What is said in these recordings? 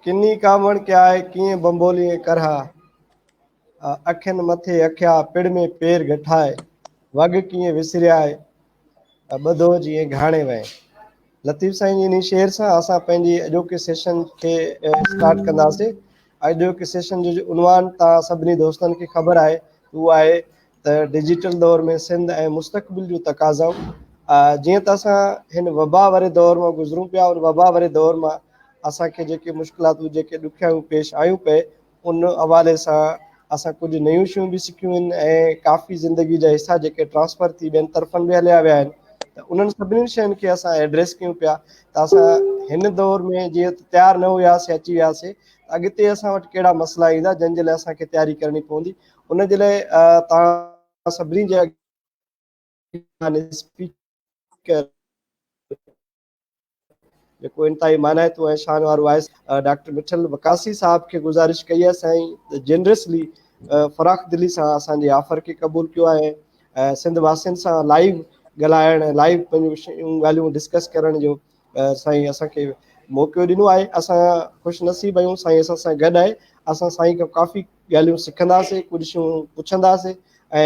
ڪني ڪانوڻ ڪيائي، ڪيئن بنبوليين ڪرها. اکين مٿي اکيا، پڙ ۾ پير گٺائي، وڳ ڪيئن وسريائي، ٻڌو جيئن گهاڻي وئين. لطيف سائين جي انهي شعر سان اسان پنهنجي اڄوڪي سيشن کي اسٽارٽ ڪنداسين. اڄوڪي سيشن جو عنوان توهان سڀني دوستن کي خبر آهي اهو آهي ته ڊجيٽل دور ۾ سنڌ ۽ مستقبل جون تقاضائون. جيئن ته اسان هن وبا واري دور مان گذرون پيا، ان وبا واري دور مان اسان کي جيڪي مشڪلاتون جيڪي ڏکيائيون پيش آيون پئي ان حوالي سان اسان ڪجهه نيون شيون به سکيون آهن ۽ ڪافي زندگي جا حصا جيڪي ٽرانسفر ٿي ٻين طرفن به هليا ويا آهن ته انهن سڀني شين کي اسان ايڊريس ڪيون پيا ته اسان هن دور ۾ جيئن ته تيار نه هياسي اچي وياسي اڳتي اسان وٽ ڪهڙا مسئلا ايندا جن جي لاء اسان کي تياري ڪرڻي پوندي ان جي لاء توهان سڀني جي اڳيان اسپيڪر جيڪو انتهائي مانائتو ۽ شان وارو آهي ڊاڪٽر مٺل وقاصي صاحب کي گذارش ڪئي آهي سائين جنرسلي فراخ دلي سان اسان جي آفر کي قبول ڪيو آهي ۽ سنڌ واسين سان لائيو ڳالهائڻ ۽ لائيو پنهنجون شيون ڳالهيون ڊسڪس ڪرڻ جو سائين اسان کي موقعو ڏنو آهي. اسان خوش نصيب آهيون سائين اسان سان گڏ آهي. اسان سائين کان ڪافي ڳالهيون سکنداسين، ڪجهه شيون پڇنداسين ۽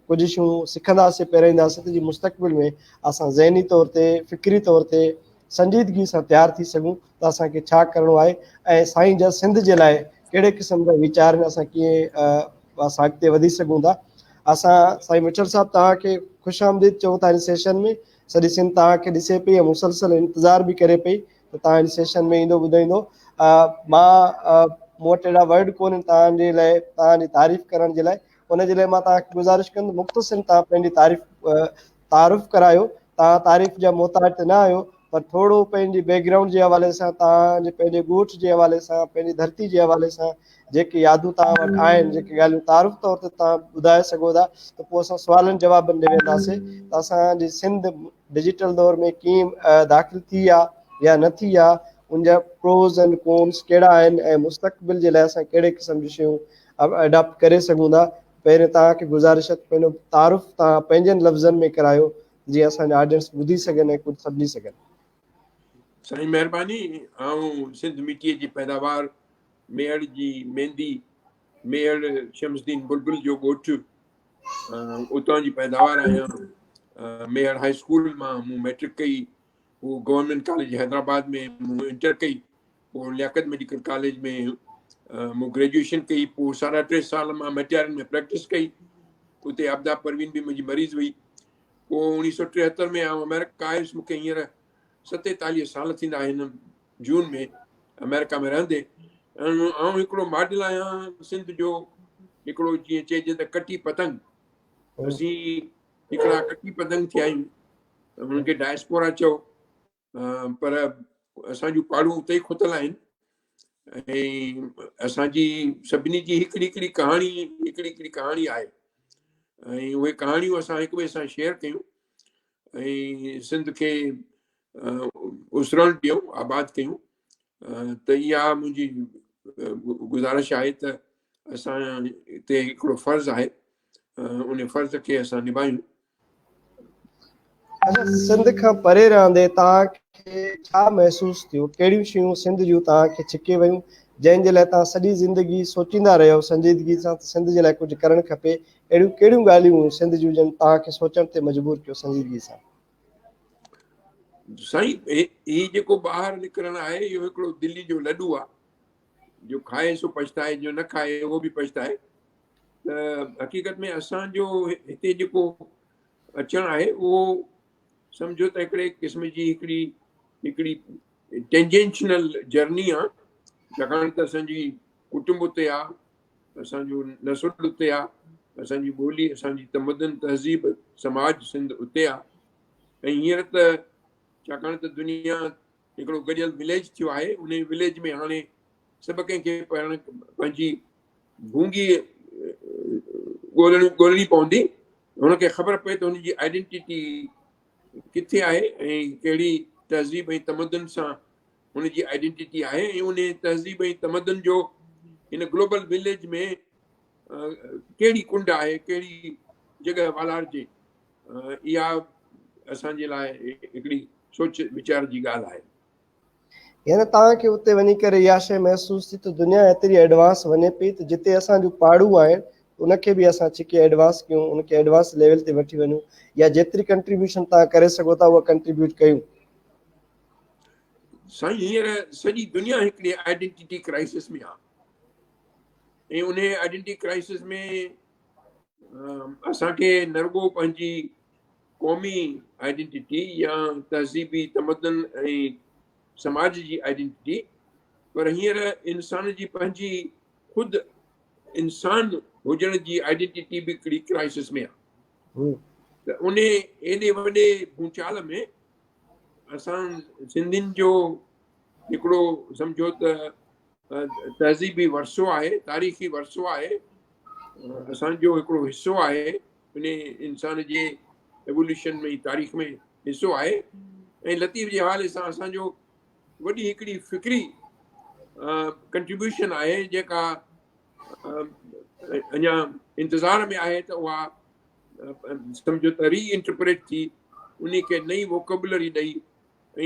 ڪجهه شيون سکنداسين پهرائينداسين ته جي مستقبل ۾ اسان ذهني طور تي فڪري طور تي سنجيدگي سان تيار ٿي سگهون ته اسان کي ڇا ڪرڻو آهي ۽ سائين جا سنڌ جي لاء ڪهڙي قسم جا ويچار آهن اسان ڪيئن اسان اڳتي وڌي سگهون ٿا. اسان سائين مٺل صاحب توهان کي خوش آمديد چئون ٿا هن سيشن ۾. سڄي سنڌ توهان کي ڏسي پئي ۽ مسلسل انتظار به ڪري پئي ته توهان هن سيشن ۾ ايندو ٻڌائيندو. مان مون وٽ اهڙا ورڊ ڪونهن توهان جي لاء توهان جي تعريف ڪرڻ جي لاء ان جي لاء مان توهان کي گذارش ڪندم مختصر توهان پنهنجي تعريف تعارف ڪرايو. توهان تعريف جا محتاج ته نه آهيو پر ٿورو پنهنجي بيڪ گرائونڊ جي حوالي سان توهان جي پنهنجي ڳوٺ جي حوالي سان پنهنجي ڌرتي جي حوالي سان جيڪي يادون توهان وٽ آهن جيڪي ڳالهيون تعارف طور تي توهان ٻڌائي سگهو ٿا ته پوء اسان سوالن جوابن ڏي وينداسين ته اسان جي سنڌ ڊجيٽل دور ۾ ڪيئن داخل ٿي آ يا نه ٿي آ ان جا پروز اينڊ ڪونس ڪهڙا آهن ۽ مستقبل جي لاء اسان ڪهڙي قسم جون شيون اڊاپٽ ڪري سگهون ٿا. پهرين توهان کي گذارش آهي ته پنهنجو تعارف توهان پنهنجن لفظن ۾ ڪرايو جيئن اسان جا آڊينس ٻڌي سگهن ۽ ڪجهه سمجهي سگهن. سائين مهرباني. آئون سنڌ مٽيء جي پيداوار ميهڙ جي ميندي ميهڙ شمس الدين بلبل جو ڳوٺ اتان جي پيداوار آهيان. ميهڙ هائي اسڪول مان مون مئٽرڪ ڪئي، پوء گورنمينٽ ڪاليج حيدرآباد ۾ مون انٽر ڪئي، پوء لياقت ميڊيڪل ڪاليج ۾ مون گريجوئيشن ڪئي، پوء ساڍا ٽي سال مان مٽيارين ۾ پريڪٽس ڪئي، اتي عابده پروين به منهنجي مريض هئي. پوء اوڻيهه سو ٽيهتر ۾ آئون آمريڪا آيس، مون کي هينئر ستيتاليهه سال ٿيندا آهن جون ۾ آمريڪا ۾ رهندي. آئون هڪڙو ماڊل آهيان سنڌ جو، هڪڙو جيئن چئجي ته ڪٽي پتنگ. اسين هڪڙا ڪٽي پتنگ ٿيا آهيون، هنن کي ڊائسپورا چئو، پر اسان جون پاڙون اتي ئي کتل آهن ۽ اسان جي سڀني جي هڪڙي هڪڙي ڪهاڻي هڪڙي هڪڙي ڪهاڻي آهي ۽ اهي ڪهاڻيون اسان هڪ ٻئي سان شيئر ڪيون ۽ سنڌ کي اسرڻ ڏيون، آباد ڪيون. ته اها منهنجي گذارش آهي ته اسان تي هڪڙو فرض آهي، ان فرض کي اسان نڀايون. اچا سنڌ کان پري رهندي توهان کي ڇا محسوس ٿيو؟ ڪهڙيون شيون سنڌ جون توهان کي ڇڪي ويون جنهن جي لاء توهان سڄي زندگي سوچيندا رهيو سنجيدگي سان ته سنڌ جي لاء ڪجهه ڪرڻ کپي؟ اهڙيون ڪهڙيون ڳالهيون هيون سنڌ جون جن توهان کي سوچڻ تي مجبور ڪيو سنجيدگي سان؟ سائين هي جيڪو ٻاهر نڪرڻ آهي اهو هڪڙو دلي جو لڏو آهي، جو کائي سو پڇتائي، جو نه کائي اهو به پڇتائي. ته حقيقت ۾ اسان جو هتي جيڪو اچڻ آهي اهو سمجهو ته هڪڙي قسم جي هڪڙي ٽينجنشنل جرني آ، ڇاڪاڻ ته اسان جي ڪٽنب اتي آ، اسان جو نسل اتي آ، اسان جي ٻولي، اسان جي تمدن، تهذيب، سماج سنڌ اتي آ. ۽ هينئر ته ڇاڪاڻ ته دنيا هڪڙو گڏيل وليج ٿيو آهي، ان وليج ۾ هاڻي سڀ ڪنهن کي پنهنجي ڀونگي ڳولڻي پوندي. هن کي خبر پئي ته هن جي آئيڊينٽيٽي ڪٿي آهي ۽ ڪهڙي تهذيب ۽ تمدن سان هن جي آئيڊينٽيٽي آهي ۽ ان تهذيب ۽ تمدن جو هن گلوبل وليج ۾ ڪهڙي ڪنڊ آهي، ڪهڙي جڳهه والارجي. اها اسان جي لاء هڪڙي سوچ ويچار جي ڳالهه آهي. يعني توهان کي اتي وڃي ڪري اها شيء محسوس ٿي ته دنيا ايتري ايڊوانس وڃي پئي ته جتي اسان جون پاڙون آهن ان کي به اسان ڇڪي ايڊوانس ڪيون ان کي ايڊوانس ليول تي وٺي وڃون يا جيتري ڪنٽريبيوشن توهان ڪري سگهو ٿا اها ڪنٽريبيوٽ ڪيون. سائين هينئر سڄي دنيا هڪڙي آئيڊنٽيٽي ڪرائسس ۾ آ ۽ ان آئيڊنٽيٽي ڪرائسس ۾ اسان کي نه رڳو پنهنجي قومي آئيڊنٽيٽي يا تهذيبي تمدن ۽ سماج جي آئيڊنٽيٽي پر هينئر انسان جي پنهنجي خود انسان هجڻ جي آئيڊنٽيٽي به هڪڙي ڪرائسس ۾ آهي ته ان ايڏي وڏي ڀونچال ۾ اسان سنڌين جو هڪڙو سمجهو ته تهذيبي ورثو آهي تاريخي ورثو آهي اسان جو هڪڙو حصو آهي ان انسان جي ايووليوشن ۾ تاريخ ۾ حصو آهي ۽ لطيف جي حوالي سان اسان جو وڏي هڪڙي فڪري ڪنٽريبيوشن آهي جيڪا اڃا انتظار ۾ آهي ته اها سمجهو ته ري انٽرپريٽ ٿي ان کي نئين ووڪبلري ڏئي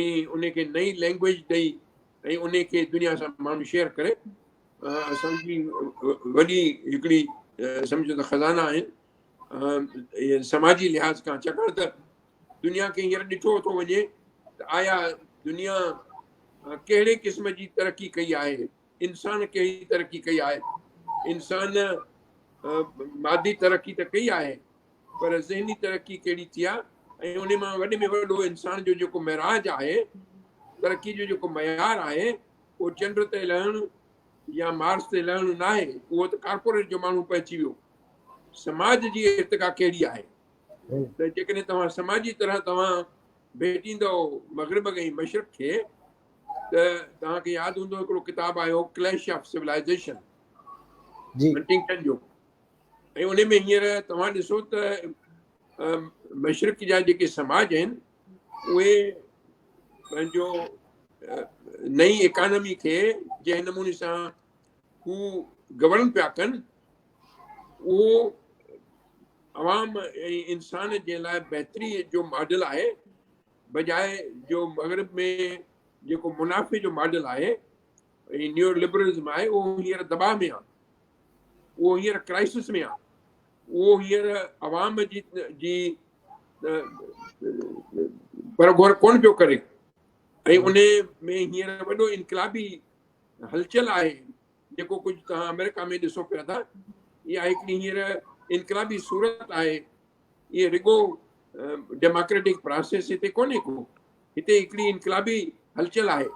۽ ان کي نئين لينگويج ڏئي ۽ ان کي دنيا سان ماڻهو شيئر ڪري. اسان جي وڏي هڪڙي سمجهو ته خزانا آهن سماجي لحاظ کان، ڇاڪاڻ ته دنيا کي هينئر ڏٺو ٿو وڃي ته آيا دنيا ڪهڙي قسم جي ترقي ڪئي آهي، انسان ڪهڙي ترقي ڪئي آهي. انسان مادي ترقي ته ڪئي آهي پر ذهني ترقي ڪهڙي ٿي آهي ۽ ان مان وڏي ۾ وڏو انسان جو جيڪو معراج آهي، ترقي جو جيڪو معيار آهي، اهو چنڊ تي لهڻ يا مارس تي لهڻ ناهي، اهو ته ڪارپوريٽ جو ماڻهو پهچي ويو. سماج جي ارتقا ڪهڙي آهي ته جيڪڏهن توهان سماجي طرح توهان ڀيٽيندؤ مغرب ۽ مشرق کي ته توهان کي ياد هوندو هڪڙو ڪتاب آيو ڪليش آف سولائيزيشن جي هنٽنگٽن جو، ۽ ان ۾ هينئر توهان ڏسو ته مشرق جا جيڪي سماج آهن اهي پنهنجو نئين اڪانومي کي جنهن نموني سان هو گورن پيا ڪن اهو عوام ۽ انسان جي لاء بهتري جو ماڊل آهي، بجاء جو مغرب ۾ جيڪو منافعي جو ماڊل آهي ۽ نيو لبرلزم آهي اهو هينئر دٻاء ۾ آهي، اهو هينئر ڪرائسس ۾ آهي، اهو هينئر عوام جي جي پر غور ڪونه پيو ڪري ۽ ان ۾ هينئر وڏو انقلابي هلچل آهي. جيڪو ڪجهه توهان آمريڪا ۾ ڏسو پيا ٿا اها هڪڙي هينئر انقلابي صورت آهي. اهي رڳو ڊيموڪريٽڪ پراسيس هتي ڪونهي ڪو، هتي هڪڙي انقلابي هلچل آهي.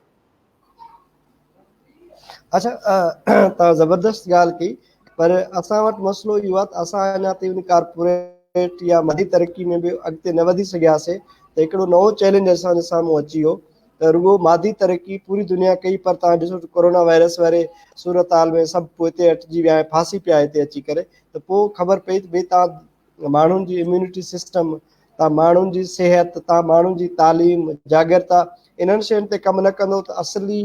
اچھا توهان زبردست ڳالهه ڪئي پر اسان وٽ مسئلو اهو آهي ته اسان اڃا تائين ان ڪارپوريٽ يا مادي ترقي ۾ به اڳتي نه وڌي سگهياسي ته هڪڙو نئون چئلينج اسان جي سامهون اچي ويو ته رڳو مادي ترقي پوري دنيا ڪئي پر توهان ڏسو ته ڪورونا وائرس واري صورتحال ۾ سڀ پوئتي هٽجي ويا ۽ ڦاسي پيا هتي اچي ڪري ته پوء خبر پئي ته ڀئي توهان ماڻهن جي اميونٽي سسٽم، توهان ماڻهن جي صحت، توهان ماڻهن جي تعليم، جاڳرتا انهن شين تي ڪم نه ڪندو ته اصلي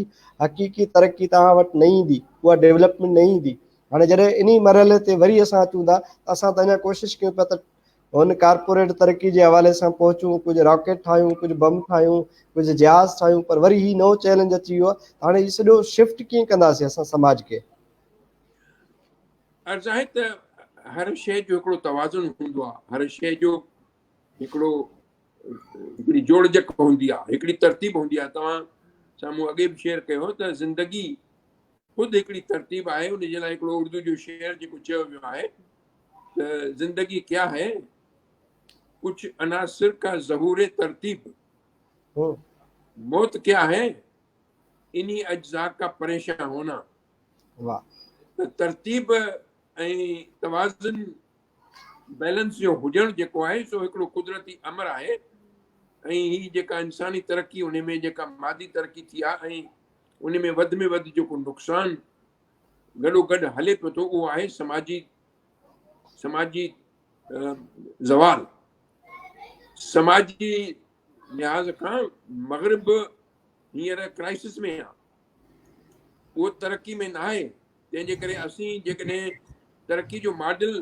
حقيقي ترقي توهان وٽ نه ايندي، اها ڊيولپمينٽ نه ايندي. هاڻي جڏهن انهي مرحلي تي وري اسان اچون ٿا ته اسان ته اڃا ڪوشش ڪيون پيا ته هن ڪارپوريٽ ترقي جي حوالي سان پهچون، ڪجهه راڪيٽ ٺاهيون، ڪجهه بم ٺاهيون، ڪجهه جهاز ٺاهيون پر وري هي نئون چئلينج اچي ويو آهي ته هاڻي هي سڄو شفٽ ڪيئن ڪنداسين اسان سماج کي. عرض آهي ته هر شيء جو هڪڙو توازن هوندو آهي، هر شيء جو هڪڙو هڪڙي جوڙجڪ هوندي آهي، هڪڙي ترتيب هوندي آهي. توهان سان مون اڳي به شيئر ڪيو هو ته زندگي خود هڪڙي ترتيب آهي. ان جي لاء هڪڙو اردو جو شعر جيڪو چيو ويو آهي ته زندگي ڪيا هي ڪجهه عناصر کا ظهور ترتيب، موت ڪيا هي انهي اجزا کا پريشان هونا. واھ. ته ترتيب ۽ توازن بيلنس جو هجڻ جيڪو آهي سو هڪڙو قدرتي امر آهي ۽ هي جيڪا انساني ترقي ان ۾ جيڪا مادي ترقي ٿي آهي ۽ ان ۾ وڌ ۾ وڌ جيڪو نقصان گڏو گڏ هلي پيو ٿو اهو آهي سماجي سماجي زوال. سماجي لحاظ کان مغرب هينئر ڪرائسس ۾ آهي، اهو ترقي ۾ ناهي. تنهن جي ڪري اسين جيڪڏهن ترقي جو ماڊل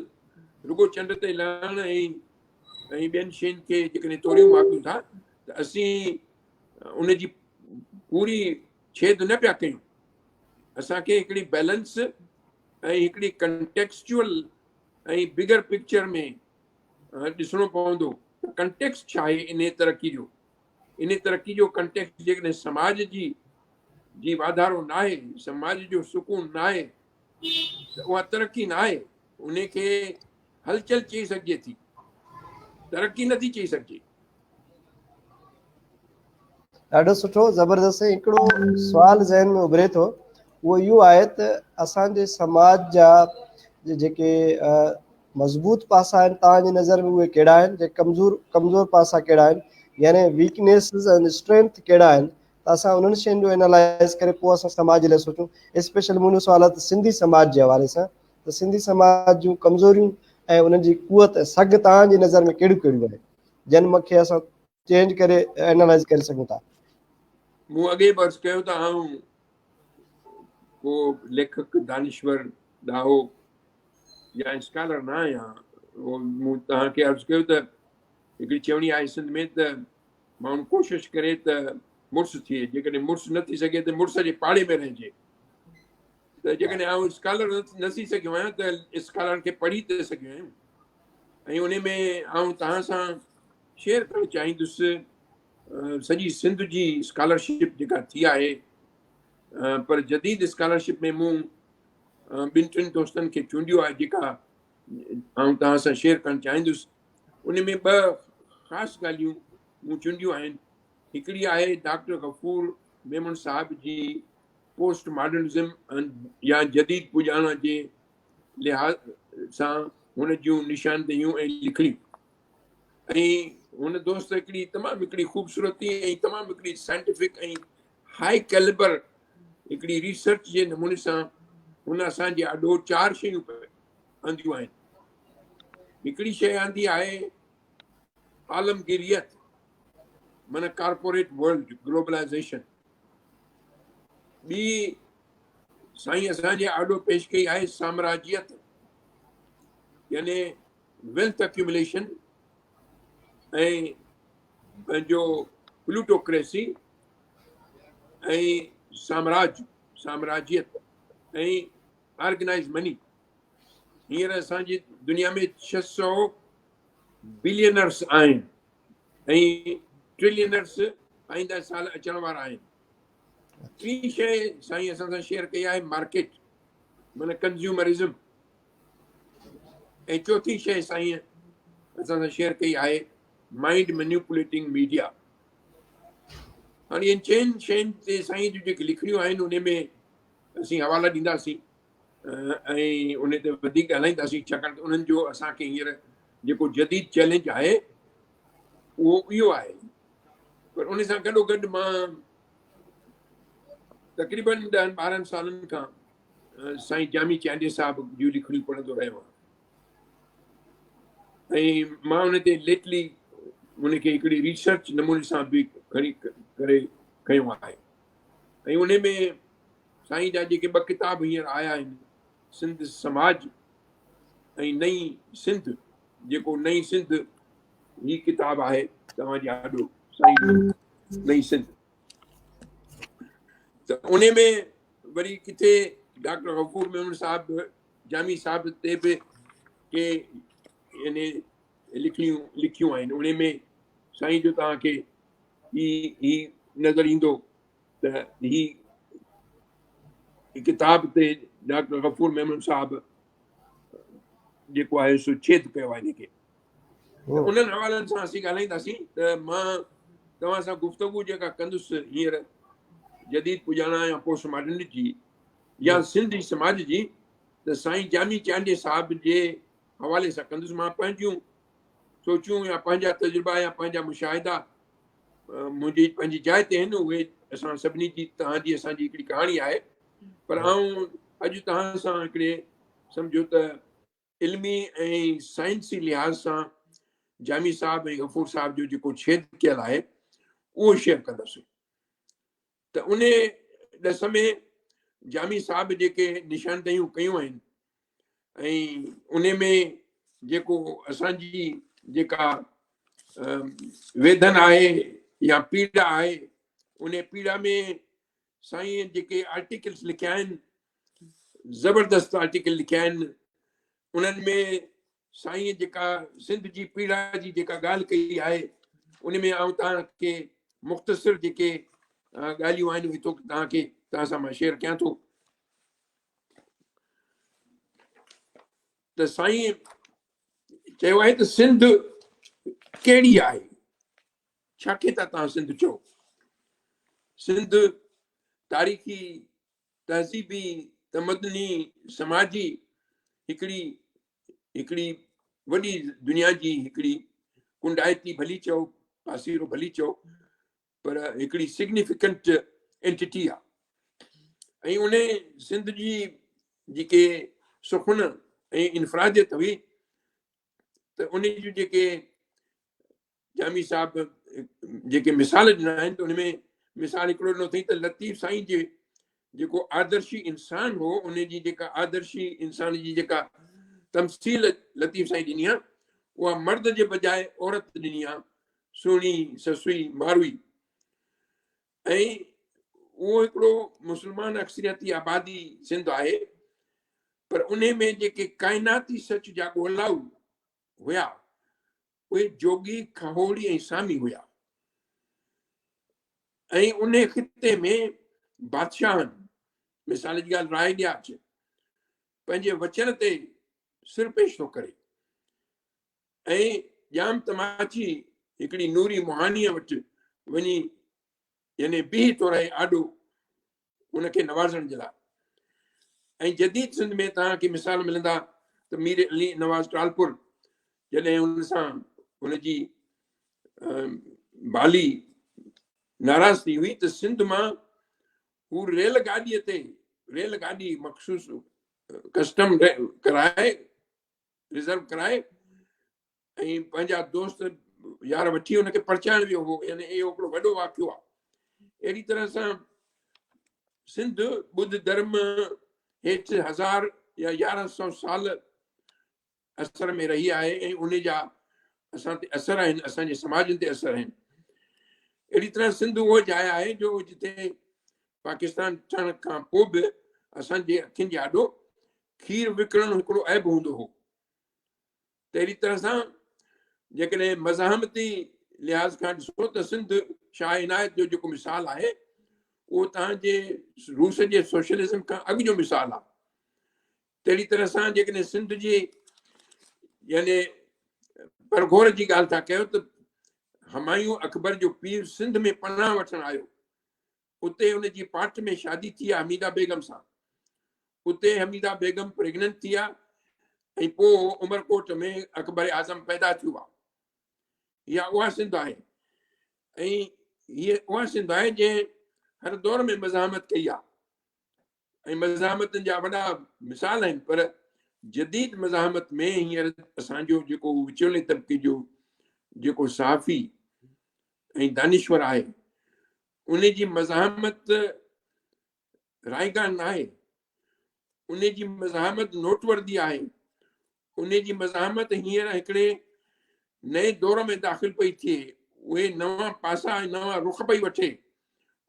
رڳو چنڊ تي لهڻ ۽ ۽ ٻين شين کي جيڪڏهن توريون ماپيون ٿا ته اسين ان جي پوري ڇيد نه پيا ڪيون. اسان کي هڪڙي بيلنس ۽ هڪڙي ڪنٽيڪسچوئل ۽ بگر پڪچر ۾ ڏسڻو پوندو ته ڪنٽيڪسٽ ڇا آهي انهي ترقي جو. انهي ترقي جو ڪنٽيڪسٽ جيڪڏهن سماج جي جي واڌارو ناهي، سماج جو سڪون ناهي ته اها ترقي ناهي. انهي کي هلچل چئي سگهجي ٿي، ترقي نٿي چئي سگهجي. ڏاڍو سٺو زبردست سائين هڪڙو سوال ذهن ۾ اڀري ٿو اهو اهو آهي ته اسان جي سماج جا جيڪي مضبوط پاسا آهن توهان جي نظر ۾ اهي ڪهڙا آهن جي ڪمزور ڪمزور پاسا ڪهڙا آهن يعني ويڪنيسز ۽ اسٽرينٿ ڪهڙا آهن ته اسان انهن شين جو انالائز ڪري پوء اسان سماج لاء سوچون اسپيشل منهنجو سوال آهي ته سنڌي سماج جي حوالي سان ته سنڌي سماج جون ڪمزوريون ۽ انهن جي قوت ۽ سگهه توهان جي نظر ۾ ڪهڙيون ڪهڙيون آهن جن مکي اسان چينج ڪري انالائز ڪري سگهون ٿا. مون اڳي به عرض ڪيو ته آئون ڪو ليکڪ، دانشور، ڏاهو يا اسڪالر نه آهيان. مون توهان کي عرض ڪيو ته هڪڙي چوڻي آهي سنڌ ۾ ته ماڻهو ڪوشش ڪري ته مڙس ٿئي، جيڪڏهن مڙس نه ٿي سگهي ته مڙس جي پاڙي ۾ رهجي. ته جيڪڏهن آئون اسڪالر نه ٿي سگهيو آهيان ته اسڪالر کي پڙهي ته سگهيو آهيان. ۽ ان ۾ آئون توهان سان شيئر ڪرڻ چاهيندس سڄي سنڌ جي اسڪالرشپ جيڪا ٿي آهي پر جديد اسڪالرشپ ۾ مون ٻن ٽن دوستن کي چونڊيو آهي جيڪا آئون توهان سان شيئر ڪرڻ چاهيندس ان ۾ ٻه خاص ڳالهيون مون چونڊيون آهن هڪڙي آهي ڊاڪٽر غفور ميمڻ صاحب جي پوسٽ ماڊرنزم يا جديد پڄاڻا جي لحاظ سان هن جون نشاندهيون ۽ لکڻيون ۽ هن دوست هڪڙي تمام هڪڙي خوبصورتي ۽ تمام هڪڙي سائنٽيفڪ ۽ هائي ڪيلبر هڪڙي ريسرچ جي نموني سان هن اسان جي آڏو چار شيون آنديون آهن. هڪڙي شيء آندي آهي عالمگيريت معنيٰ ڪارپوريٽ ورلڊ گلوبلائزيشن، ٻي سائين اسان جي آڏو پيش ڪئي آهي سامراجيت يعني ويلٿ اڪيومليشن ۽ پنهنجو پلوٽوڪريسي ۽ سامراج سامراجيت ۽ آرگنائز مني. هينئر اسان جي دنيا ۾ 600 بلينرس آهن ۽ ٽريلينرس آئنده سال اچڻ وارا آهن. ٽين شيء سائين اسان سان شيئر ڪئي آهي مارڪيٽ معنيٰ ڪنزيومرزم ۽ چوٿين شيء سائين اسان سان شيئر ڪئي آهي مائنڊ مينيپوليٽنگ ميڊيا. هاڻي ان چئن شين تي سائين جون جيڪي لکڻيون آهن ان ۾ اسين حوالا ڏينداسين ۽ ان تي وڌيڪ ڳالهائينداسين ڇاڪاڻ ته انهن جو اسان کي هينئر جيڪو جديد چئلينج آهي اهو اهو آهي. پر ان سان گڏو گڏ مان تقريبن ڏهن ٻارهن سالن کان سائين جامي چانڊيي صاحب جون لکڻيون پڙهندو رهيو آهيان ۽ مان ان تي ليٽلي ان کي هڪڙي ريسرچ نموني سان به کڻي ڪري کنيو آهي ۽ ان ۾ سائين جا جيڪي ٻه ڪتاب هينئر آيا آهن سنڌ سماج ۽ نئين سنڌ، جيڪو نئين سنڌ هي ڪتاب آهي توهان جي آڏو سائين جو نئين سنڌ، ته ان ۾ وري ڪٿي ڊاڪٽر غفور ميمڻ صاحب جامي صاحب تي به ڪي يعني لکڻيون لکيون آهن. ان ۾ سائين جو توهان کي هي نظر ايندو ته هي ڪتاب تي ڊاڪٽر غفور ميمڻ صاحب جيڪو آهي سو ڇيد ڪيو آهي ان کي. انهن حوالن سان اسين ڳالهائينداسين ته مان توهان سان گفتگو جيڪا ڪندس هينئر جديد پڄاڻا يا پوسٽ ماڊرن جي يا سنڌي سماج جي ته سائين جامي چانڊيي صاحب جي حوالي سان ڪندس. مان پنهنجون سوچون يا پنهنجا تجربا يا پنهنجا مشاهدا منهنجي پنهنجي جاء تي آهن، اهي اسان سڀني جي توهان جي اسان جي هڪڙي ڪهاڻي آهي، پر آئون اڄ توهان سان هڪڙي سمجهو ته علمي ۽ سائنسي لحاظ سان جامي صاحب ۽ غفور صاحب جو جيڪو ڇيد ڪيل آهي اهو شيئر ڪندس. ته ان ڏس ۾ جامي صاحب جيڪي نشاندهيون ڪيون آهن ۽ ان ۾ جيڪو اسان جي جيڪا ويڌن آهي يا پيڙا آهي، ان پيڙا ۾ سائين جيڪي آرٽيڪلس لکيا آهن، زبردست آرٽيڪل لکيا آهن، انهن ۾ سائين جيڪا سنڌ جي پيڙا جي جيڪا ڳالهه ڪئي آهي، ان ۾ آئون توهان کي مختصر جيڪي ڳالهيون آهن اهي توهان کي توهان سان مان شيئر ڪيان ٿو. ته سائين چيو آهي ته سنڌ ڪهڙي آهي، ڇا کي ٿا توهان سنڌ چئو؟ سنڌ تاريخي، تهذيبي، تمدني، سماجي هڪڙي هڪڙي وڏي دنيا جي هڪڙي ڪنڊائتي ڀلي چئو، پاسيرو ڀلي چئو، پر هڪڙي سگنيفڪنٽ انٽيٽي آ. ۽ ان سنڌ جي جيڪي سخن ۽ انفراديت هئي ته ان جون جيڪي جامي صاحب جيڪي مثال ڏنا آهن ته ان ۾ مثال هڪڙو ڏنو اٿئي ته لطيف سائين جي جيڪو آدرشي انسان هو، ان جي جيڪا آدرشي انسان جي جيڪا تمثيل لطيف سائين ڏني آهي، اها مرد جي بجاء عورت ڏني آهي، سهڻي سسئي ماروي. ۽ اهو هڪڙو مسلمان اڪثريتي آبادي سنڌ آهي، پر ان ۾ جيڪي ڪائناتي سچ جا ڳولائو هيا، اهي جوڳي، کهوڙي ۽ سامي هيا ۽ انهي خطي ۾ بادشاهن، مثال جي ڳالهه راء ڏياچ، پنهنجي وچن تي سر پيش ٿو ڪري ۽ ڄام تماچي هڪڙي نوري مهاڻيء وٽ وڃي يعني بيهي ٿو رهي آڏو ان کي نوازڻ جي لاء. ۽ جديد سنڌ ۾ توهان کي مثال ملندا ته مير علي نواز ٽالپر جڏهن ان سان ان جي بالي ناراض ٿي هئي ته سنڌ مان هو ريل گاڏيء تي، ريل گاڏي مخصوص ڪسٽم ڪرائي، رزرو ڪرائي ۽ پنهنجا دوست يار وٺي ان کي پرچائڻ ويو هو. يعني اهو هڪڙو وڏو واقعو آهي. اهڙي طرح سان سنڌ ٻڌ ڌرم هيٺ 1000 يا 1100 سال اثر ۾ رهي آهي ۽ ان جا اسان تي اثر آهن، اسان جي سماجن تي اثر آهن. اهڙي طرح سنڌ اهو جاء آهي جو جتي پاڪستان ٺهڻ کان پوء به اسان جي اکين جي آڏو کير وڪڻڻ هڪڙو عيب هوندو هو. تهڙي طرح سان جيڪڏهن مزاحمتي لحاظ کان ڏسو ته سنڌ شاهه عنايت جو جيڪو مثال آهي اهو توهان جي روس جي سوشلزم کان اڳ جو مثال آهي. تهڙي طرح سان جيڪڏهن سنڌ جي يعني پرگهور جي ڳالهه ٿا ڪيو ته همايون اڪبر جو پيء سنڌ ۾ پناهه وٺڻ آيو، اتي ان جي پاٽ ۾ شادي ٿي آ حميده بيگم سان، اتي حميده بيگم پريگننٽ ٿي آ ۽ پوء عمرڪوٽ ۾ اڪبر اعظم پيدا ٿيو آ. اها اها سنڌ آهي ۽ هيء اها سنڌ آهي جنهن هر دور ۾ مزاحمت ڪئي آ ۽ مزاحمتن جا وڏا مثال آهن، پر جديد مزاحمت ۾ هينئر اسان جو جيڪو وچولي طبقي جو جيڪو صحافي ۽ دانشور آهي ان جي مزاحمت رائيگان ناهي، ان جي مزاحمت نوٽ وردي آهي، ان جي مزاحمت هينئر هڪڙي نئين دور ۾ داخل پئي ٿئي، اهي نوان پاسا ۽ نوان رخ پئي وٺي،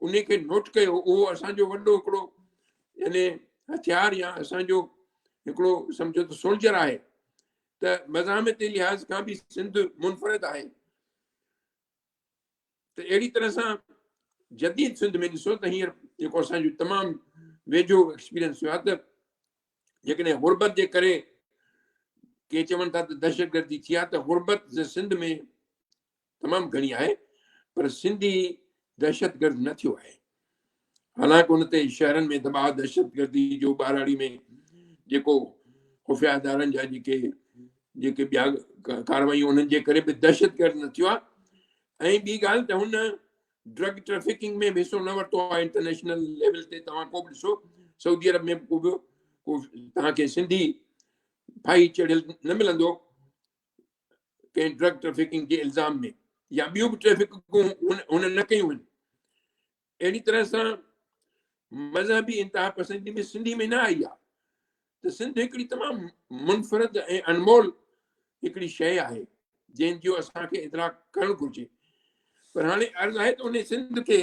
ان کي نوٽ ڪيو، اهو اسان جو وڏو هڪڙو يعني هٿيار يا اسان جو هڪڙو سمجهو ته سولجر آهي ته مزاحمتي لحاظ کان به سنڌ منفرد آهي. ته اهڙي طرح سان جديد سنڌ ۾ ڏسو ته هينئر جيڪو اسان جو تمام ويجهو ايڪسپيرينس ٿيو آهي ته جيڪڏهن غربت جي ڪري ڪي چون ٿا ته دهشتگردي ٿي آهي ته غربت سنڌ ۾ تمام گهڻي آهي پر سنڌي دهشتگرد نه ٿيو آهي. حالانڪ ان تي شهرن ۾ دٻاء دهشتگردي جو ٻهراڙي ۾ جيڪو خفيه ادارن جا جيڪي جيڪي ٻيا ڪاروايون انهن جي ڪري به دهشتگرد نه ٿيو آهي. ۽ ٻي ڳالهه ته هن ڊرگ ٽريفڪنگ ۾ به حصو نه ورتو آهي. انٽرنيشنل ليول تي توهان ڪو به ڏسو، سعودي عرب ۾ به ڪو به ڪو توهان کي سنڌي ڦاهي چڙهيل نه ملندو ڪنهن ڊرگ ٽريفڪنگ جي الزام ۾ يا ٻيون به ٽريفڪون هن نه ڪيون آهن. اهڙي طرح سان مذهبي انتها پسندي به سنڌي ۾ نه آئي آهي. ته سنڌ هڪڙي تمام منفرد ۽ انمول هڪڙي شيء آهي جنهن جو اسان کي ادراڪ ڪرڻ گهرجي. پر هاڻي عرض آهي ته ان سنڌ کي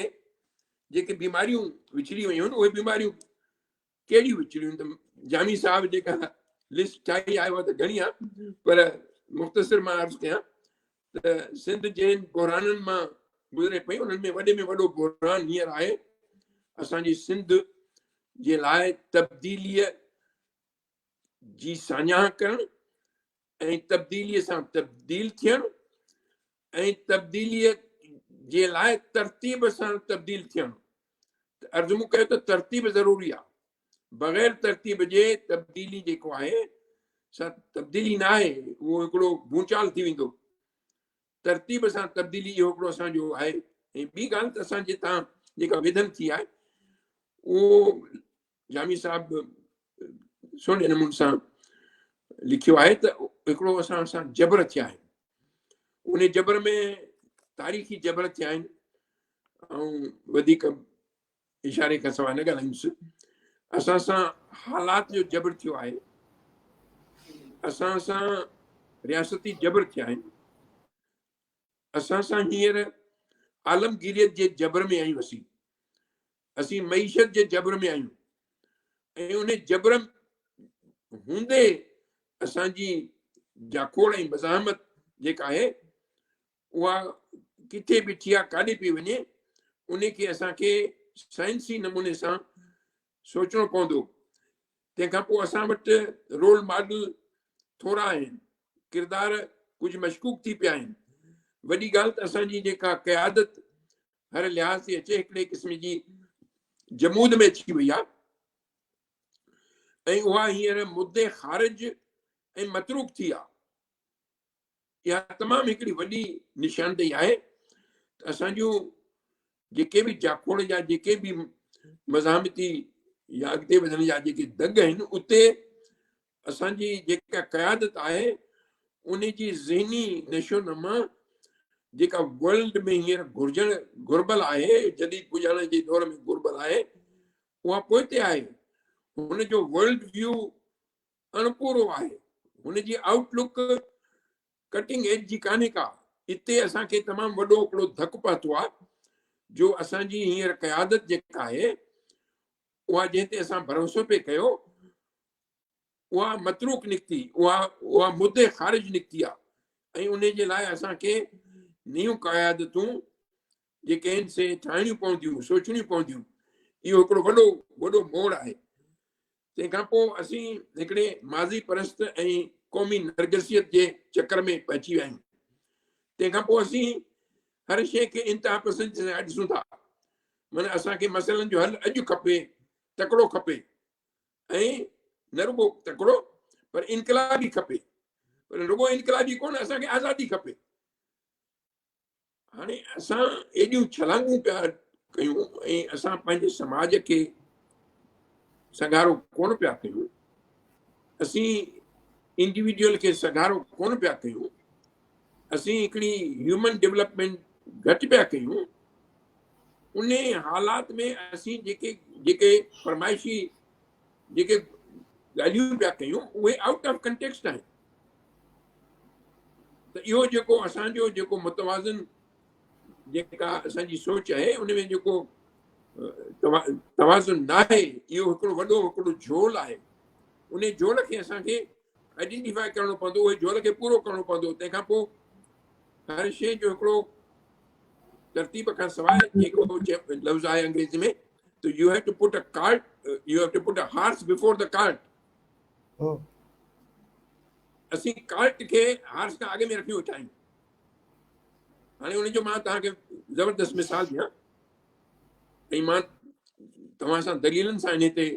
جيڪي بيماريون وچڙي ويون آهن، اهي بيماريون ڪهڙيون وچڙيون ته جامي صاحب جيڪا لسٽ ٺاهي آهي اها ته گهڻي آهي، پر مختصر مان عرض ڪيان ته سنڌ جن بحرانن مان گذري پئي انهن ۾ وڏي ۾ وڏو بحران هينئر آهي اسان جي سنڌ جي لاء تبديليء جي ساڃاهه ڪرڻ ۽ تبديليء سان تبديل ٿيڻ ۽ تبديليء جي لاء ترتيب سان تبديل ٿيڻ. عرض مون ڪيو ته ترتيب ضروري آهي. بغير ترتيب جي تبديلي جيڪو آهي سا تبديلي نه آهي، اهو هڪڙو ڀونچال ٿي ويندو. ترتيب سان تبديلي اهو هڪڙو اسان جو آهي. ۽ ٻي ڳالهه ته اسان جي تان جيڪا ويڌن ٿي آهي اهو جامي صاحب سهڻي نموني سان لکيو آهي ته هڪڙو اسان سان جبر ٿيا آهن، ان جبر ۾ تاريخي جبر ٿيا آهن. ۽ وڌيڪ اشاري کان سواء نه ڳالهائيندس. اسان سان حالات جو جبر ٿيو آهي، اسان سان رياستي جبر ٿيا آهن، اسان سان هينئر عالمگيريت جي جبر ۾ آهيون، اسين معيشت جي جبر ۾ آهيون ۽ ان جبر هوندي اسان جي جاکوڙ ۽ مزاحمت جيڪا آهي اها ڪٿي بيٺي آهي، ڪاڏي پئي وڃي، ان کي اسان کي سائنسي نموني سان سوچڻو پوندو. تنهن کان پوء اسان وٽ رول ماڊل ٿورا آهن، ڪردار ڪجهه مشڪوڪ ٿي پيا آهن. وڏي ڳالهه ته اسان جي جيڪا قيادت هر لحاظ تي اچي هڪڙي قسم جي جمود ۾ اچي وئي آهي ۽ اها هينئر مدي خارج ۽ متروڪ ٿي آهي. اها تمام هڪڙي وڏي نشاندهي آهي ته اسان جون جيڪي به جاکوڙ جا جيڪي به مزاحمتي يا اڳتي وڌڻ جا جيڪي دڳ آهن اتي اسان جي جيڪا قيادت آهي ان جي ذهني نشو نما جيڪا ورلڊ ۾ هينئر گهرجڻ گهربل آهي، جديد پڄاڻي جي دور ۾ گهربل آهي، اها پوئتي آهي. هن جو ورلڊ ويو اڻپورو آهي، هن جي آئوٽ لڪ ڪٽنگ ايج جي ڪانهي ڪا. اتي اسان کي تمام وڏو هڪڙو ڌڪ پهتو آهي جو اسان جي هينئر قيادت جيڪا آهي اها جنهن تي اسان ڀروسو پئي ڪيو اها متروڪ نڪتي، اها مدي خارج نڪتي آهي ۽ ان جي لاء اسان کي نيون قيادتون جيڪي آهن سي ٺاهڻيون پونديون، سوچڻيون پونديون. اهو هڪڙو وڏو وڏو موڙ آهي. تنهن کان پوء اسين هڪڙي ماضي پرست ۽ قومي نرگسيت جي چڪر ۾ پهچي ويا آهيون. تنهن کان پوء اسين هر شيء کي انتها پسندي سان ڏسون ٿا، معنيٰ اسان کي مسئلن جو حل اڄ کپي، تڪڙو کپي ۽ نه رڳو تڪڙو پر انقلابي کپي، پر رڳو انقلابي ڪونه، اسان کي آزادي کپي. هاڻي اسان ايڏيون ڇلانگون پيا ڪيون ۽ اسان پنهنجي سماج کي سگهارو ڪونه پيا ڪيون، اسين انڊيويجوئل کي سگهارو ڪونه پيا ڪيون، اسين هڪڙي هيومن ڊولپمينٽ گهٽ پيا ڪيون. ان حالات ۾ اسين جيڪي جيڪي فرمائشي جيڪي ڳالهيون پيا ڪيون اهي آئوٽ آف ڪنٽيڪسٽ آهن. ته اهو جيڪو اسان جو جيڪو متوازن جيڪا اسان جي سوچ آهي ان ۾ جيڪو توازن ناهي، اهو هڪڙو وڏو هڪڙو جهول آهي. ان جهول کي اسان کي آئيڊينٽيفائي ڪرڻو پوندو، اهي جهول کي پورو ڪرڻو پوندو. تنهن کان پوء هر شيء جو هڪڙو ترتيب کان سواء جيڪو لفظ آهي انگريزي ۾ ته you have to put a cart, you have to put a horse before the cart. اسين ڪارٽ کي هارس کان اڳ ۾ رکيون ويٺا آهيون. هاڻي ان جو مان توهان کي زبردست مثال ڏيان ۽ مان توهان سان دليلن سان ان تي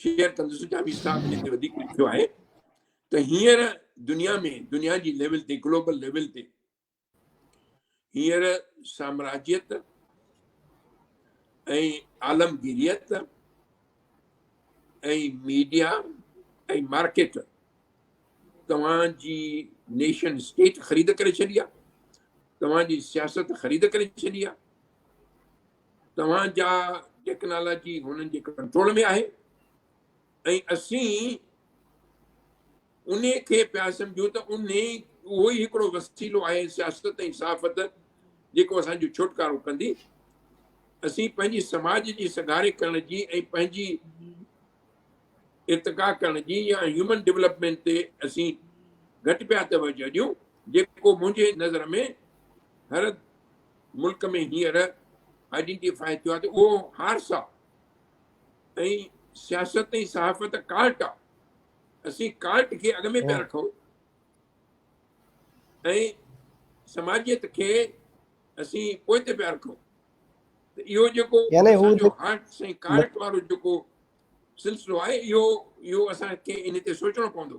شيئر ڪندس. جامي صاحب ان تي وڌيڪ لکيو آهي ته هينئر دنيا ۾ دنيا جي ليول تي گلوبل ليول تي هينئر سامراجيت ۽ عالمگيريت ۽ ميڊيا ۽ مارڪيٽ توهان جي نيشن اسٽيٽ خريد ڪري ڇڏي آهي، توهان جي سياست خريد ڪري ڇڏي آهي، توهان جا ٽيڪنالاجي هنن جي ڪنٽرول ۾ آهي ۽ اسين انهي کي پيا سمجهون ته انهي اهو ئي هڪڙو وسيلو آهي سياست ۽ صحافت جيڪو اسان جو ڇوٽڪارو ڪندي. اسين پنهنجي سماج جي سگهاري ڪرڻ جي ۽ پنهنجي ارتقا ڪرڻ جي يا هيومن ڊولپمينٽ تي اسين گهٽ پيا توجه ڏيون، جيڪو منهنجي نظر ۾ هر ملڪ ۾ هينئر آئيڊينٽيفائي ٿيو آهي ته اهو هارس آهي ۽ سياست ۽ صحافت ڪارٽ آهي. اسين ڪارٽ کي اڳ ۾ پيا رکون ۽ سماجيت کي اسين پوئتي پيا رکون ته اهو جيڪو يعني هو اسان جو هارٽس ۽ ڪارٽ وارو جيڪو سلسلو آهي اهو اهو اسان کي ان تي سوچڻو پوندو.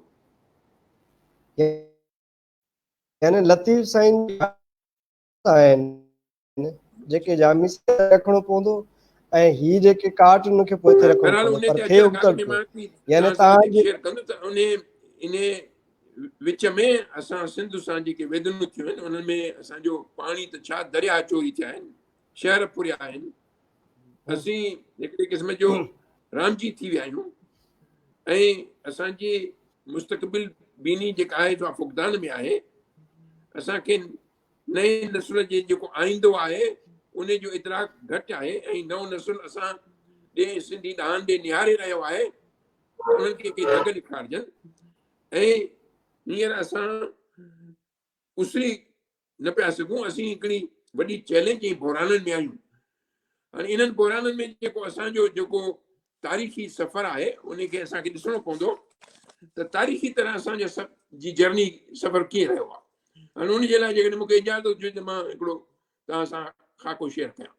يعني لطيف سائين آهن جيڪي جامي سان رکڻو پوندو ۽ هي جيڪي ڪارٽ ان کي پوئتي رکڻو بهرحال پوندو ان پر تي ٿئي اچڻ کان ابتڙ اڳ ۾ پيو مان هڪڙي يعني توهان سان توهان وڌيڪ جي شيئر ڪندس ته انهي انهي وچ ۾ اسان سنڌ سان جيڪي ويڌنون ٿيون آهن انهن ۾ اسان جو پاڻي ته ڇا درياهه چوري ٿيا آهن، شهر ڦريا آهن، اسين هڪڙي قسم جو رامجي ٿي ويا آهيون ۽ اسان جي مستقبل بيني جيڪا آهي سا فقدان ۾ آهي. اسان کي نئين نسل جي جيڪو آئيندو آهي ان جو ادراڪ گهٽ آهي ۽ نئون نسل اسان ڏي سنڌي ڏاهن ڏي نهاري رهيو آهي ته انهن کي ڪي دڳ ڏيکارجن ۽ هينئر اسان اسري نه پيا سگهون. اسين هڪڙي وڏي چئلينج ۽ بحرانن ۾ آهيون. هاڻي انهن بحرانن ۾ جيڪو اسان جو جيڪو تاريخي سفر آهي ان کي اسان کي ڏسڻو پوندو ته تاريخي طرح اسان جو سب جي جرني سفر ڪيئن رهيو آهي. هاڻي ان جي لاء جيڪڏهن مون کي اجازت هجي ته مان هڪڙو توهان سان خاڪو شيئر ڪيان.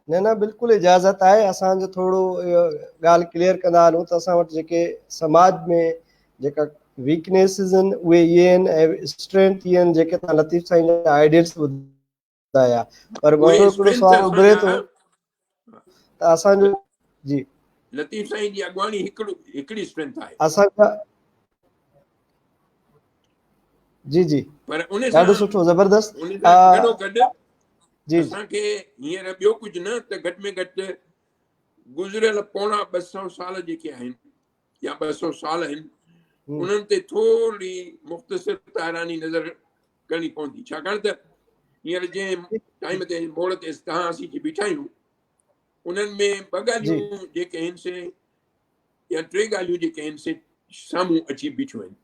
نه نه بلڪل اجازت آهي. اسان جو ٿورو اهو ڳالهه ڪليئر ڪندا هلون ته اسان وٽ جيڪي سماج ۾ جيڪا ويڪنيسز آهن اهي اهي آهن ۽ اسٽرينٿ اهي آهن جيڪي توهان لطيف سائين جا آئيڊيلز ٻڌايا. پر اهي منهنجو هڪڙو اسٽرينٿ سوال اسان اڀري جا ٿو ته اسان جو جي لطيف سائين جي اڳواڻي هڪڙو هڪڙي اسٽرينٿ آهي. اسان جا جي جي پر ان ڏاڍو سان سٺو زبردست. ان سان گڏو گڏ جي اسان کي هينئر ٻيو ڪجهه نه ته گهٽ ۾ گهٽ گذريل پوڻا ٻه سؤ سال جيڪي آهن يا ٻه سؤ سال آهن انهن تي ٿوري مختصر طاهراني نظر ڪرڻي پوندي، ڇاڪاڻ ته هينئر جنهن ٽائيم تي موڙ تي توهان اسين جي بيٺا آهيون انهن ۾ ٻه ڳالهيون جيڪي آهن سي يا ٽي ڳالهيون جيڪي آهن سي سامهون اچي بيٺيون آهن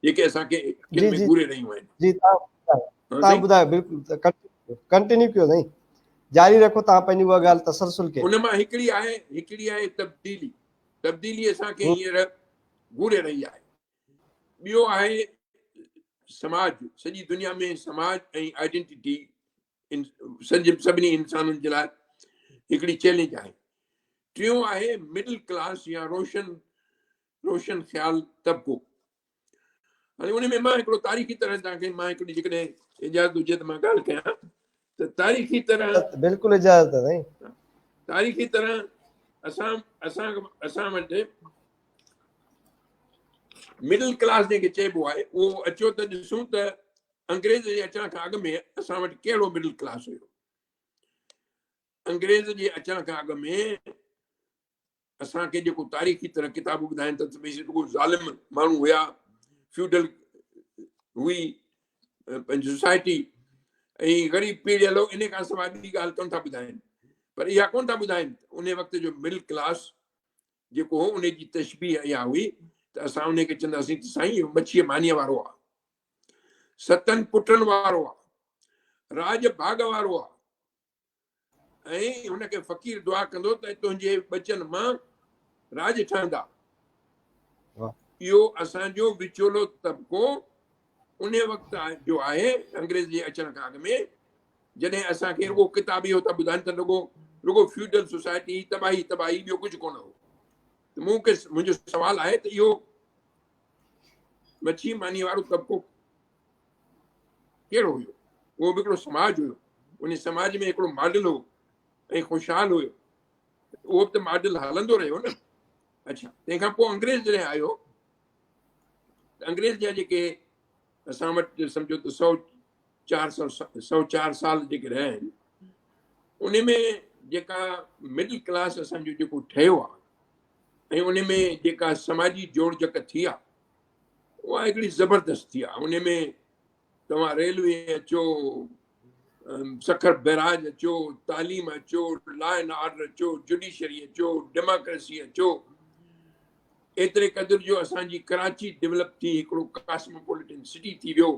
جيڪي اسان کي ڪن ۾ گهوري رهيون آهن. جي توهان ٻڌايو. بلڪل ڪنٽينيو ڪيو سائين، جاري رکو توهان پنهنجي اها ڳالهه تسلسل کي. ان مان هڪڙي آهي هڪڙي آهي تبديلي، تبديلي اسان کي هينئر گهوري رهي آهي. ٻيو آهي سماج، سڄي دنيا ۾ سماج ۽ آئيڊينٽيٽي سڄي سڀني انسانن جي لاء هڪڙي چئلينج آهي. ٽيون آهي مڊل ڪلاس يا روشن روشن خيال طبقو. هاڻي ان ۾ مان هڪڙو تاريخي طرح توهان کي مان هڪڙي جيڪڏهن اجازت هجي ته مان ڳالهه ڪيان ته تاريخي طرح بلڪل اجازت آهي سائين. تاريخي طرح اسان اسان اسان وٽ مڊل ڪلاس جنهن کي چئبو آهي اهو اچو ته ڏسون ته انگريز جي اچڻ کان اڳ ۾ اسان وٽ ڪهڙو مڊل ڪلاس هيو. انگريز جي اچڻ کان اڳ ۾ اسان کي جيڪو تاريخي طرح ڪتاب ٻڌائين ٿا ته ڀئي رڳو ظالم ماڻهو هيا، فيوڊل هئي پنهنجي سوسائٽي ۽ غريب پيڙيل هو، ان کان سواء ٻي ڳالهه ڪونه ٿا ٻڌائين. پر اها ڪونه ٿا ٻڌائين ان وقت جو مڊل ڪلاس جيڪو هو ان جي تشبيهه اها هئي ته اسان ان کي چونداسين ته سائين اهو مڇيء مانيء وارو آهي، ستن پٽن وارو آهي، راڄ ڀاڳ وارو آهي ۽ هن کي فقير دعا ڪندو ته تنهنجي ٻچن مان راڄ ٺهندا. اهو اسان جو وچولو طبقو ان وقت جو آهي انگريز جي اچڻ کان اڳ ۾، جڏهن اسان کي رڳو ڪتاب اهو ٿا ٻڌائن ته رڳو رڳو فيوڊل سوسائٽي تباهي تباهي ٻيو ڪجهه ڪونه هو. ته مون کي منهنجو سوال آهي ته اهو مڇي ماني وارو طبقو ڪهڙو هيو؟ اهو به هڪڙو سماج هيو، ان سماج ۾ هڪڙو ماڊل هو ۽ خوشحال هيو، اهو به ته ماڊل هلندو رهيو نه. اڇا تنهن کان پوء انگريز جڏهن آيو ته انگريز جا جيڪي اسان وٽ سمجهو ته سؤ چار سؤ سؤ چار سال جيڪي رهيا آهن ان ۾ جيڪا مڊل ڪلاس اسان جو جيڪو ٺهيو آهي ۽ ان ۾ جيڪا سماجي جوڙجڪ ٿي آهي اها هڪڙي زبردست ٿي آهي. ان ۾ توهان ريلوي اچو، سکر بئراج اچو، تعليم اچو، لا اينڊ آرڊر اچو، جڊيشري اچو، ڊيموڪريسي اچو، ايتري قدر جو اسان جي ڪراچي ڊولپ ٿي هڪڙو ڪاسموپوليٽن سٽي ٿي ويو.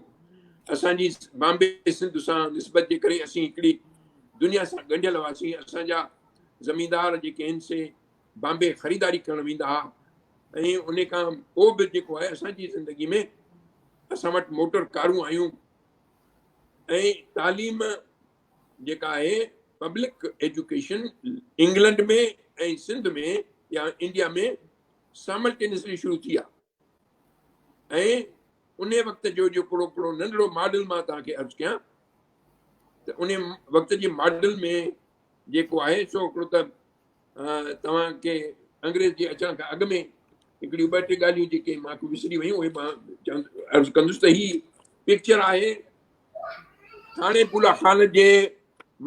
اسان جي بامبي سنڌ سان نسبت جي ڪري اسين هڪڙي دنيا سان ڳنڍيل هئاسين. اسان جا زميندار جيڪي آهن سي بامبي خريداري ڪرڻ ويندا هئا ۽ ان کان پوء به جيڪو آهي اسان جي زندگي ۾ اسان وٽ موٽر ڪارون آيون ۽ تعليم جيڪا آهي پبلڪ ايجوڪيشن انگلنڊ ۾ ۽ سنڌ ۾ يا انڊيا ۾ سائملٽينسلي شروع ٿي آهي ۽ ان وقت جو جيڪو هڪڙو ننڍڙو ماڊل مان توهان کي عرض ڪيان ته ان وقت جي ماڊل ۾ جيڪو آهي سو هڪڙو ته توهان کي انگريز جي اچڻ کان اڳ ۾ هڪڙيون ٻه ٽي ڳالهيون جيڪي مان کي وسري ويون اهي مان عرض ڪندس ته هي پڪچر آهي ٿاڻي پولا خان جي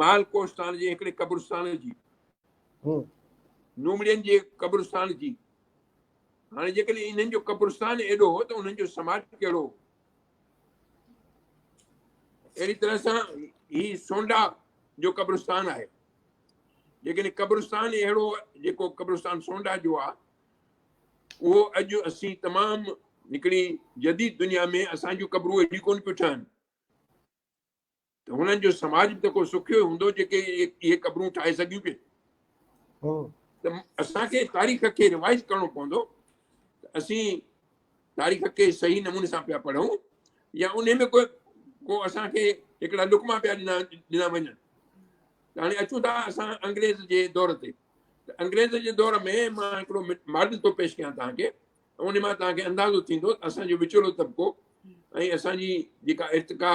محل ڪوستان جي هڪڙي قبرستان جي، نومڙين جي قبرستان جي. هاڻي جيڪڏهن انهن جو قبرستان ايڏو هو ته انهن جو سماج ڪهڙو هو؟ اهڙي طرح سان هي سونڊا جو قبرستان آهي. جيڪڏهن قبرستان اهڙو جيڪو قبرستان سونڊا جو آهي، اهو اڄ اسين تمام هڪڙي جديد دنيا ۾ اسان جون قبرون اهڙيون ڪونه پيون ٺهن ته هنن جو سماج به ته ڪو سکيو هوندو جيڪي اهي قبرون ٺاهي سگهيون پيون. ته اسان کي تاريخ کي روائز ڪرڻو پوندو ته اسين تاريخ کي صحيح نموني سان پيا پڙهون يا ان ۾ ڪو ڪو اسان کي هڪڙا لقما پيا ڏنا ڏنا وڃن. ته هاڻي اچون ٿا اسان انگريز جي دور تي. ته انگريز جي دور ۾ مان هڪڙو ماڊل ٿو پيش ڪيان توهان کي، ان مان توهان کي اندازو ٿيندو ته اسان جو وچولو طبقو ۽ اسان جي جيڪا ارتقا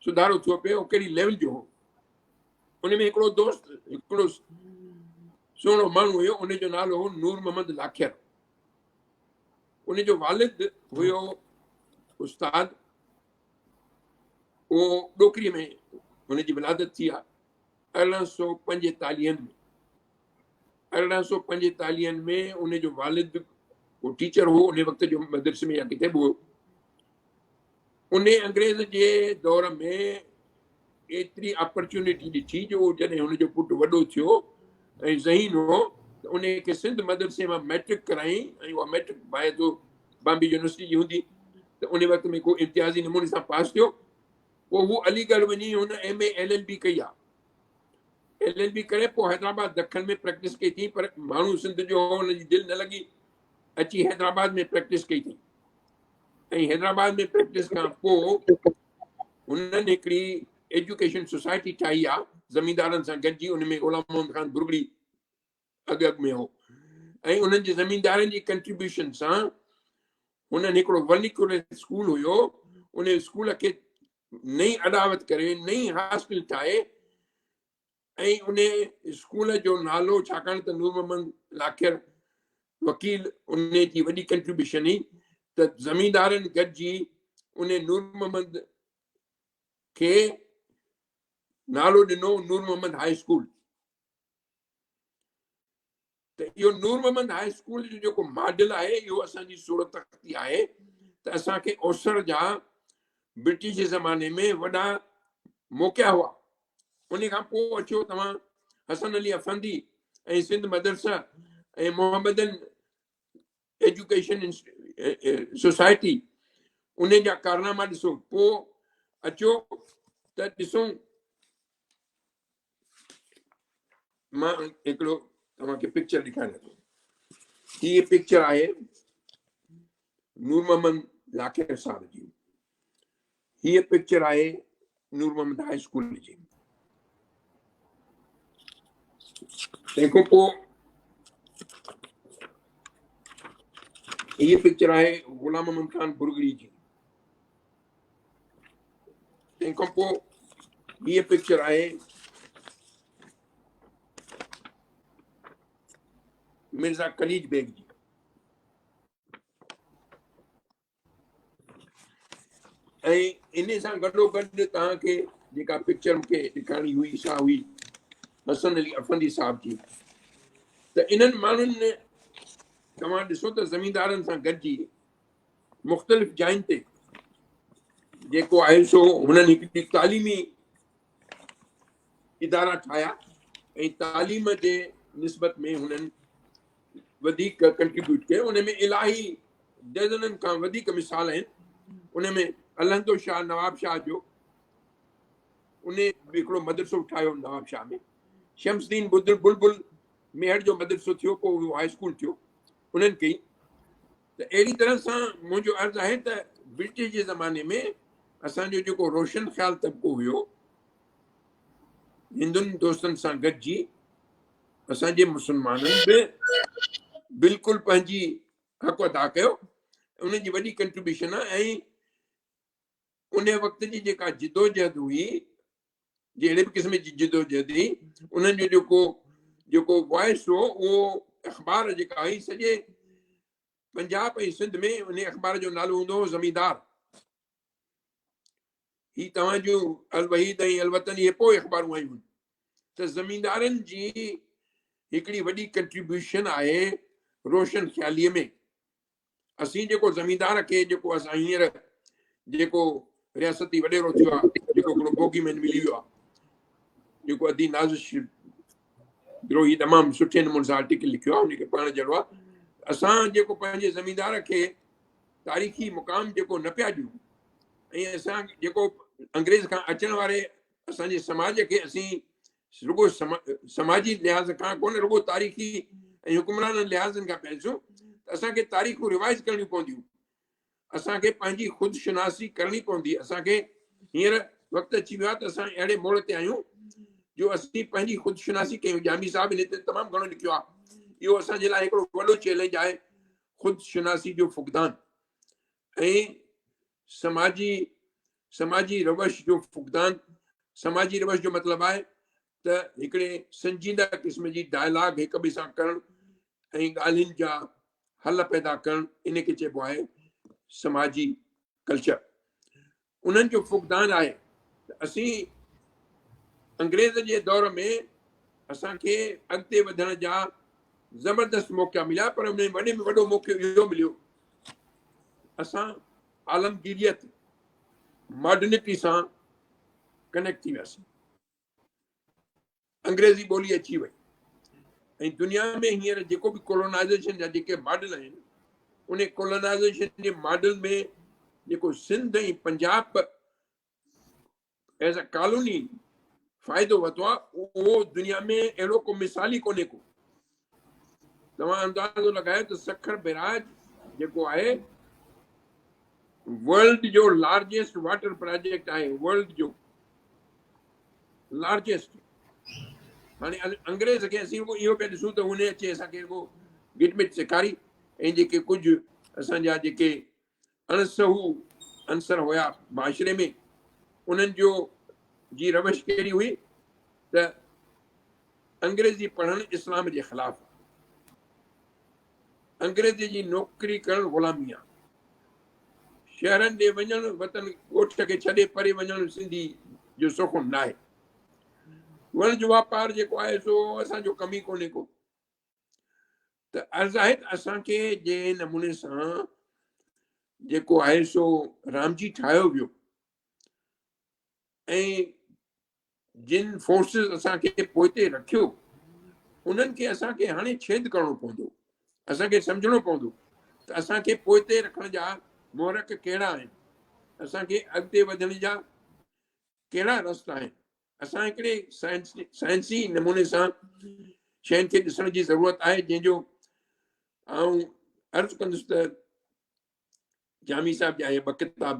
سڌارو ٿيو پيو اهو ڪهڙي ليول جو هو. ان ۾ هڪڙو دوست، هڪڙو سهڻو ماڻهو هيو، ان جو نالو هو نور محمد لاکير. ان جو والد هيو استاد، اهو ڏوڪري ۾ هن جي ولادت ٿي آهي 1845 ۾. 1845 ۾ ان جو والد ڪو ٽيچر هو ان وقت جو مدرسي ۾ يا ڪٿي به هو. ان انگريز جي دور ۾ ايتري اپرچونٽي ڏٺي جو جڏهن هن جو پٽ وڏو ٿيو ۽ ذهين هو ته ان کي سنڌ مدرسي مان ميٽرڪ ڪرائين ۽ اها ميٽرڪ ڀانئي ٿو بامبي يونيورسٽي جي هوندي ته ان وقت ۾ ڪو امتيازي نموني سان پاس ٿيو. پوء هو علي ڳڙهه وڃي هن M A L L B ڪئي آ. ايل ايل بي ڪري پوء حيدرآباد دکن ۾ پريڪٽس ڪئي اٿئي پر ماڻهو سنڌ جو هو، هن جي دل نه لڳي، اچي حيدرآباد ۾ پريڪٽس ڪئي اٿئي ۽ حيدرآباد ۾ پريڪٽس کان پوء هنن هڪڙي ايجوڪيشن سوسائٽي ٺاهي آ زميندارن سان گڏجي، ان ۾ غلام محمد خان برگڙي اڳ اڳ ۾ هو ۽ انهن جي زميندارن جي ڪنٽريبيوشن سان هنن هڪڙو ورنيڪولر اسڪول هيو، ان اسڪول کي نئين اڏاوت ڪري نئين هاسٽل ٺاهي ۽ ان اسڪول جو نالو، ڇاڪاڻ ته نور محمد لاکير وڪيل ان جي وڏي ڪنٽريبيوشن هئي ته زميندارن گڏجي ان نور محمد کي نالو ڏنو نور محمد هاء اسڪول. ته اهو نور محمد هاء اسڪول جو جيڪو ماڊل آهي اهو اسان جي صورت تختي آهي ته اسان کي اوسر جا برٽش جي زماني ۾ وڏا موقعا هئا. ان کان پوء اچو توهان حسن علي افندي ۽ سنڌ مدرسه ۽ محمدن ايجوڪيشن سوسائٽي ان جا ڪارناما ڏسو. پوء اچو ته ڏسون، مان هڪڙو توهان کي پڪچر ڏيکاريان ٿو. هي پڪچر آهي نور محمد لاکير صاحب جي، هيء پڪچر آهي نور محمد هاء اسڪول جي. تنهن کان پوء هيء پڪچر آهي غلام محمد خان برگڙي جي. تنهن کان پوء هيء پڪچر آهي مرزا قليچ بيگ جي. ۽ ان سان گڏو گڏ توهان کي جيڪا پڪچر مون کي ڏيکارڻي هئي سا هئي حسن علي افندي صاحب جي. ته انهن ماڻهن توهان ڏسو ته زميندارن سان گڏجي مختلف جاين تي جيڪو آهي سو هنن هڪڙي تعليمي ادارا ٺاهيا ۽ تعليم جي نسبت ۾ هنن وڌيڪ ڪنٽريبيوٽ ڪيو. ان ۾ الاهي ڊزنن کان وڌيڪ مثال آهن. ان ۾ الهندو شاهه نواب شاهه جو ان به هڪڙو مدرسو ٺاهيو نواب شاهه ۾. شمس الدين بلبل ميهڙ جو مدرسو ٿيو، پوء اهو هاء اسڪول ٿيو، انهن ڪئي. ته اهڙي طرح سان منهنجو عرض آهي ته برٽش جي زماني ۾ اسان جو جيڪو روشن خيال طبقو هيو، هندن دوستن سان گڏجي اسان جي مسلمانن به بلڪل پنهنجي حق ادا ڪيو، ان جي وڏي ڪنٽريبيوشن آهي. ۽ ان وقت جي جيڪا جدوجهد هئي، جهڙي به قسم جي جدوجهد هئي، انهن جو جيڪو وائس هو، اهو اخبار جيڪا هئي سڄي پنجاب ۽ سنڌ ۾، ان اخبار جو نالو هوندو هو زميندار. هي توهان جون الوحيد ۽ الوطن اهي پوء اخبارون آيون. ته زميندارن جي هڪڙي وڏي ڪنٽريبيوشن آهي روشن خياليء ۾. اسين جيڪو زميندار کي جيڪو اسان هينئر جيڪو رياستي وڏيرو ٿيو آهي، جيڪو هڪڙو بوگي مين ملي ويو آهي، جيڪو ادي نازش دروهي تمام سٺي نموني سان آرٽيڪل لکيو آهي، ان کي پڙهڻ جهڙو آهي. اسان جيڪو پنهنجي زميندار کي تاريخي مقام جيڪو نه پيا ڏيون ۽ اسان جيڪو انگريز کان اچڻ واري اسان جي سماج کي اسين رڳو سماجي لحاظ کان ڪونه، رڳو تاريخي ۽ حڪمرانن لحاظن کان پيا ڏسون، ته اسان کي تاريخون ريوائز ڪرڻيون پونديون، اسان کي پنهنجي خود شناسي ڪرڻي پوندي. اسان کي هينئر وقت اچي ويو آهي ته اسان اهڙي موڙ تي آهيون جو اسين پنهنجي خود شناسي ڪيون. جامي صاحب هن تي تمام گهڻو لکيو آهي. اهو اسان جي لاء هڪڙو وڏو چئلينج آهي، خود شناسي جو فقدان ۽ سماجي روش جو فقدان. سماجي روش جو مطلب آهي ته هڪڙي سنجيده قسم جي ڊائلاگ هڪ ٻئي سان ڪرڻ ۽ ڳالهين جا حل پيدا ڪرڻ، ان کي چئبو آهي سماجي ڪلچر. انهن جو فقدان آهي ته اسين انگريز جي دور ۾ اسان کي اڳتي وڌڻ جا زبردست موقعا مليا، پر ان ۾ وڏي ۾ وڏو موقعو اهو مليو اسان عالمگيريت ماڊرنٽي سان ڪنيڪٽ ٿي وياسين، انگريزي ٻولي اچي وئي ۽ دنيا ۾ هينئر جيڪو به ڪولونائزيشن جا جيڪي ماڊل آهن، ان ڪولونائزيشن جي ماڊل ۾ جيڪو Sindh ۽ Punjab as a colony فائدو ورتو آهي، اهو دنيا ۾ اهڙو ڪو مثال ئي ڪونهي ڪو. توهان اندازو لڳايو ته سکر بئراج جيڪو آهي ورلڊ جو لارجسٽ واٽر پراجيڪٽ آهي، ورلڊ جو لارجسٽ. هاڻي انگريز کي اسين رڳو اهو پيا ڏسون ته هن اچي اسان کي رڳو گٽ مٽ سيکاري ۽ جيڪي ڪجهه اسان جا جيڪي اڻ سهو عنصر هيا معاشري ۾ انهن جو جي روش ڪهڙي هئي ته انگريزي پڙهڻ اسلام جي خلاف، انگريزي جي نوڪري ڪرڻ غلامي آ، شهرن ڏي وڃڻ، وطن ڳوٺ کي ڇڏي پري وڃڻ سنڌي جو سخن ناهي، وڻج واپار جيڪو آهي سو اسان جو ڪم ئي ڪونهي ڪو. ته عرض آهي ته اسان کي جنهن نموني سان جيڪو آهي سو رامجي ٺاهيو ويو ۽ جن فورسز اسان کي پوئتي رکيو، انهن کي اسان کي هاڻي ڇيد ڪرڻو پوندو. اسان کي سمجهڻو پوندو ته اسان کي پوئتي رکڻ جا محرڪ ڪهڙا آهن، اسان کي اڳتي وڌڻ جا ڪهڙا رستا آهن. اسان هڪڙي سائنسي نموني سان شين کي ڏسڻ جي ضرورت آهي، جنهن جو آئون عرض ڪندس ته جامي صاحب جا اهي ٻه ڪتاب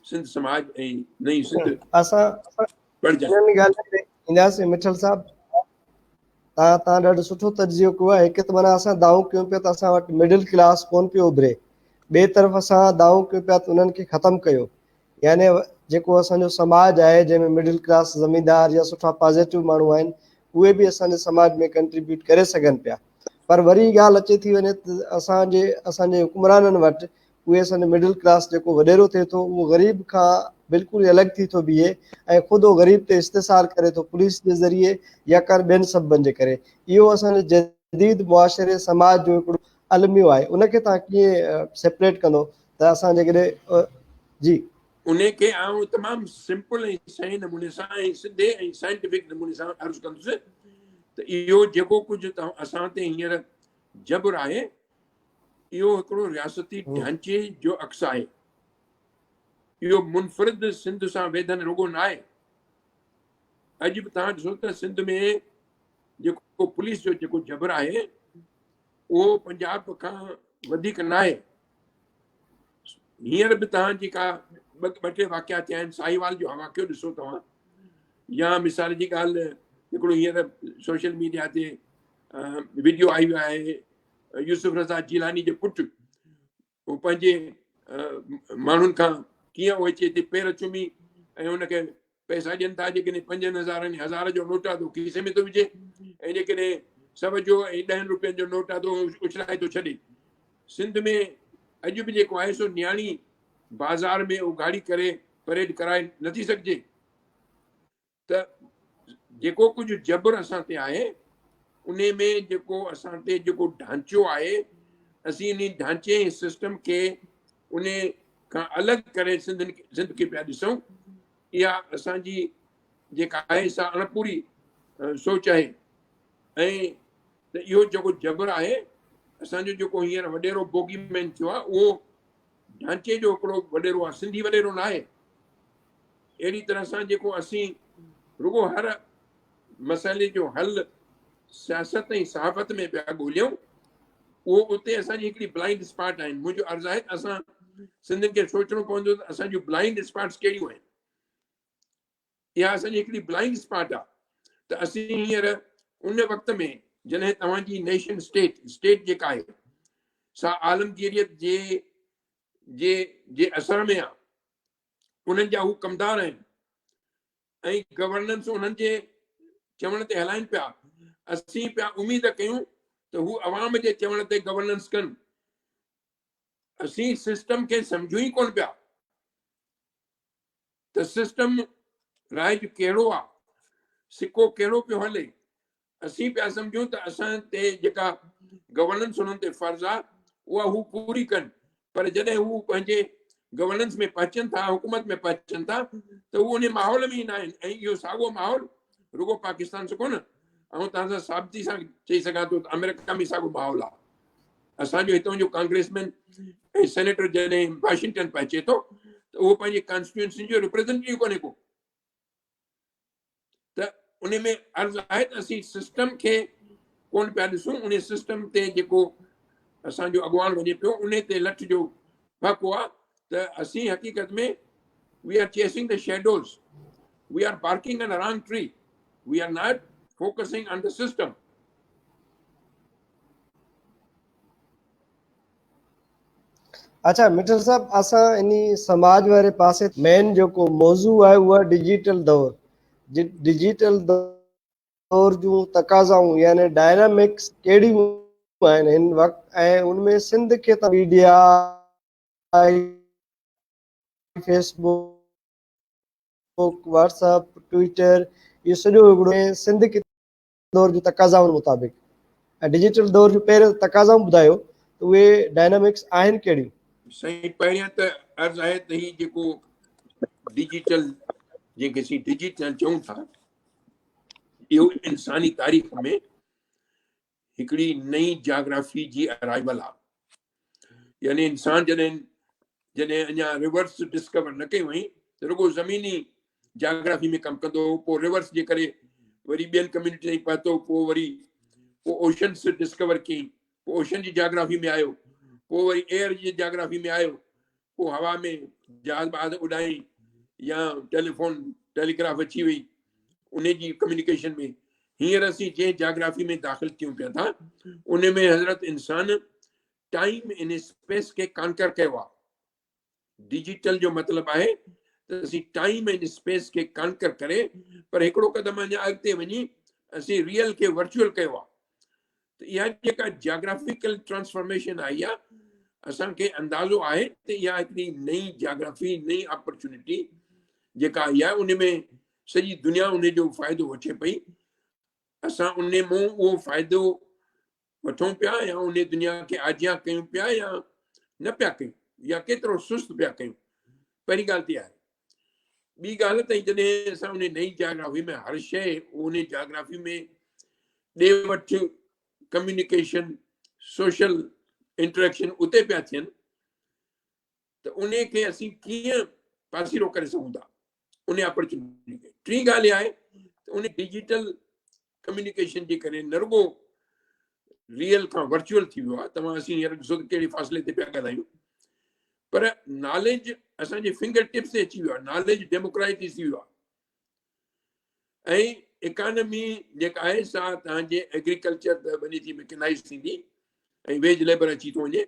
سنڌ سماج ۽ نئين سنڌ اسان پڙهجن. انهن ڳالهين تي اينداسين. مٺل صاحب، تان ڏاڍو سٺو تجزيو ڪيو آهي. هڪ ته معنيٰ اسان دانهون ڪيون پيا ته اسان وٽ مڊل ڪلاس ڪون پيو اڀري، ٻئي طرف اسان دانهون ڪيون پيا ته انهن کي ختم ڪيو، يعني جيڪو اسان جو سماج آهي جنهن ۾ مڊل ڪلاس زميندار يا سٺا پازيٽو ماڻهو آهن اهي به اسان جي سماج ۾ ڪنٽريبيوٽ ڪري سگهن پيا، پر وري ڳالهه اچي ٿي وڃي ته اسان جي حڪمرانن وٽ اهي اسان جو مڊل ڪلاس جيڪو وڏيرو ٿئي ٿو اهو غريب کان بلڪل ئي الڳ ٿي ٿو بيهي ۽ خود اهو غريب تي استحصال ڪري ٿو پوليس جي ذريعي يا ڪن ٻين سببن جي ڪري. اهو اسان جي جديد معاشري سماج جو هڪڙو الميو آهي، ان کي توهان ڪيئن سيپريٽ ڪندو ته اسان جيڪڏهن جي. ان کي آئون تمام سمپل ۽ صحيح نموني سان ۽ سڌي ۽ سائنٽيفڪ نموني سان عرض ڪندس ته اهو جيڪو ڪجهه اسان تي هينئر جبر آهي، اهو هڪڙو رياستي ڍانچي جو عڪس آهي. اهو منفرد سنڌ سان ويڌن رڳو نه آهي. اڄ به توهان ڏسو ته سنڌ ۾ جيڪو پوليس جو جيڪو جبر آهي، اهو پنجاب کان وڌيڪ نه آهي. هينئر به توهان جيڪا ٻه ٽي واقعا ٿيا آهن، ساهيوال جو واقعو ڏسو توهان، يا مثال جي ڳالهه هڪڙو هينئر سوشل ميڊيا تي وڊيو آئي ويو آهي، يوسف رضا جيلاني جي پٽ هو پنهنجي ماڻهن کان ڪيئن اهو اچي هتي پير چمي ۽ ان کي پئسا ڏين ٿا. جيڪڏهن پنجن هزارن هزار جو نوٽ آ ته کيسي ۾ ٿو وجهي ۽ جيڪڏهن سو جو ۽ ڏهن روپين جو نوٽ آ ته اڇلائي ٿو ڇڏي. سنڌ ۾ اڄ به جيڪو آهي سو نياڻي بازار ۾ اگهاڙي ڪري پريڊ ڪرائي نٿي سگهجي. ته جيڪو ڪجهه جبر اسان تي آهي، ان ۾ جيڪو اسان تي جيڪو ڍانچو آهي، اسين ان ڍانچي ۽ سسٽم کي ان کان الڳ ڪري سنڌ کي پيا ڏسون. اها اسان جي جيڪا آهي سا اڻپوري سوچ آهي. ۽ ته اهو جيڪو جبر آهي اسان جو، جيڪو هينئر وڏيرو بوگي مين ٿيو آهي، اهو ڍانچي جو هڪڙو وڏيرو آهي، سنڌي وڏيرو نه آهي. اهڙي طرح سان جيڪو اسين رڳو هر مسئلي جو حل سياست ۽ صحافت ۾ پيا ڳوليون، اهو اتي اسان جي هڪڙي بلائنڊ اسپاٽ آهن. منهنجو عرض آهي ته اسان سنڌين کي سوچڻو پوندو ته اسان جون بلائنڊ اسپاٽس ڪهڙيون آهن. اها اسان جي هڪڙي بلائنڊ اسپاٽ آهي ته اسين هينئر ان وقت ۾ جڏهن توهان جي نيشن اسٽيٽ، اسٽيٽ جيڪا آهي سا عالمگيريت جي اثر ۾ آهي، انهن جا هو ڪمدار آهن ۽ گورننس انهن جي چوڻ تي هلائن پيا. اسين پيا اميد ڪيون ته هو عوام جي چوڻ تي گورننس ڪن. اسين سسٽم کي سمجهون ئي ڪونه پيا ته سسٽم رائج ڪهڙو آ، سڪو ڪهڙو پيو هلي. اسين پيا سمجهون ته اسان تي جيڪا گورننس انهن تي فرض آ اها هو پوري ڪن، پر جڏهن هو پنهنجي گورننس ۾ پهچن ٿا، حڪومت ۾ پهچن ٿا ته هو ان ماحول ۾ ئي نه آهن. ۽ اهو ساڳو ماحول رڳو پاڪستان سان ڪونه، آئون توهان سان ثابتي سان چئي سگهان ٿو ته آمريڪا ۾ ساڳو ماحول آ. اسان جو هتان جو ڪانگريسمين ۽ سينيٽر جڏهن واشنگٽن پهچي ٿو ته اهو پنهنجي ڪانسٽيٽوئنسي جو ريپريزنٽيٽو ڪونهي ڪو. ته ان ۾ عرض آهي ته اسين سسٽم کي ڪون پيا ڏسون. ان سسٽم تي جيڪو اسان جو اڳواڻ وڃي پيو ان تي لٺ جو ڦڪو آ ته اسين حقيقت ۾ we are chasing the shadows, we are barking on wrong tree, we are not focusing on the system. اچھا مٺل صاحب، اسان اني سماج واري پاسي مين جيڪو موضوع آهي اهو آهي ڊجيٽل دور. ڊجيٽل دور جون تقاضائون يعني ڊائنامڪس ڪهڙيون آهن هن وقت ۽ ان ۾ سنڌ کي ته media, fee book, Whats app, Twitter, اهو سڄو هڪڙو سنڌ کي دور جون تقاضائن مطابق ۽ ڊجيٽل دور جون پهريون تقاضائون ٻڌايو ته اهي ڊائنامڪس آهن ڪهڙيون؟ سائين پهريان ته عرض آهي ته هي جيڪو ڊجيٽل جنهن کي اسين ڊجيٽل چئون ٿا، اهو انساني تاريخ ۾ هڪڙي نئين جاگرافي جي ارائيول آهي. يعني انسان جڏهن اڃا ريورس ڊسڪور نه ڪئي هئائين ته رڳو زميني جاگرافي ۾ ڪم ڪندو هو، پوء ريورس جي ڪري وري ٻين ڪميونٽي تائين پهتو، پوء وري پوء اوشنس ڊسڪور ڪيائين، پوء اوشن جي جاگرافي ۾ آيو، پوء وري ايئر جي جاگرافي ۾ آيو، پوء هوا ۾ جهاز بهاز اڏائين يا ٽيليفون ٽيليگراف اچي وئي ان جي ڪميونيڪيشن ۾. هينئر اسين جنهن جاگرافي ۾ داخل ٿيون پيا ٿا ان ۾ حضرت انسان ٽائيم ان اسپيس کي ڪانڪر ڪيو آهي. ڊجيٽل جو مطلب آهي ته اسين ٽائيم ۽ اسپيس کي ڪانڪر ڪري پر هڪڙو قدم اڃا اڳتي وڃي اسين ريئل کي ورچوئل ڪيو آهي. ته اها جيڪا جاگرافيڪل ٽرانسفارميشن آئي آهي، اسان کي اندازو آهي ته اها هڪڙي نئين جاگرافي، نئين اپرچونٽي جيڪا آئي آهي، ان ۾ سڄي دنيا ان جو فائدو وٺي پئي. اسان ان مون اهو فائدو وٺون پيا يا ان دنيا کي آجيان ڪيون پيا يا نه پيا ڪيون يا ڪيترو سست پيا ڪيون، پهرين ڳالهه ته اها آهي. ٻي ڳالهه ته جڏهن اسان ان نئين جاگرافي ۾ هر شيء ان جاگرافي ۾ ڏي وٺ، ڪميونيڪيشن، سوشل انٽريڪشن اتي پيا ٿين ته ان کي اسين ڪيئن پاسيرو ڪري سگهون ٿا ان اپرچونٽي کي. ٽين ڳالهه اها آهي ته ان ڊجيٽل ڪميونيڪيشن جي ڪري نه رڳو ريئل کان ورچوئل ٿي ويو آهي، توهان اسين هينئر ڏسو ته ڪهڙي فاصلي تي پيا ڳالهايون، پر ناليج اسان جي فنگر ٽپس تي اچي ويو آهي، ناليج ڊيموڪرائٽيز ٿي ويو آهي ۽ اڪانمي جيڪا آهي سا توهان جي ايگريڪلچر ته وڃي ٿي ميڪنائز ٿيندي ۽ ويج ليبر اچي ٿو وڃي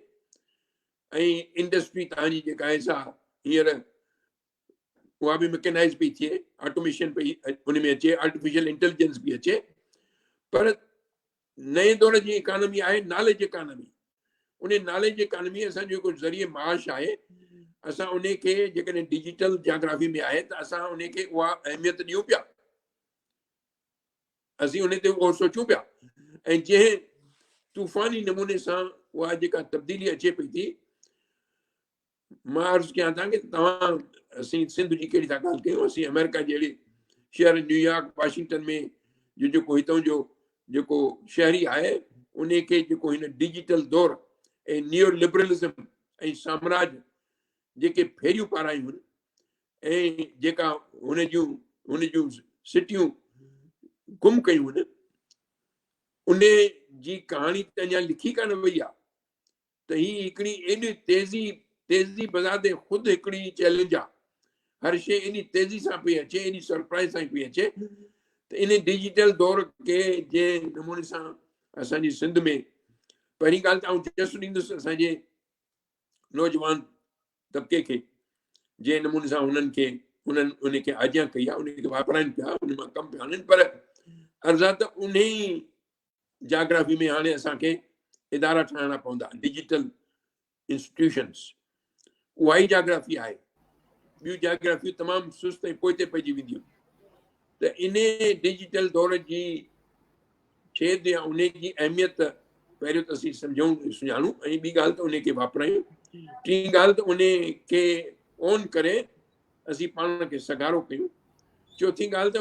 ۽ انڊسٽري توهان جي جيڪا آهي سا هينئر اها به ميڪنائز پئي ٿئي، آٽوميشن پئي ان ۾ اچي، آرٽيفيشل انٽيليجنس پئي اچي، پر نئين دور جي اڪانومي آهي ناليج اڪانومي. ان ناليج اڪانومي اسان جو هڪ ذريعي معاش آهي. اسان ان کي جيڪڏهن ڊجيٽل جاگرافي ۾ آهي ته اسان ان کي اها اهميت ڏيون پيا، اسين ان تي اهو سوچون پيا ۽ جنهن طوفاني نموني سان اها جيڪا تبديلي اچي پئي ٿي، مان عرض ڪيان ٿا ڪي توهان اسين سنڌ جي ڪهڙي ٿا ڳالهه ڪيون، اسين آمريڪا جهڙي شهر نيويارڪ واشنگٽن ۾ جو جيڪو هتان جو جيڪو شهري آهي ان کي جيڪو هن ڊجيٽل دور ۽ نيو لبرلزم ۽ سامراج جيڪي ڦيريون پارايون آهن ۽ جيڪا هن جون سٽيون گم ڪيون آهن، ان جي ڪهاڻي ته اڃا لکي ڪانه وئي آهي. ته هي هڪڙي ايڏي تيزي، تيزي بذات خود هڪڙي چئلينج آ، هر شيء ايڏي تيزي سان پئي اچي، ايڏي سرپرائز سان پئي اچي ته ان ڊجيٽل دور کي جنهن نموني سان اسان جي سنڌ ۾ پهرين ڳالهه ته آئون جس ڏيندس اسان جي نوجوان طبقي کي جنهن نموني سان هنن کي هنن ان کي آجيان ڪئي آ، ان کي واپرائن پيا، ان مان ڪم پيا آڻن، پر عرض آ ته انهي جاگرافي ۾ هاڻي اسان کي ادارا ٺاهڻا پوندا، ڊجيٽل انسٽيٽيوشنس. اها ئي جاگرافي آهي، ٻيون جاگرافيون تمام سست ۽ پوئتي پئجي وينديون. ته ان ڊجيٽل دور جي ڇيد يا ان جي اهميت پهريون ته اسين سمجھون سڃاڻون ۽ ٻي ڳالهه ته ان کي واپرايون، ٽين ڳالهه ته ان کي اون ڪري اسين پاڻ کي سگهارو ڪيون، چوٿين ڳالهه ته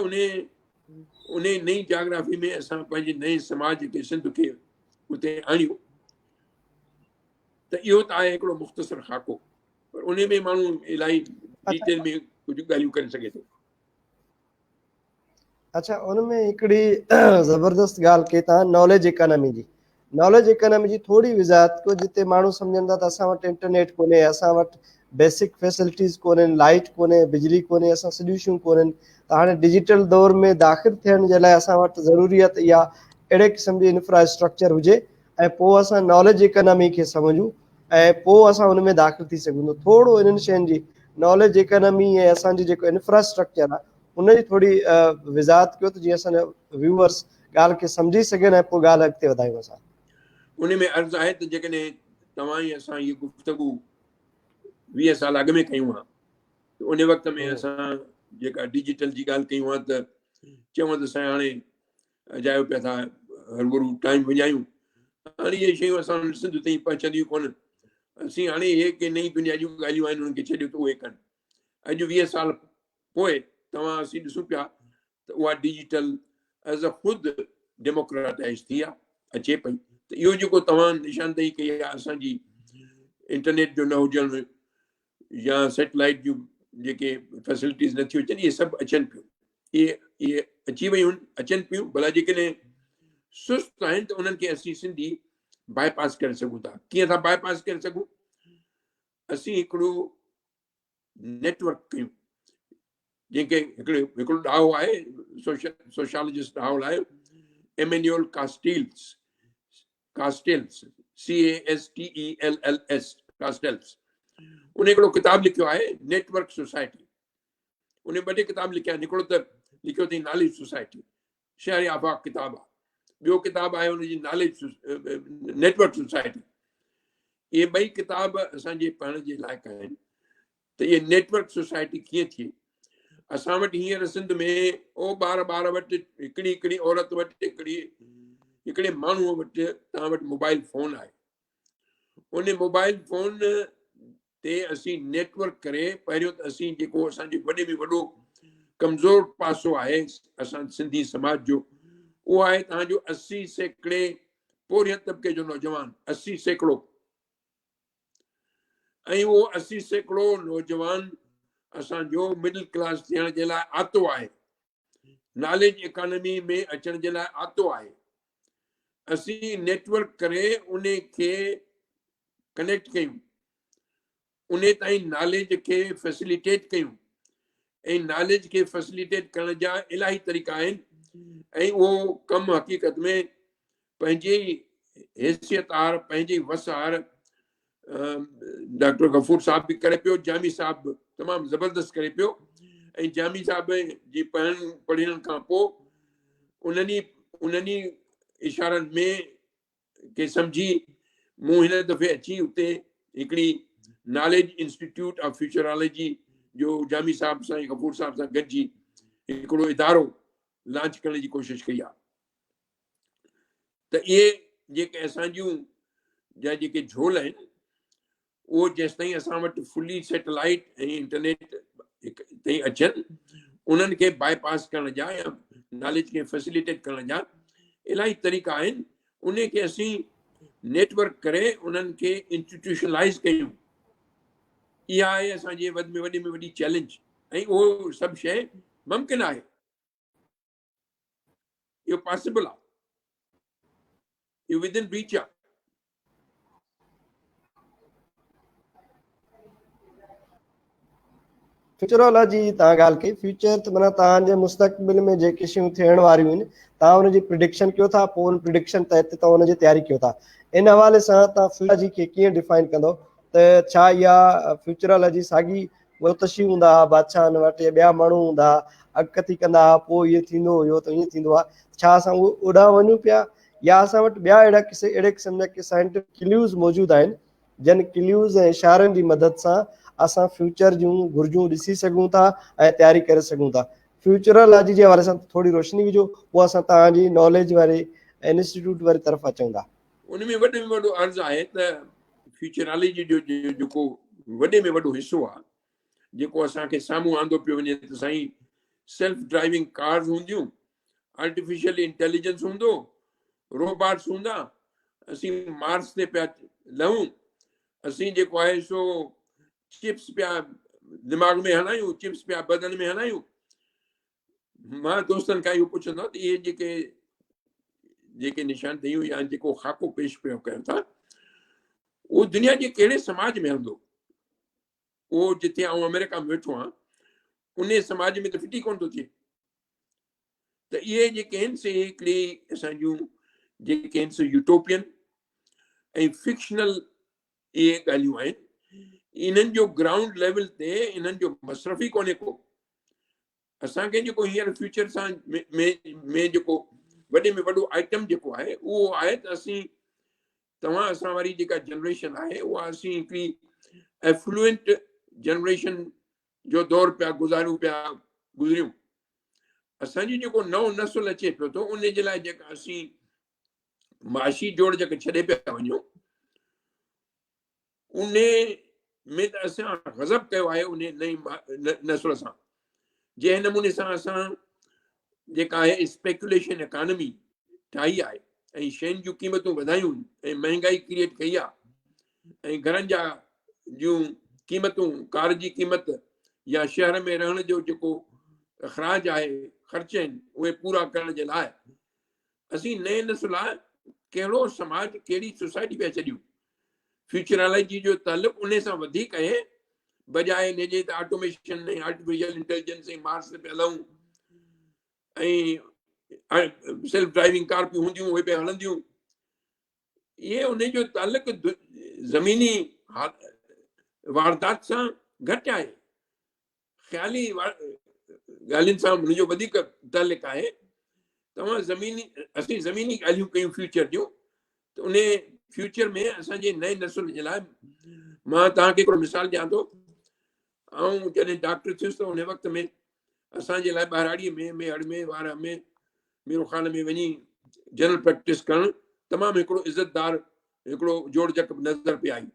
ان نئين جاگرافي ۾ اسان پنهنجي نئين سماج کي سنڌ کي اتي آڻيون. ته اهو ته آهي هڪڙو مختصر خاڪو، پر ان ۾ ماڻهو الاهي ڊيٽيل ۾ ڪجهه ڳالهيون ڪري سگهي ٿو. اڇا، ان ۾ هڪڙي زبردست ڳالهه ڪئي تان ناليج اڪانامي جي، ناليج اڪانامي جي ٿوري وضاحت ڪيو، جتي ماڻهو سمجهن ٿا ته اسان وٽ انٽرنيٽ ڪونهي، اسان وٽ بيسڪ فيسلٽيز ڪونهن، لائٽ ڪونهي، بجلي ڪونهي، اسان سڄيون شيون ڪونهن، ته هاڻي ڊجيٽل دور ۾ داخل ٿيڻ جي لاء اسان وٽ ضروري آهي ته اها اهڙي قسم جي انفراسٽرڪچر هجي ۽ پوء اسان ناليج اڪانامي کي سمجهون ۽ پوء اسان ان ۾ داخل ٿي سگهون ٿا. ٿورو انهن شين جي ناليج اڪانامي ۽ اسان جي جيڪو انفراسٽرڪچر آهي ان جي ٿوري وضاحت ڪيو ته جيئن اسان جا ويوئرس ڳالهه کي سمجهي سگهن ۽ پوء ڳالهه اڳتي وڌايون اسان. ان ۾ عرض آهي ته جيڪڏهن توهان ۽ اسان هيء گفتگو 20 سال اڳ ۾ ڪيون ها ته ان وقت ۾ اسان جيڪا ڊجيٽل جي ڳالهه ڪيون ها ته چون ته سائين هاڻي اجايو پيا ٿا هربرو ٽائيم وڃايون، هاڻي اهي شيون اسان سنڌ تائين پهچنديون ڪونه، اسين هاڻي اهي ڪي نئين دنيا جون ڳالهيون آهن انهن کي ڇڏيو ته اهي ڪن. اڄ 20 سال پوء توهان اسين ڏسون پيا ته اها ڊجيٽل از خود ڊيموڪراٽائز ٿي آ، اچي پئي. ته اهو جيڪو توهان نشاندهي ڪئي آ اسان جي انٽرنيٽ جو نه هجڻ يا سيٽلائيٽ جون جيڪي فيسلٽيز نٿيون اچن، اهي سڀ اچن پيون، اهي اچي ويون آهن، اچن پيون. ڀلا جيڪڏهن سست آهن ته انهن کي اسين سنڌي باء پاس ڪري سگهون ٿا. ڪيئن ٿا باء پاس ڪري سگهون؟ اسين هڪڙو نيٽورڪ ڪيون، جنهن کي هڪڙو ڏاهو آهي، سوشالوجسٽ ڏاهو آهي، Emmanuel Castells, Castells, C A S T E L L S, Castells, ان هڪڙو ڪتاب لکيو آهي نيٽورڪ سوسائٽي. ان ٻه ٽي ڪتاب لکيا آهن، هڪڙو ته لکيو اٿئي ناليج سوسائٽي، شهر آفاق ڪتاب آهي، ٻيو ڪتاب آهي ان جي ناليج نيٽورڪ سوسائٽي. اهي ٻئي ڪتاب اسان جي پڙهڻ جي لائق آهن ته اهي نيٽورڪ سوسائٽي ڪيئن ٿئي. اسان وٽ هينئر سنڌ ۾ او ٻار ٻار وٽ، هڪڙي هڪڙي عورت وٽ، هڪڙي هڪڙي ماڻهوء وٽ توهان وٽ موبائل فون آهي. ان موبائل فون تي اسين نيٽورڪ ڪري پهريون ته اسين جيڪو اسان جو وڏي ۾ وڏو ڪمزور پاسو آهي اسان سنڌي سماج جو اهو آهي توهان جو 80 سيڪڙي پورهيت طبقي جو نوجوان، 80% ۽ اهو 80% نوجوان اسان جو مڊل ڪلاس ٿيڻ جي لاء آتو آهي، ناليج اڪانومي ۾ اچڻ جي لاء آتو آهي. اسين نيٽورڪ ڪري ان کي ڪنيڪٽ ڪيون، ان تائين ناليج کي فيسليٽيٽ ڪيون ۽ ناليج کي فيسليٽيٽ ڪرڻ جا الاهي طريقا آهن ۽ اهو ڪم حقيقت ۾ پنهنجي حيثيت آهر پنهنجي وس آهر ڊاڪٽر غفور صاحب به ڪري پيو، جامي صاحب به تمام زبردست ڪري پيو ۽ جامي صاحب جي پڙهڻ پڙهڻ کان پوء انهن ئي انهن ئي اشارن ۾ کي سمجهي مون هن دفعي اچي اتي هڪڙي ناليج انسٽيٽيوٽ آف فيوچرالاجي جو جامي صاحب سان ۽ غفور صاحب سان گڏجي هڪڙو ادارو لانچ ڪرڻ جي ڪوشش ڪئي آهي ته اهي جيڪي اسان جون جا جيڪي جھول آهن اهو جيستائين اسان وٽ فلي سيٽلائيٽ ۽ انٽرنيٽ تائين اچن انهن کي باء پاس ڪرڻ جا يا ناليج کي فيسليٽيٽ ڪرڻ جا الاهي طريقا آهن. ان کي اسين نيٽورڪ ڪري انهن کي انسٽيٽيوشنلائز ڪيون، اها آهي اسان جي وڏي ۾ وڏي ۾ وڏي چئلينج ۽ اهو سڀ شيء ممڪن آهي، اهو پاسبل آهي، اهو ودن ريچ آهي. فيوچرولاجي جي توهان ڳالهه ڪئي، فيوچر ته معنيٰ توهان جي مستقبل ۾ جيڪي شيون ٿيڻ واريون آهن توهان ان جي پرڊڪشن ڪيو ٿا، پوء ان پرڊڪشن تحت توهان ان جي تياري ڪيو ٿا. ان حوالي سان توهان فيوچرولاجي کي ڪيئن ڊفائن ڪندو ته ڇا اها فيوچرولاجي ساڳي جوتشي هوندا ها بادشاهن وٽ يا ٻيا ماڻهو هوندا ها اڳڪٿي ڪندا ها پوء اهي ٿيندو هيو ته ائين ٿيندو آهي، ڇا اسان اهو اوڏانهن وڃون پيا يا اسان وٽ ٻيا اهڙا قصي اهڙي قسم جا ڪي سائنٽيفڪ ڪليوز موجود آهن جن ڪليوز ۽ اشارن جي مدد سان اسان فيوچر جون گهرجون ڏسي سگهون ٿا ۽ تياري ڪري سگهون ٿا. فيوچرولاجي جي حوالي سان ٿوري روشني وجهو پوء اسان توهان جي ناليج واري انسٽيٽيوٽ واري طرف اچون ٿا. ان ۾ وڏي ۾ وڏو عرض آهي ته فيوچرولاجي جو جيڪو وڏي ۾ وڏو حصو آهي جيڪو اسان کي سامهون آندو پيو وڃي ته سائين سيلف ڊرائيونگ ڪارز هونديون، آرٽيفيشل انٽيليجنس هوندو، روباٽس هوندا، اسين مارس تي پيا لهون، اسين جيڪو آهي سو چپس پيا دماغ ۾ هڻايون، چپس پيا بدن ۾ هڻايون. مان دوستن کان اهو پڇندو آهيان ته اهي جيڪي جيڪي نشاندهيون يا جيڪو خاڪو پيش پيو ڪيو ٿا اهو دنيا جي ڪهڙي سماج ۾ هلندو؟ اهو جتي آئون آمريڪا ۾ ويٺو آهيان ان سماج ۾ ته فٽي ڪونه ٿو ٿئي. ته اهي جيڪي آهن سي هڪڙي اسان جون جيڪي آهن سي يوٽوپين ۽ فڪشنل اهي ڳالهيون آهن. انهن جو گرائونڊ ليول تي انهن جو مصرف ئي ڪونهي ڪو. اسان کي جيڪو هينئر فيوچر سان ۾ جيڪو وڏي ۾ وڏو آئٽم جيڪو آهي اهو آهي ته اسين توهان اسان واري جيڪا جنريشن آهي اها اسين هڪڙي افلوئنٽ جنريشن جو دور پيا گذاريون پيا گذريون. اسان جو جيڪو نئون نسل اچي پيو ٿو ان جي لاء جيڪا اسين معاشي جوڙجڪ ڇڏي پيا وڃون ان ۾ ته اسان غضب ڪيو آهي ان نئين نسل سان. جنهن نموني سان اسان جيڪا آهي اسپيڪوليشن اڪانومي ٺاهي آهي ۽ شين جون قيمتون وڌايون ۽ مهنگائي ڪريئيٽ ڪئي آهي ۽ گهرن جا جون قيمتون، ڪار جي قيمت يا شهر ۾ رهڻ جو جيڪو اخراج آهي، خرچ آهن، اهي پورا ڪرڻ جي لاء اسين نئين نسل لاء ڪهڙو سماج، ڪهڙي سوسائٽي پيا ڇڏيون؟ فيوچرالاجي جو تعلق انهي سان وڌيڪ آهي بجاء انهي جي ته آٽوميشن ۽ آرٽيفيشل انٽيليجنس ۽ مارس تي پيا هلون ۽ سيلف ڊرائيونگ ڪار پيون هونديون اهي پيا هلنديون. اهي انهي جو تعلق زميني واردات سان گهٽ آهي، خيالي ڳالهين سان هن جو وڌيڪ تعلق آهي. توهان زميني اسين زميني ڳالهيون ڪيون فيوچر جون ته ان فيوچر ۾ اسان جي نئين نسل جي لاء مان توهان کي هڪڙو مثال ڏيان ٿو. آئون جڏهن ڊاڪٽر ٿيس ته ان وقت ۾ اسان جي لاء ٻهراڙيء ۾ ميهڙ ۾ وارهه ۾ ميرو خان ۾ وڃي جنرل پريڪٽس ڪرڻ تمام هڪڙو عزتدار هڪڙو جوڙجڪ نظر پئي آئي.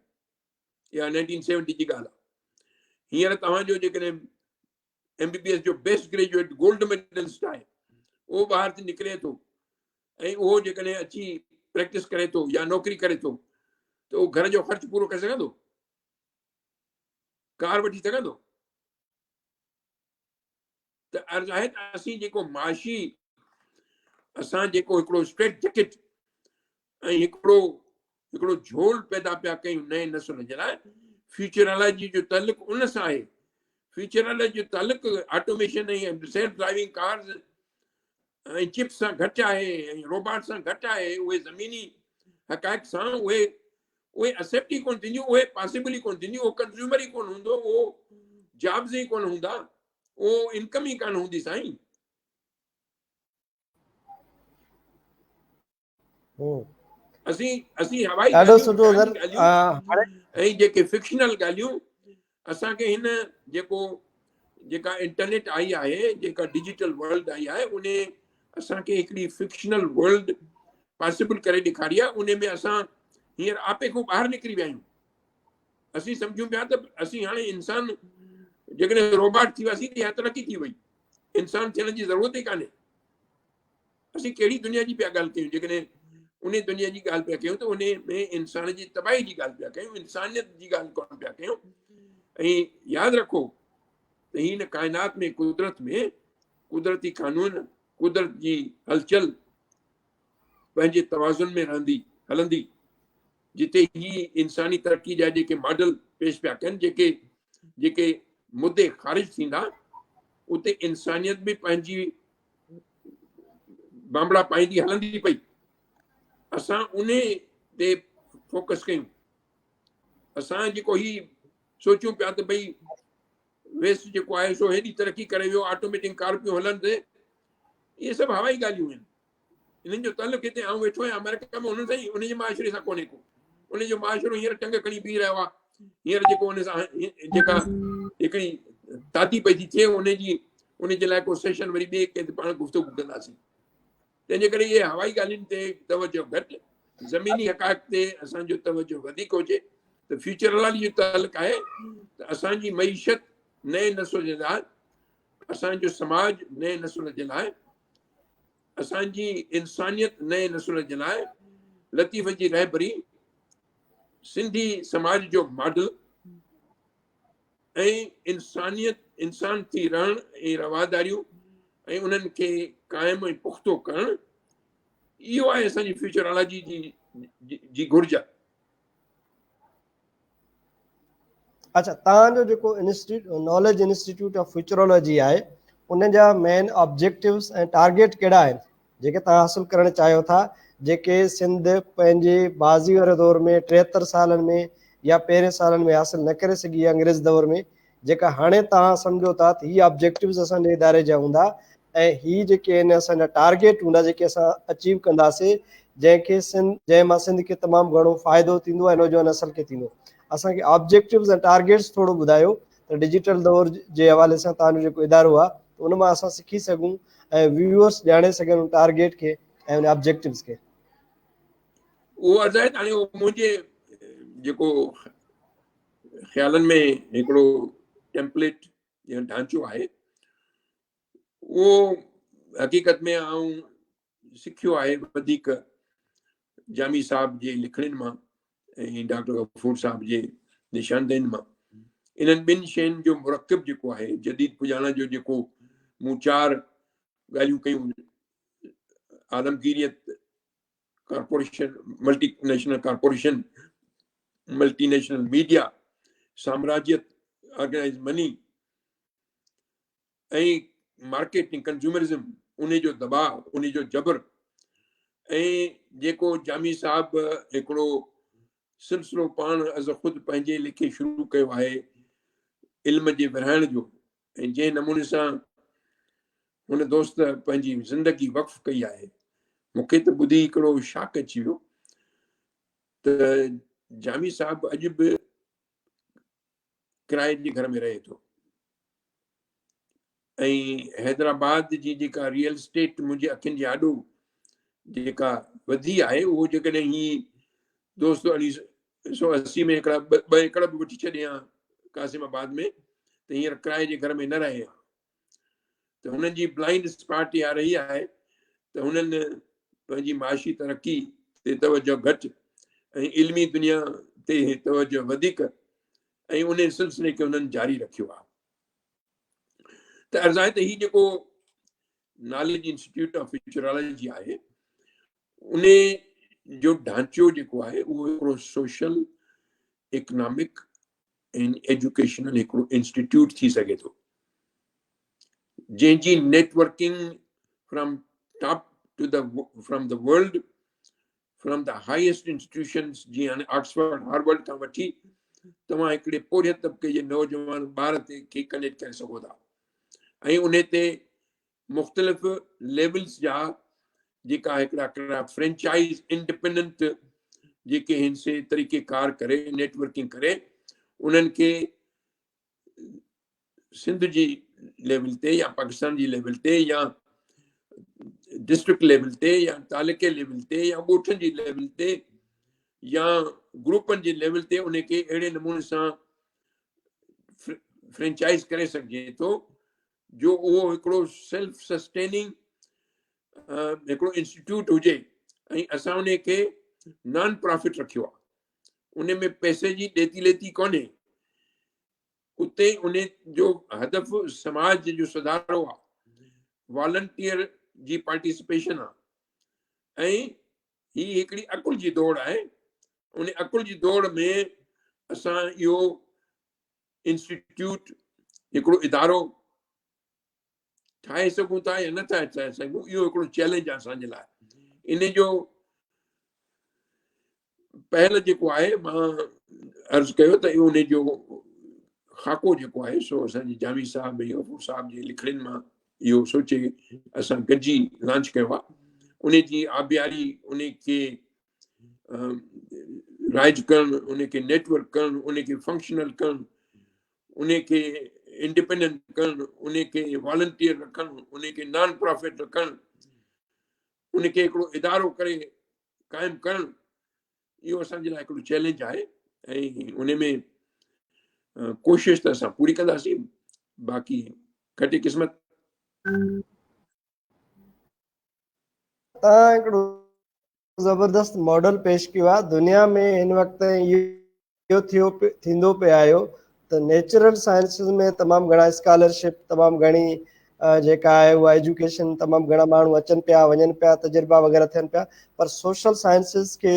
اها 1970 جي ڳالهه آهي. هينئر توهان جو جيڪڏهن ايم بي بي ايس جو بيسٽ گريجوئيٽ گولڊ ميڊلسٽ آهي، اهو ٻاهر ٿي نڪري ٿو ۽ اهو جيڪڏهن اچي پريڪٽس ڪري ٿو يا نوڪري ڪري ٿو ته اهو گهر جو خرچ پورو ڪري سگهندو؟ ڪار وٺي سگهندو؟ ته عرض آهي ته اسين جيڪو معاشي اسان جيڪو هڪڙو اسٽريٽ جيڪٽ ۽ هڪڙو هڪڙو جهول پيدا پيا ڪيون نئين نسل جي لاء، فيوچرالاجي جو تعلق ان سان آهي. فيوچرالاجي جو تعلق automation ۽ self driving cars ۽ chips سان گهٽ آهي ۽ روباٽ سان گهٽ آهي. اهي زميني حقائق سان اهي اهي اسيپٽ ئي ڪونه ٿينديون، اهي پاسيبل ئي ڪونه ٿينديون، اهو ڪنزيومر ئي ڪونه هوندو، اهو جابز ئي ڪونه هوندا، اهو انڪم ئي ڪانه هوندي سائين. اسين اسين هوائي ڏاڍو سٺو سر. ۽ جيڪي فڪشنل ڳالهيون اسان کي هن جيڪو جيڪا انٽرنيٽ آئي آهي، جيڪا ڊجيٽل ورلڊ آئي آهي، ان اسان کي هڪڙي فڪشنل ورلڊ پاسيبل ڪري ڏيکاري آهي. ان ۾ اسان هينئر آپي کان ٻاهر نڪري ويا آهيون. اسين سمجهون پيا ته اسين هاڻي انسان جيڪڏهن روباٽ ٿي وياسين ته اها ترقي ٿي وئي، انسان ٿيڻ جي ضرورت ئي ڪانهي. اسين ڪهڙي دنيا جي پيا ڳالهه ڪيون؟ جيڪڏهن ان دنيا جي ڳالهه پيا ڪيون ته ان ۾ انسان جي تباهي جي ڳالهه پيا ڪيون، انسانيت جي ڳالهه ڪونه پيا ڪيون. ۽ ياد رکو ته هن ڪائنات ۾ قدرت ۾ قدرتي قانون، قدرت جي هلچل پنهنجي توازن ۾ رهندي هلندي. جتي هي انساني ترقي جا جيڪي ماڊل پيش پيا ڪن، جيڪي جيڪي مدي خارج ٿيندا، اتي انسانيت به پنهنجي بانبڙا پائيندي هلندي پئي. اسان ان تي فوڪس ڪيون. اسان جيڪو هي سوچون پيا ته ڀئي ويسٽ جيڪو آهي سو هيڏي ترقي ڪري ويو، آٽوميٽڪ ڪار پيون هلن تي، اهي سڀ هوائي ڳالهيون آهن. انهن جو تعلق هتي آئون ويٺو آهيان آمريڪا ۾ انهن سان ئي ان جي معاشري سان ڪونهي ڪو. ان جو معاشرو هينئر ٽنگ کڻي بيهي رهيو آهي. هينئر جيڪو ان سان جيڪا هڪڙي تاتي پئي ٿي ٿئي، ان جي ان جي لاء ڪو سيشن وري ٻئي ڪنهن تي پاڻ گفتگو ڪنداسين. تنهن جي ڪري اهي هوائي ڳالهين تي توجه گهٽ، زميني حقائق تي اسان جو توجه وڌيڪ هجي ته فيوچرالي جو تعلق آهي ته اسان جي معيشت نئين نسل جي لاء، اسان جو سماج نئين نسل جي لاء، اسان جي انسانيت نئين نسل جي لاء، لطيف جي رهبري، سنڌي سماج جو ماڊل ۽ انسانيت، انسان ٿي رهڻ ۽ رواداريون ۽ انهن کي قائم ۽ پختو ڪرڻ، اهو آهي اسان جي فيوچرالاجي جي جي گهرج. اچھا، توهان جو جيڪو institute knowledge institute of futurology آهي، ان جا مين آبجيڪٽوز ۽ ٽارگيٽ ڪهڙا آهن جيڪي توهان حاصل ڪرڻ چاهيو ٿا، جيڪي سنڌ پنهنجي ماضي واري دور ۾ 73 سالن ۾ يا پهرين سالن ۾ حاصل نه ڪري سگهي انگريز دور ۾، جيڪا هاڻي توهان سمجهو ٿا ته هي آبجيڪٽوز اسان جي اداري جا هوندا ۽ هي جيڪي آهن اسان جا ٽارگيٽ هوندا جيڪي اسان اچيو ڪنداسي، جنهن کي سنڌ جنهن مان سنڌ کي تمام گهڻو فائدو ٿيندو ۽ نوجوان نسل کي ٿيندو؟ اسان کي آبجيڪٽوز ۽ ٽارگيٽس ٿورو ٻڌايو ته ڊجيٽل دور جي حوالي سان توهان جو جيڪو ادارو آهي ته ان مان اسان سکي سگهون ۽ ويوئرس ڄاڻي سگهن ان ٽارگيٽ کي ۽ ان آبجيڪٽوز کي. اهو عرض آهي ته هاڻي اهو منهنجي جيڪو خيالن ۾ هڪڙو ٽيمپليٽ يا ڍانچو آهي، اهو حقيقت ۾ آئون سکيو آهي وڌيڪ جامي صاحب جي لکڻين مان ۽ ڊاڪٽر غفور صاحب جي نشاندهين مان. انهن ٻن شين جو مرڪب جيڪو آهي، جديد پڄاڻا جو جيڪو مون چار ڳالهيون ڪيون، عالمگيريت، corporation, multi national corporation, multi national media, سامراجيت، آرگنائز مني ۽ مارڪيٽ ۽ ڪنزيومرزم، ان جو دٻاء، ان جو جبر، ۽ جيڪو جامي صاحب هڪڙو سلسلو پاڻ از خود پنهنجي لکي شروع ڪيو آهي علم جي ورهائڻ جو، ۽ جنهن نموني سان هن دوست پنهنجي زندگي وقف ڪئي آهي، مون کي ته ٻڌي هڪڙو شاڪ اچي ويو ته جامي صاحب اڄ به ڪرائي جي گهر ۾ رهي ٿو ۽ حيدرآباد جي جيڪا ريئل اسٽيٽ منهنجي اکين جي آڏو جيڪا وڌي آهي، اهو جيڪڏهن هي دوست 1980 ۾ هڪڙا ٻه ايڪڙ به وٺي ڇڏي ها قاسم آباد ۾ ته هينئر ڪرائي جي گهر ۾ نه رهي ها. ته هنن جي بلائنڊ اسپاٽ اها رهي آهي ته هنن پنهنجي معاشي ترقي تي توجه گهٽ ۽ علمي دنيا تي توجه وڌيڪ ۽ ان سلسلي کي هنن جاري رکيو آهي. ته عرض آهي ته هي جيڪو ناليج انسٽيٽيوٽ آف فيوچرالاجي آهي ان جو ڍانچو جيڪو آهي اهو هڪڙو سوشل، اڪنامڪ ۽ ايجوڪيشنل هڪڙو انسٽيٽيوٽ ٿي سگهي ٿو جنهن جي networking from top to the from the world from the highest institutions جيئن هاڻي آڪسفورڊ هارورڊ کان وٺي توهان هڪڙي پورهيت طبقي جي نوجوان ٻار تي کي ڪنيڪٽ ڪري سگهو ٿا ۽ ان تي مختلف ليولز جا جيڪا هڪڙا هڪڙا فرينچائز انڊيپينڊنٽ جيڪي هن سي طريقي ڪار ڪري نيٽورڪنگ ڪري انهن کي سنڌ جي ليول تي يا پاڪستان جي ليول تي يا ڊسٽرڪٽ ليول تي يا تعلقي ليول تي يا ڳوٺن جي ليول تي يا گروپن جي ليول تي ان کي اهڙي نموني سان فرينچائز ڪري سگهجي ٿو جو اهو هڪڙو سيلف سسٽيننگ هڪڙو انسٽيٽيوٽ هجي ۽ اسان ان کي نان پرافٽ رکيو آهي ان ۾ پئسي جي ڏيتي ليتي ڪونهي اتي ان جو هدف سماج جو سڌارو آهي والنٽيئر جي پارٽيسپيشن آهي ۽ هي هڪڙي عقل جي دوڙ آهي ان عقل جي دوڙ ۾ اسان اهو انسٽيٽيوٽ هڪڙو ادارو ٺاهي سگهون ٿا يا نه ٿا ٺاهي سگهون اهو هڪڙو چئلينج آهي اسان جي لاء ان جو پهل جيڪو آهي مان عرض ڪيو ته ان جو خاڪو جيڪو آهي سو اسان جي جامي صاحب ۽ غفور صاحب جي لکڻين مان اهو سوچي اسان گڏجي لانچ ڪيو آهي ان جي آبياري ان کي رائج ڪرڻ ان کي نيٽورڪ ڪرڻ ان کي فنڪشنل ڪرڻ ان کي انڊيپينڊنٽ ڪرڻ ان کي والنٽيئر رکڻ ان کي نان پرافٽ رکڻ ان کي هڪڙو ادارو ڪري قائم ڪرڻ اهو اسان جي لاء هڪڙو چئلينج آهي ۽ ان ۾ ڪوشش ته اسان پوري ڪنداسين باقي کٽي قسمت. تان هڪڙو زبردست ماڊل پيش ڪيو آهي دنيا ۾ هن وقت اهو ٿيو ٿيندو پئي آيو ته نيچرل سائنسز ۾ تمام گهڻا اسڪالرشپ تمام گهڻي جيڪا آهي اها ايجوڪيشن تمام گهڻا ماڻهو اچن پيا وڃن پيا تجربا وغيره ٿين پيا پر سوشل سائنسز کي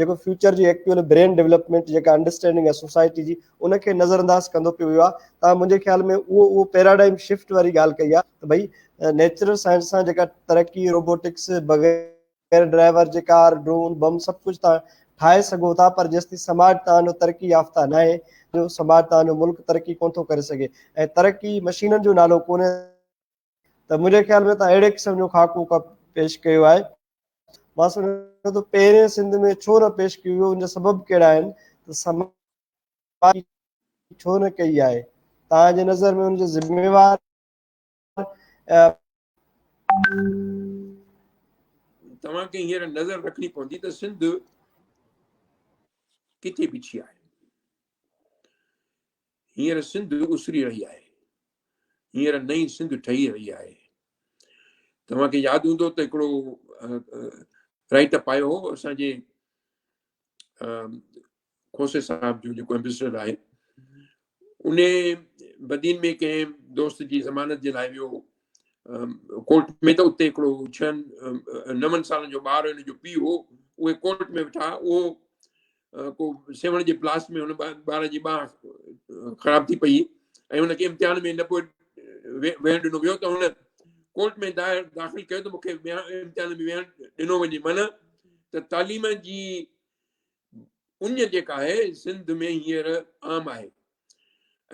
جيڪو فيوچر جي ايڪچوئل برين ڊولپمينٽ جيڪا انڊرسٽينڊنگ آهي سوسائٽي جي ان کي نظر انداز ڪندو پيو ويو آهي تان منهنجي خيال ۾ اهو اهو پيراڊائم شفٽ واري ڳالهه ڪئي آهي ته ڀئي نيچرل سائنس سان جيڪا ترقي روبوٽڪس بغير غير ڊرائيور جي ڪار، ڊرون، بم سڀ ڪجهه توهان ٺاهي سگهو ٿا پر جيستائين سماج توهان جو ترقي يافته ناهي جو سماج توهان جو ملڪ ترقي ڪونه ٿو ڪري سگهي ۽ ترقي مشينن جو نالو ڪونهي ته منهنجي خيال ۾ توهان اهڙي قسم جو خاڪو پيش ڪيو آهي مان سمجهان ٿو پهرين سنڌ ۾ ڇو نه پيش ڪيو ويو ان جا سبب ڪهڙا آهن ته سماج ڇو نه ڪئي آهي توهان جي نظر ۾ ان جو ذميوار توهان کي هينئر نظر رکڻي پوندي ته سنڌ ڪٿي بيٺي آهي. هينئر سنڌ اسري رهي آهي. هينئر نئين سنڌ ٺهي رهي آهي. توهان کي ياد هوندو ته هڪڙو رائيٽ اپ آيو هو اسان جي کوسي صاحب جو جيڪو ايمبيسڊر آهي ان بدين ۾ ڪنهن دوست جي ضمانت جي لاء ويو ڪورٽ ۾ ته اتي هڪڙو ڇهن نون سالن جو ٻار هن جو پيء هو اهي ڪورٽ ۾ ويٺا اهو ڪو سيوهڻ جي بلاسٽ ۾ هن ٻار جي ٻانهن خراب ٿي پئي ۽ هن کي امتحان ۾ نه پوء ويهڻ ڏنو ويو ته هن ڪورٽ ۾ دائر داخل ڪيو ته مونکي امتحان ۾ ويهڻ ڏنو وڃي معنی ته تعليم جي اڃ جيڪا آهي سنڌ ۾ هينئر عام آهي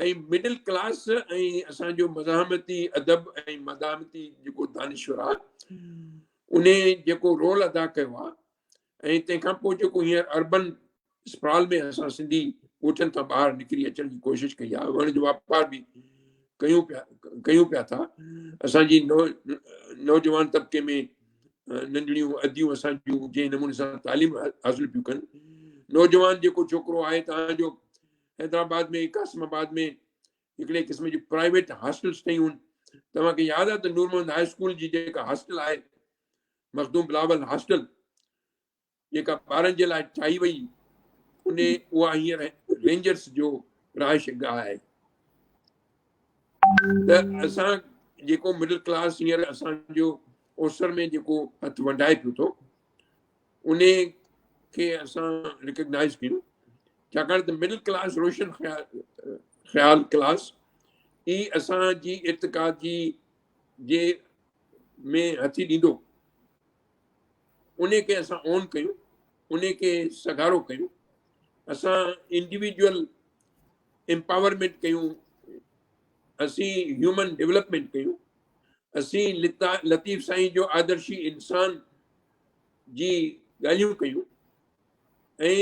۽ مڊل ڪلاس ۽ اسان جو مزاحمتي ادب ۽ مزاحمتي جيڪو دانشور آهي ان جيڪو رول ادا ڪيو آهي ۽ تنهن کان پوء جيڪو هينئر اربن اسپرال ۾ اسان سنڌي ڳوٺن کان ٻاهر نڪري اچڻ جي ڪوشش ڪئي آهي وڻج واپار به ڪيون پيا ڪيون پيا ٿا اسان جي نوجوان طبقي ۾ ننڍڙيون اديون اسان جون جنهن نموني سان تعليم حاصل پيون ڪن نوجوان جيڪو ڇوڪرو آهي تان جو حيدرآباد ۾ قاسم آباد ۾ هڪڙي قسم جون پرائيويٽ هاسٽلس ٺهيون آهن. توهان کي ياد آهي ته نور محمد هاء اسڪول جي جيڪا هاسٽل آهي، مخدوم بلاول هاسٽل، جيڪا ٻارن جي لاء ٺاهي وئي، ان اها هينئر رينجرس جو رهائش گاهه آهي. ته اسان جيڪو مڊل ڪلاس هينئر اسان جو اوسر ۾ جيڪو هٿ ونڊائي پيو ٿو، ان کي اسان ريڪگنائز ڪيون، ڇاڪاڻ ته مڊل ڪلاس روشن خيال ڪلاس ئي اسان جي ارتقا جي جي ۾ هٿي ڏيندو. ان کي اسان اون ڪيون، ان کي سگهارو ڪيون، اسان انڊيويجوئل امپاورمينٽ ڪيون، اسين هيومن ڊولپمينٽ ڪيون، اسين لطيف سائين جو آدرشي انسان جي ڳالهيون ڪيون ۽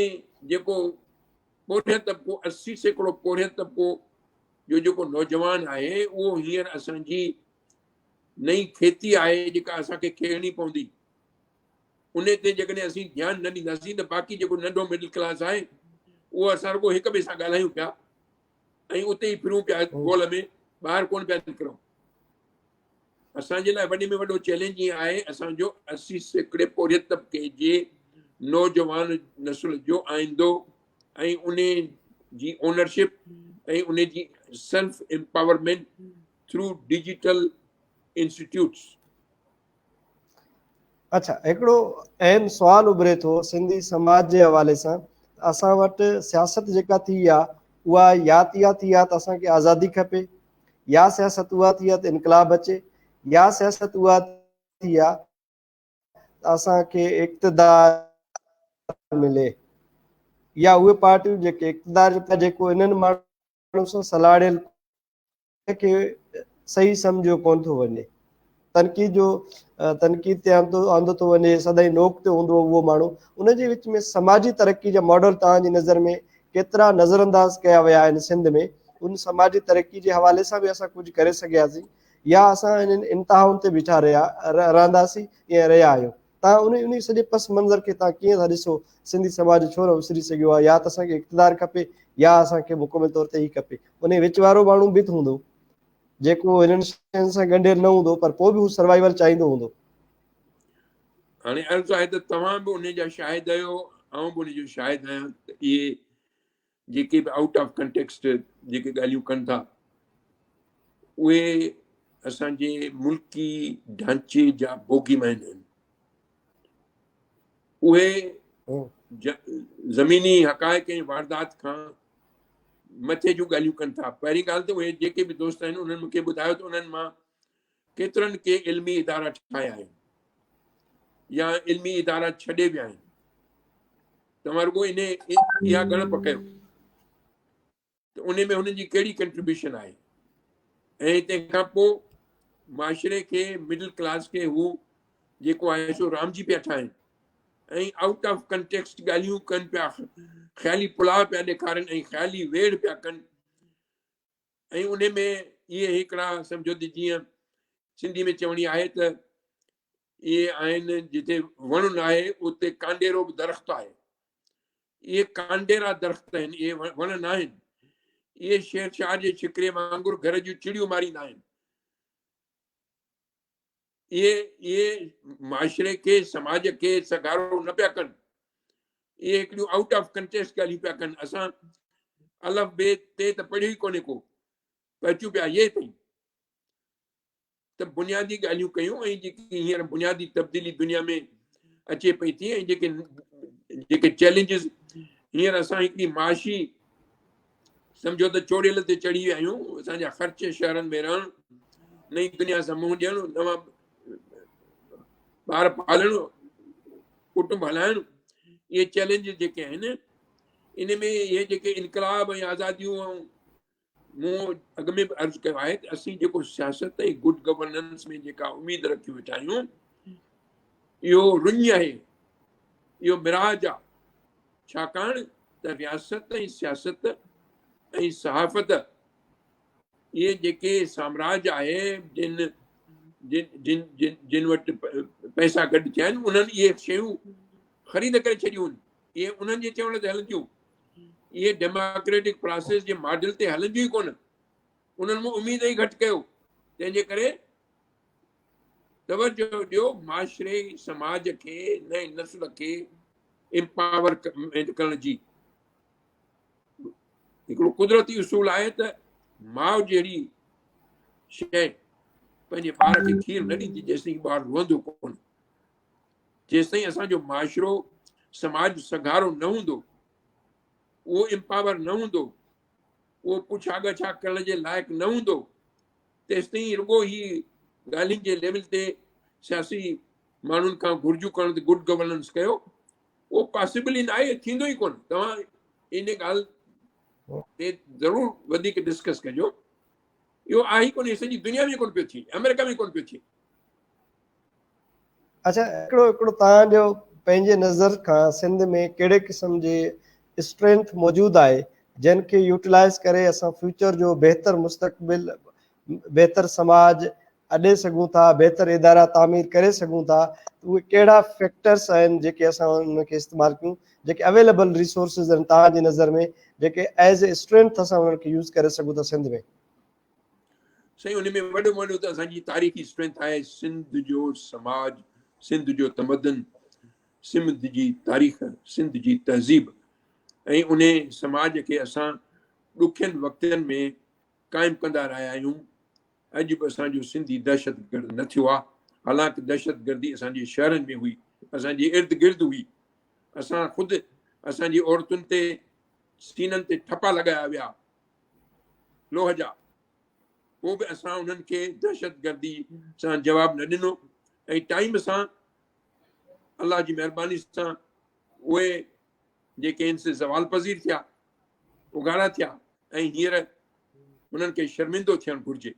جيڪو پورهيت طبقو، 80% پورهيت طبقو جو جيڪو نوجوان آهي، اهو هينئر اسان جي نئين کيتي آهي جيڪا اسان کي کيڙڻي پوندي. ان تي جيڪڏهن اسين ڌيان نه ڏينداسين ته باقي جيڪو ننڍو مڊل ڪلاس آهي اهو اسان رڳو هڪ ٻئي سان ڳالهايون پيا ۽ اتي ئي ڦرون پيا گول ۾، ٻاهر ڪونه پيا نڪرون. اسان جي لاء وڏي ۾ وڏو چئلينج ائين آهي اسان جو 80% پورهيت طبقي جي نوجوان نسل جو آئندو ۽ ان جي اونرشپ ۽ ان جي self empowerment through digital institutes. اڇا هڪڙو اهم سوال اڀري ٿو سنڌي سماج جي حوالي سان ته اسان وٽ سياست جيڪا ٿي آ اها يا ته اها ٿي آ ته اسان کي آزادي کپي، يا سياست اها ٿي آ ته انقلاب اچي، يا سياست اها ٿي آ ته اسان کي اقتدار ملي، يا اهي پارٽيون جيڪي اقتدار جيڪو انهن ماڻهن سان سلهاڙيل کي صحيح سمجهيو ڪونه ٿو وڃي. تنقيد جو تنقيد تي آندو آندو ٿو وڃي، سدائين نوڪ تي هوندو اهو ماڻهو. ان جي وچ ۾ سماجي ترقي جا ماڊل توهان جي نظر ۾ ڪيترا نظرانداز ڪيا ويا آهن سنڌ ۾؟ ان سماجي ترقي جي حوالي سان به اسان ڪجهه ڪري سگهياسين يا اسان انهن انتهائن تي بيٺا رهيا رهنداسين يا رهيا آهيون؟ توهان ان ان سڄي پس منظر کي توهان ڪيئن ٿا ڏسو؟ سنڌي سماج ڇو نه اسري سگهيو آهي؟ يا ته اسان کي اقتدار کپي يا اسان کي مڪمل طور تي هي کپي. انهي وچ وارو ماڻهو به ته هوندو جيڪو هنن شين سان ڳنڍيل نه هوندو پر پوء به هو سروائيول چاهيندو هوندو. هاڻي عرض آهي ته توهان به انهي جا شاهد آهيو، آئون به انهي جو شاهد آهيان ته اهي جيڪي به آئوٽ آف ڪنٽيڪسٽ جيڪي ڳالهيون ڪن ٿا اهي اسان جي ملڪي ڍانچي جا بوگي مين آهن. اهي زميني حقائق ۽ واردات کان مٿي جون ڳالهيون ڪن ٿا. پهرين ڳالهه ته اهي جيڪي به دوست آهن انهن مونکي ٻڌايو ته انهن مان ڪيترن ڪي علمي ادارا ٺاهيا آهن يا علمي ادارا ڇڏي ويا آهن. توهان رڳو ان اها ڳڻپ ڪيو ته ان ۾ هنن جي ڪهڙي ڪنٽريبيوشن آهي ۽ تنهن کان پوء معاشري کي مڊل ڪلاس کي هو جيڪو آهي سو رامجي پيا ٺاهن ۽ آئوٽ آف ڪنٽيڪسٽ ڳالهيون ڪن پيا، خيالي پلاء پيا ڏيکارن ۽ خيالي ويڙهه پيا ڪن ۽ ان ۾ اهي هڪڙا سمجهو ته جيئن سنڌي ۾ چوڻي آهي ته اهي آهن جتي وڻ نه آهي اتي ڪانڊيرو به درخت آهي. اهي ڪانڊيرا درخت آهن، اهي وڻ نه آهن. اهي شير شاهه جي ڇڪري وانگر گهر جون چڙيون ماريندا آهن. اهي اهي معاشري کي، سماج کي سگهارو نه پيا ڪن. اهي هڪڙيون آئوٽ آف ڪنٽيڪسٽ ڳالهيون پيا ڪن. اسان الف بي تي ته پڙهيو ئي ڪونهي ڪو، پهچون پيا يي تائين. ته بنيادي ڳالهيون ڪيون ۽ جيڪي هينئر بنيادي تبديلي دنيا ۾ اچي پئي ٿي ۽ جيڪي جيڪي چئلينجز هينئر اسان هڪڙي معاشي سمجهو ته چوڙيل تي چڙهي ويا آهيون. اسان جا خرچ، شهرن ۾ رهڻ، نئين دنيا سان منهن ڏيڻ، نوان ٻار پالڻ، ڪٽنب هلائڻ، اهي چئلينجز جيڪي آهن ان ۾ اهي جيڪي انقلاب ۽ آزاديون ۽ مون اڳ ۾ به عرض ڪيو آهي ته اسين جيڪو سياست ۽ گڊ گورننس ۾ جيڪا اميد رکيون ويٺا آهيون اهو رڃ آهي، اهو مراج آهي، ڇاڪاڻ ته رياست ۽ سياست ۽ صحافت اهي جيڪي سامراج آهي جن جن جن جن جن وٽ پئسا گڏ ٿيا آهن انهن اهي شيون خريد ڪري ڇڏيون آهن، اهي انهن جي چوڻ تي هلنديون، اهي ڊيموڪريٽڪ پراسيس جي ماڊل تي هلنديون ئي ڪونه. انهن مان اميد ئي گهٽ ڪيو. تنهن جي ڪري توجه ڏيو معاشري سماج کي نئين نسل کي امپاور ڪرڻ جي. هڪڙو قدرتي اصول آهي ته ماء جهڙي شيء پنهنجي ٻار کي کير نه ڏيندي جيستائين ٻار روئندو ڪونه. جيستائين اسان جو معاشرو سماج سگهارو نه هوندو، اهو امپاور نه هوندو، اهو پڇا ڳاڇا ڪرڻ جي لائق نه هوندو، تيستائين رڳو هي ڳالهين جي ليول تي سياسي ماڻهن کان گهرجون ڪرڻ ته گڊ گورننس ڪيو، اهو پاسيبل ئي ناهي، ٿيندو ئي ڪونه. توهان ان ڳالهه تي ضرور وڌيڪ ڊسڪس ڪجو. اهو آهي ئي ڪونه، سڄي دنيا ۾ ڪونه پيو ٿئي، آمريڪا ۾ ڪونه پيو ٿئي. اڇا هڪڙو هڪڙو توهان جو پنهنجي نظر کان سنڌ ۾ ڪهڙي قسم جي اسٽرينٿ موجود آهي جنهن کي يوٽيلائز ڪري اسان فيوچر جو بهتر مستقبل بهتر سماج اڏي سگهون ٿا بهتر ادارا تعمير ڪري سگهون ٿا اهي ڪهڙا فيڪٽرس آهن جيڪي اسان انهن کي استعمال ڪيون جيڪي اويليبل ريسورسز آهن توهان جي نظر ۾ جيڪي ايز اي اسٽرينٿ اسان انهن کي يوز ڪري سگهون ٿا سنڌ ۾؟ سائين ان ۾ وڏو وڏو ته اسان جي تاريخي اسٽرينٿ آهي سنڌ جو سماج، سنڌ جو تمدن، سنڌ جي تاريخ، سنڌ جي تهذيب ۽ ان سماج کي اسان ڏکين وقتن ۾ قائم ڪندا رهيا آهيون. اڄ به اسان جو سنڌي دهشتگرد نه ٿيو آهي، حالانڪ دهشتگردي اسان جي شهرن ۾ هئي، اسان جي ارد گرد هئي، اسان خود اسان جي عورتن تي سينن تي ٺپا لڳايا ويا. لوهه جا، پوء به اسان انهن کي دهشتگردي سان جواب نه ڏنو ۽ ٽائيم سان الله جي مهرباني سان اهي جيڪي آهن سي زوال پذير ٿيا، اگهاڙا ٿيا ۽ هينئر انهن کي شرمندو ٿيڻ گهرجي.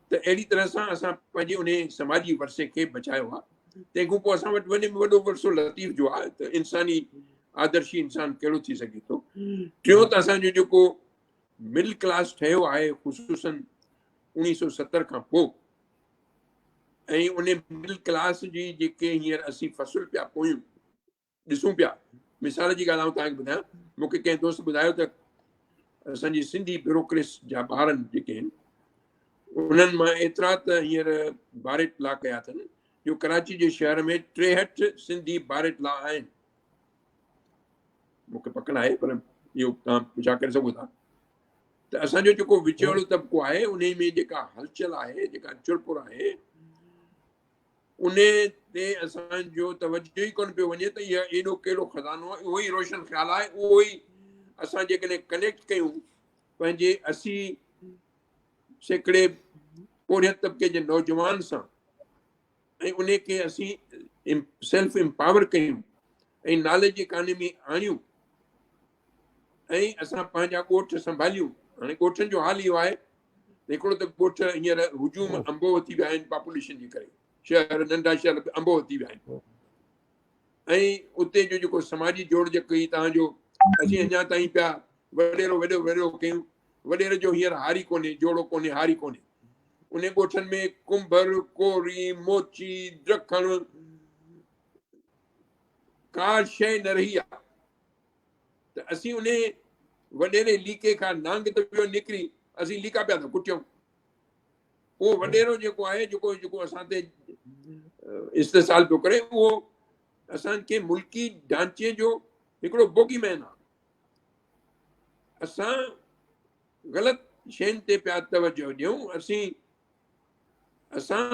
ته اهڙي طرح سان اسان پنهنجي ان سماجي ورثي کي بچايو آهي. تنهن کان پوء اسان وٽ وڏي ۾ وڏو ورثو لطيف جو آهي ته انساني آدرشي انسان ڪهڙو ٿي سگهي ٿو. ٽيون ته اسان جو جيڪو مڊل ڪلاس ٺهيو آهي خصوصن 1970 کان پوء ۽ ان مڊل ڪلاس جي جيڪي هينئر اسين فصل پيا پويون ڏسون پيا. مثال جي ڳالهه آئون توهان کي ٻڌايان، مون کي ڪنهن دوست ٻڌايو ته اسان جي سنڌي بيوروڪريس جا ٻارن جيڪي آهن انهن مان ايترا ته هينئر باريٽ لا ڪيا اٿن جو ڪراچي جي شهر ۾ 63 سنڌي باريٽ لا آهن. مون کي پڪ ناهي پر اهو توهان پڇا ڪري سگهو ٿا ته اسان جو جيڪو وچولو طبقو آهي انهي ۾ جيڪا هلچل آهي، جيڪا چرپر آهي، ان تي اسان جو توجه ئي ڪونه پيو وڃي ته اها ايڏو ڪهڙو خزانو آهي، اهو ئي روشن خيال آهي، اهو ئي اسان جيڪڏهن ڪنيڪٽ ڪيون پنهنجي 80% پورهيت طبقي جي نوجوان سان ۽ ان کي اسين سيلف امپاور ڪيون ۽ ناليج اڪانومي آڻيون ۽ اسان پنهنجا ڳوٺ سنڀاليون. هاڻي ڳوٺن جو حال اهو آهي ته هڪڙو ته ڳوٺ هينئر هجوم انبوهه ٿي ويا آهن پاپوليشن جي ڪري، شهر ننڍا شهر به انبوهه ٿي ويا آهن ۽ اتي جو جيڪو سماجي جوڙجڪ هئي تان جو اسين اڃا تائين پيا وڏيرو وڏو وڏيرو ڪيون، وڏيري جو هينئر هاري ڪونهي، جوڙو ڪونهي، هاري ڪونهي. ان ڳوٺن ۾ ڪنڀر، ڪوري، موچي، ڊکڻ ڪا شيء نه رهي آهي. ته اسين انهي وڏيري ليڪي کان نانگ ته ويو نڪري، اسين ليڪا پيا ٿا ڪٽيون. اهو وڏيرو جيڪو آهي، جيڪو جيڪو اسان تي استحصال پيو ڪري، اهو اسان کي ملڪي ڍانچي جو هڪڙو بوگي مين آهي. اسان غلط شين تي پيا توجه ڏيون. اسين اسان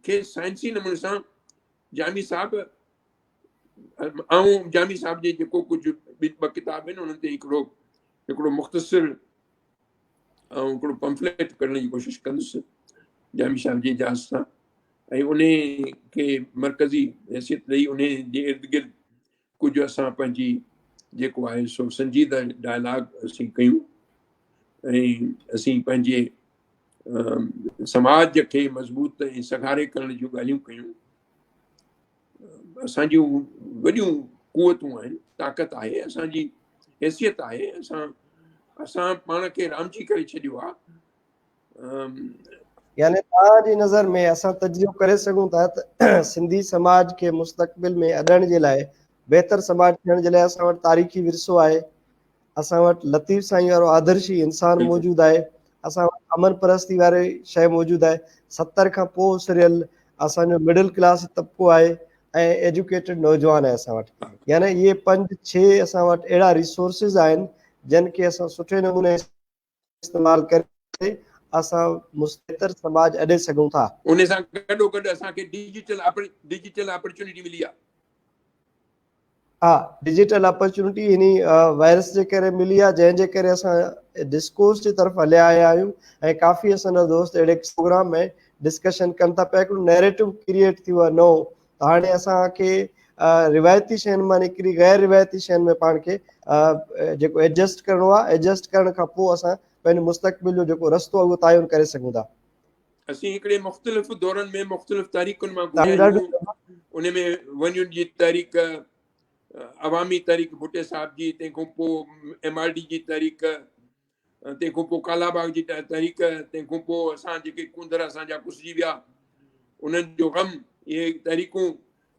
کي سائنسي نموني سان جامي صاحب آئون جامي صاحب جي جيڪو ڪجهه ٻه ڪتاب آهن انهن تي هڪڙو هڪڙو مختصر ۽ هڪڙو پمفليٽ ڪرڻ جي ڪوشش ڪندس جامي صاحب جي اجازت سان ۽ ان کي مرڪزي حيثيت ڏئي ان جي ارد گرد ڪجهه اسان پنهنجي جيڪو آهي سو سنجيده ڊائلاگ اسين ڪيون ۽ اسين پنهنجي سماج کي مضبوط ۽ سگهاري ڪرڻ جون ڳالهيون ڪيون. اسان جون وڏيون قوتون آهن، طاقت آهي، اسان جي حيثيت آهي، اسان اسان پاڻ کي رامجي ڪري ڇڏيو آهي. يعني توهان جي نظر ۾ اسان تجزيو ڪري سگهون ٿا ته سنڌي سماج کي مستقبل ۾ اڏڻ جي لاء بهتر سماج ٿيڻ جي لاء اسان وٽ تاريخي ورثو آهي، اسان وٽ لطيف سائين وارو آدرشي انسان موجود آهي، اسان وٽ امن پرستي واري شيء موجود آهي. 70 کان پوء اسريل اسان جو مڊل ڪلاس طبقو آهي ۽ ايجوڪيٽڊ نوجوان آهي اسان وٽ. يعني اهي پنج ڇهه اسان وٽ اهڙا ريسورسز آهن جن کي اسان سٺي نموني استعمال ڪري اسان مستقل سماج اڏي سگهون ٿا. ان سان گڏو گڏ اسان کي ڊجيٽل اپرچونٽي ملي آهي. ها ڊجيٽل اپرچونٽي هن وائرس جي ڪري ملي آهي جنهن جي ڪري اسان ڊسڪورس جي طرف هليا آيا آهيون ۽ ڪافي اسان جا دوست اهڙي پروگرام ۾ ڊسڪشن ڪن ٿا پيا. هڪڙو نيريٽو ڪريئيٽ ٿيو آهي نئون ته هاڻي اسان کي روايتي شين مان نڪري غير روايتي شين ۾ پاڻ کي جيڪو ايڊجسٽ ڪرڻو آهي، ايڊجسٽ ڪرڻ کان پوء اسان پنهنجو مستقبل جو جيڪو رستو آهي اهو تعين ڪري سگهون ٿا. اسين هڪڙي مختلف دورن ۾ مختلف تحريڪن مان گذريا آهيون. ان ۾ ون يونٽ جي تحريڪ، عوامي تحريڪ ڀٽي صاحب جي، تنهن کان پوء ايم آر ڊي جي تحريڪ، تنهن کان پوء ڪالا باغ جي تحريڪ، تنهن کان پوء اسان جيڪي ڪونڌر اسان جا ڪسجي ويا انهن جو غم، اهي تحريڪون.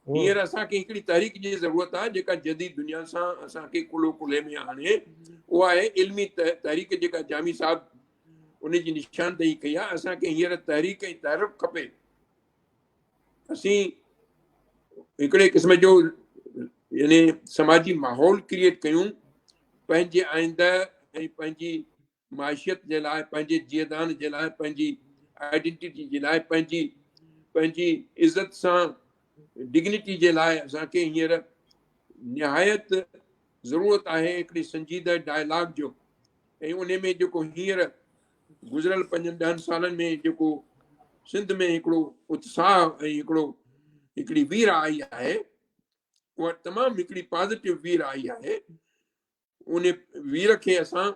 هينئر اسان کي هڪڙي تحريڪ جي ضرورت آهي جيڪا جديد دنيا سان اسان کي ڪلهو ڪلهي ۾ آڻي. اها آهي علمي تحريڪ جيڪا جامي صاحب ان جي نشاندهي ڪئي آهي. اسان کي هينئر تحريڪ ۽ تحرڪ کپي. اسين هڪڙي قسم جو يعني سماجي ماحول ڪريئيٽ ڪيون پنهنجي آئنده ۽ پنهنجي معاشيت جي لاء، پنهنجي جيئدان جي لاء، پنهنجي آئيڊينٽيٽي جي لاء، پنهنجي عزت سان ڊگنيٽي جي لاء اسان کي هينئر نهايت ضرورت آهي هڪڙي سنجيده ڊائلاگ جو. ۽ ان ۾ جيڪو هينئر گذريل پنجن ڏهن سالن ۾ جيڪو سنڌ ۾ هڪڙو اتساهه ۽ هڪڙي وير آئي آهي، اها تمام هڪڙي پازيٽو وير آئي آهي. ان وير کي اسان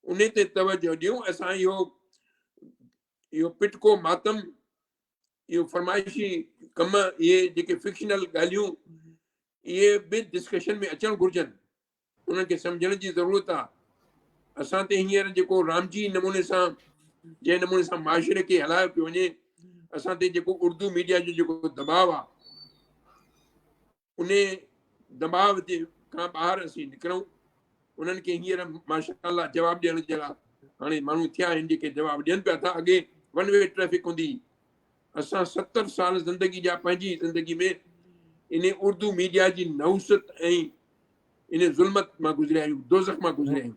ان تي توجه ڏيون. اسان اهو پٽڪو ماتم، اهو فرمائشي ڪم، اهي جيڪي فڪشنل ڳالهيون، اهي به ڊسڪشن ۾ اچڻ گهرجن. انهن کي سمجهڻ جي ضرورت آ. اسان تي هينئر جيڪو رامجي نموني سان جنهن نموني سان معاشري کي هلايو پيو وڃي، اسان تي جيڪو اردو ميڊيا جو جيڪو دٻاء آ، ان دٻاء جي کان ٻاهر اسين نڪرون. انهن کي هينئر ماشاء الله جواب ڏيڻ جي لاء هاڻي ماڻهو ٿيا آهن جيڪي جواب ڏين پيا ٿا. اڳي ون وي ٽريفڪ هوندي هئي. اسان 70 سال زندگي جا پنهنجي زندگي ۾ ان اردو ميڊيا جي نحوست ۽ ان ظلمت مان گذريا آهيون، دوزخ مان گذريا آهيون.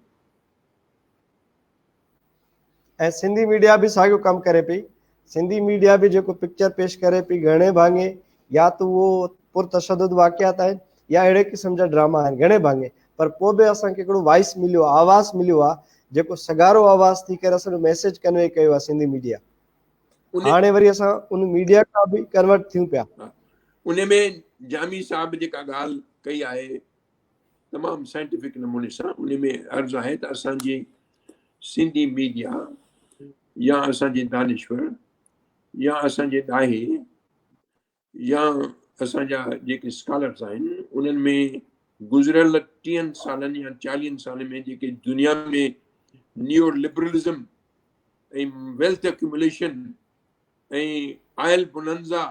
۽ سنڌي ميڊيا به ساڳيو ڪم ڪري پئي. سنڌي ميڊيا به جيڪو پڪچر پيش ڪري پئي گهڻي ڀاڱي يا ته اهو پرتشدد واقعات آهن يا اهڙي قسم جا ڊراما آهن گهڻي ڀاڱي، پر پوء به اسان کي هڪڙو وائس مليو آهي، آواز مليو آهي جيڪو سگهارو آواز ٿي ڪري اسان جو ميسيج ڪنوي ڪيو آهي سنڌي ميڊيا. هاڻي وري اسان ان ميڊيا کان به ڪنورٽ ٿيون پيا. ان ۾ جامي صاحب جيڪا ڳالهه ڪئي آهي تمام سائنٽيفڪ نموني سان، ان ۾ عرض آهي ته اسان جي سنڌي ميڊيا يا اسان جي دانشور يا اسان جي ڏاهي يا اسان جا جيڪي اسڪالرس آهن انهن ۾ گذريل 30 سالن يا 40 سالن ۾ جيڪي دنيا ۾ نيو لبرلزم ۽ ويلٿ اڪيوموليشن ۽ آئل بوننزا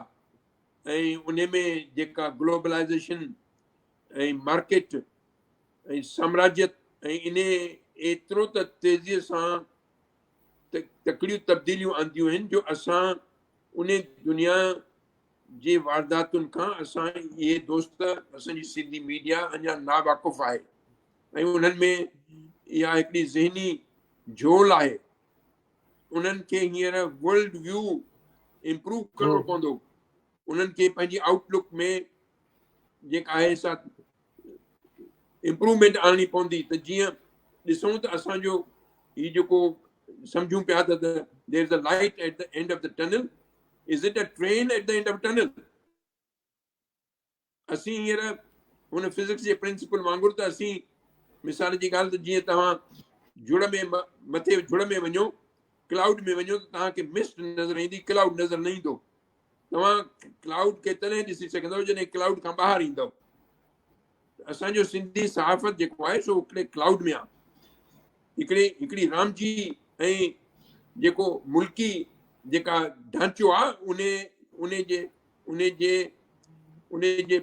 ۽ ان ۾ جيڪا گلوبلائزيشن ۽ مارڪيٽ ۽ سامراجيت ۽ ان ايترو ته تيزيء سان تڪڙيون تبديليون آنديون آهن جو اسان ان دنيا جي وارداتن کان اسان اهي دوست اسان جي سنڌي ميڊيا اڃا ناواقف آهي ۽ انهن ۾ اها هڪڙي ذهني جهول آهي. انهن کي هينئر ورلڊ ويو امپروو ڪرڻو پوندو. انهن کي پنهنجي آئوٽ لڪ ۾ جيڪا آهي سا امپروومينٽ آڻڻي پوندي ته جيئن ڏسون ته اسان جو هي جيڪو سمجهون پيا ته there is a light at the end of the tunnel, is it a train at the end of tunnel? اسين هينئر هن فزڪس جي پرنسپل وانگر ته اسين مثال جي ڳالهه ته جيئن توهان جھڙ ۾ مٿي جھڙ ۾ وڃو، ڪلائوڊ ۾ وڃو ته توهان کي مسٽ نظر ايندي، ڪلائوڊ نظر نه ايندو. توهان ڪلائوڊ کي تڏهن ڏسي سگهندؤ جڏهن ڪلائوڊ کان ٻاهر ايندؤ. اسان جو سنڌي صحافت جيڪو آهي سو هڪڙي ڪلائوڊ ۾ آهي، هڪڙي رامجي ۽ جيڪو ملڪي جيڪا ڍانچو آهي ان جي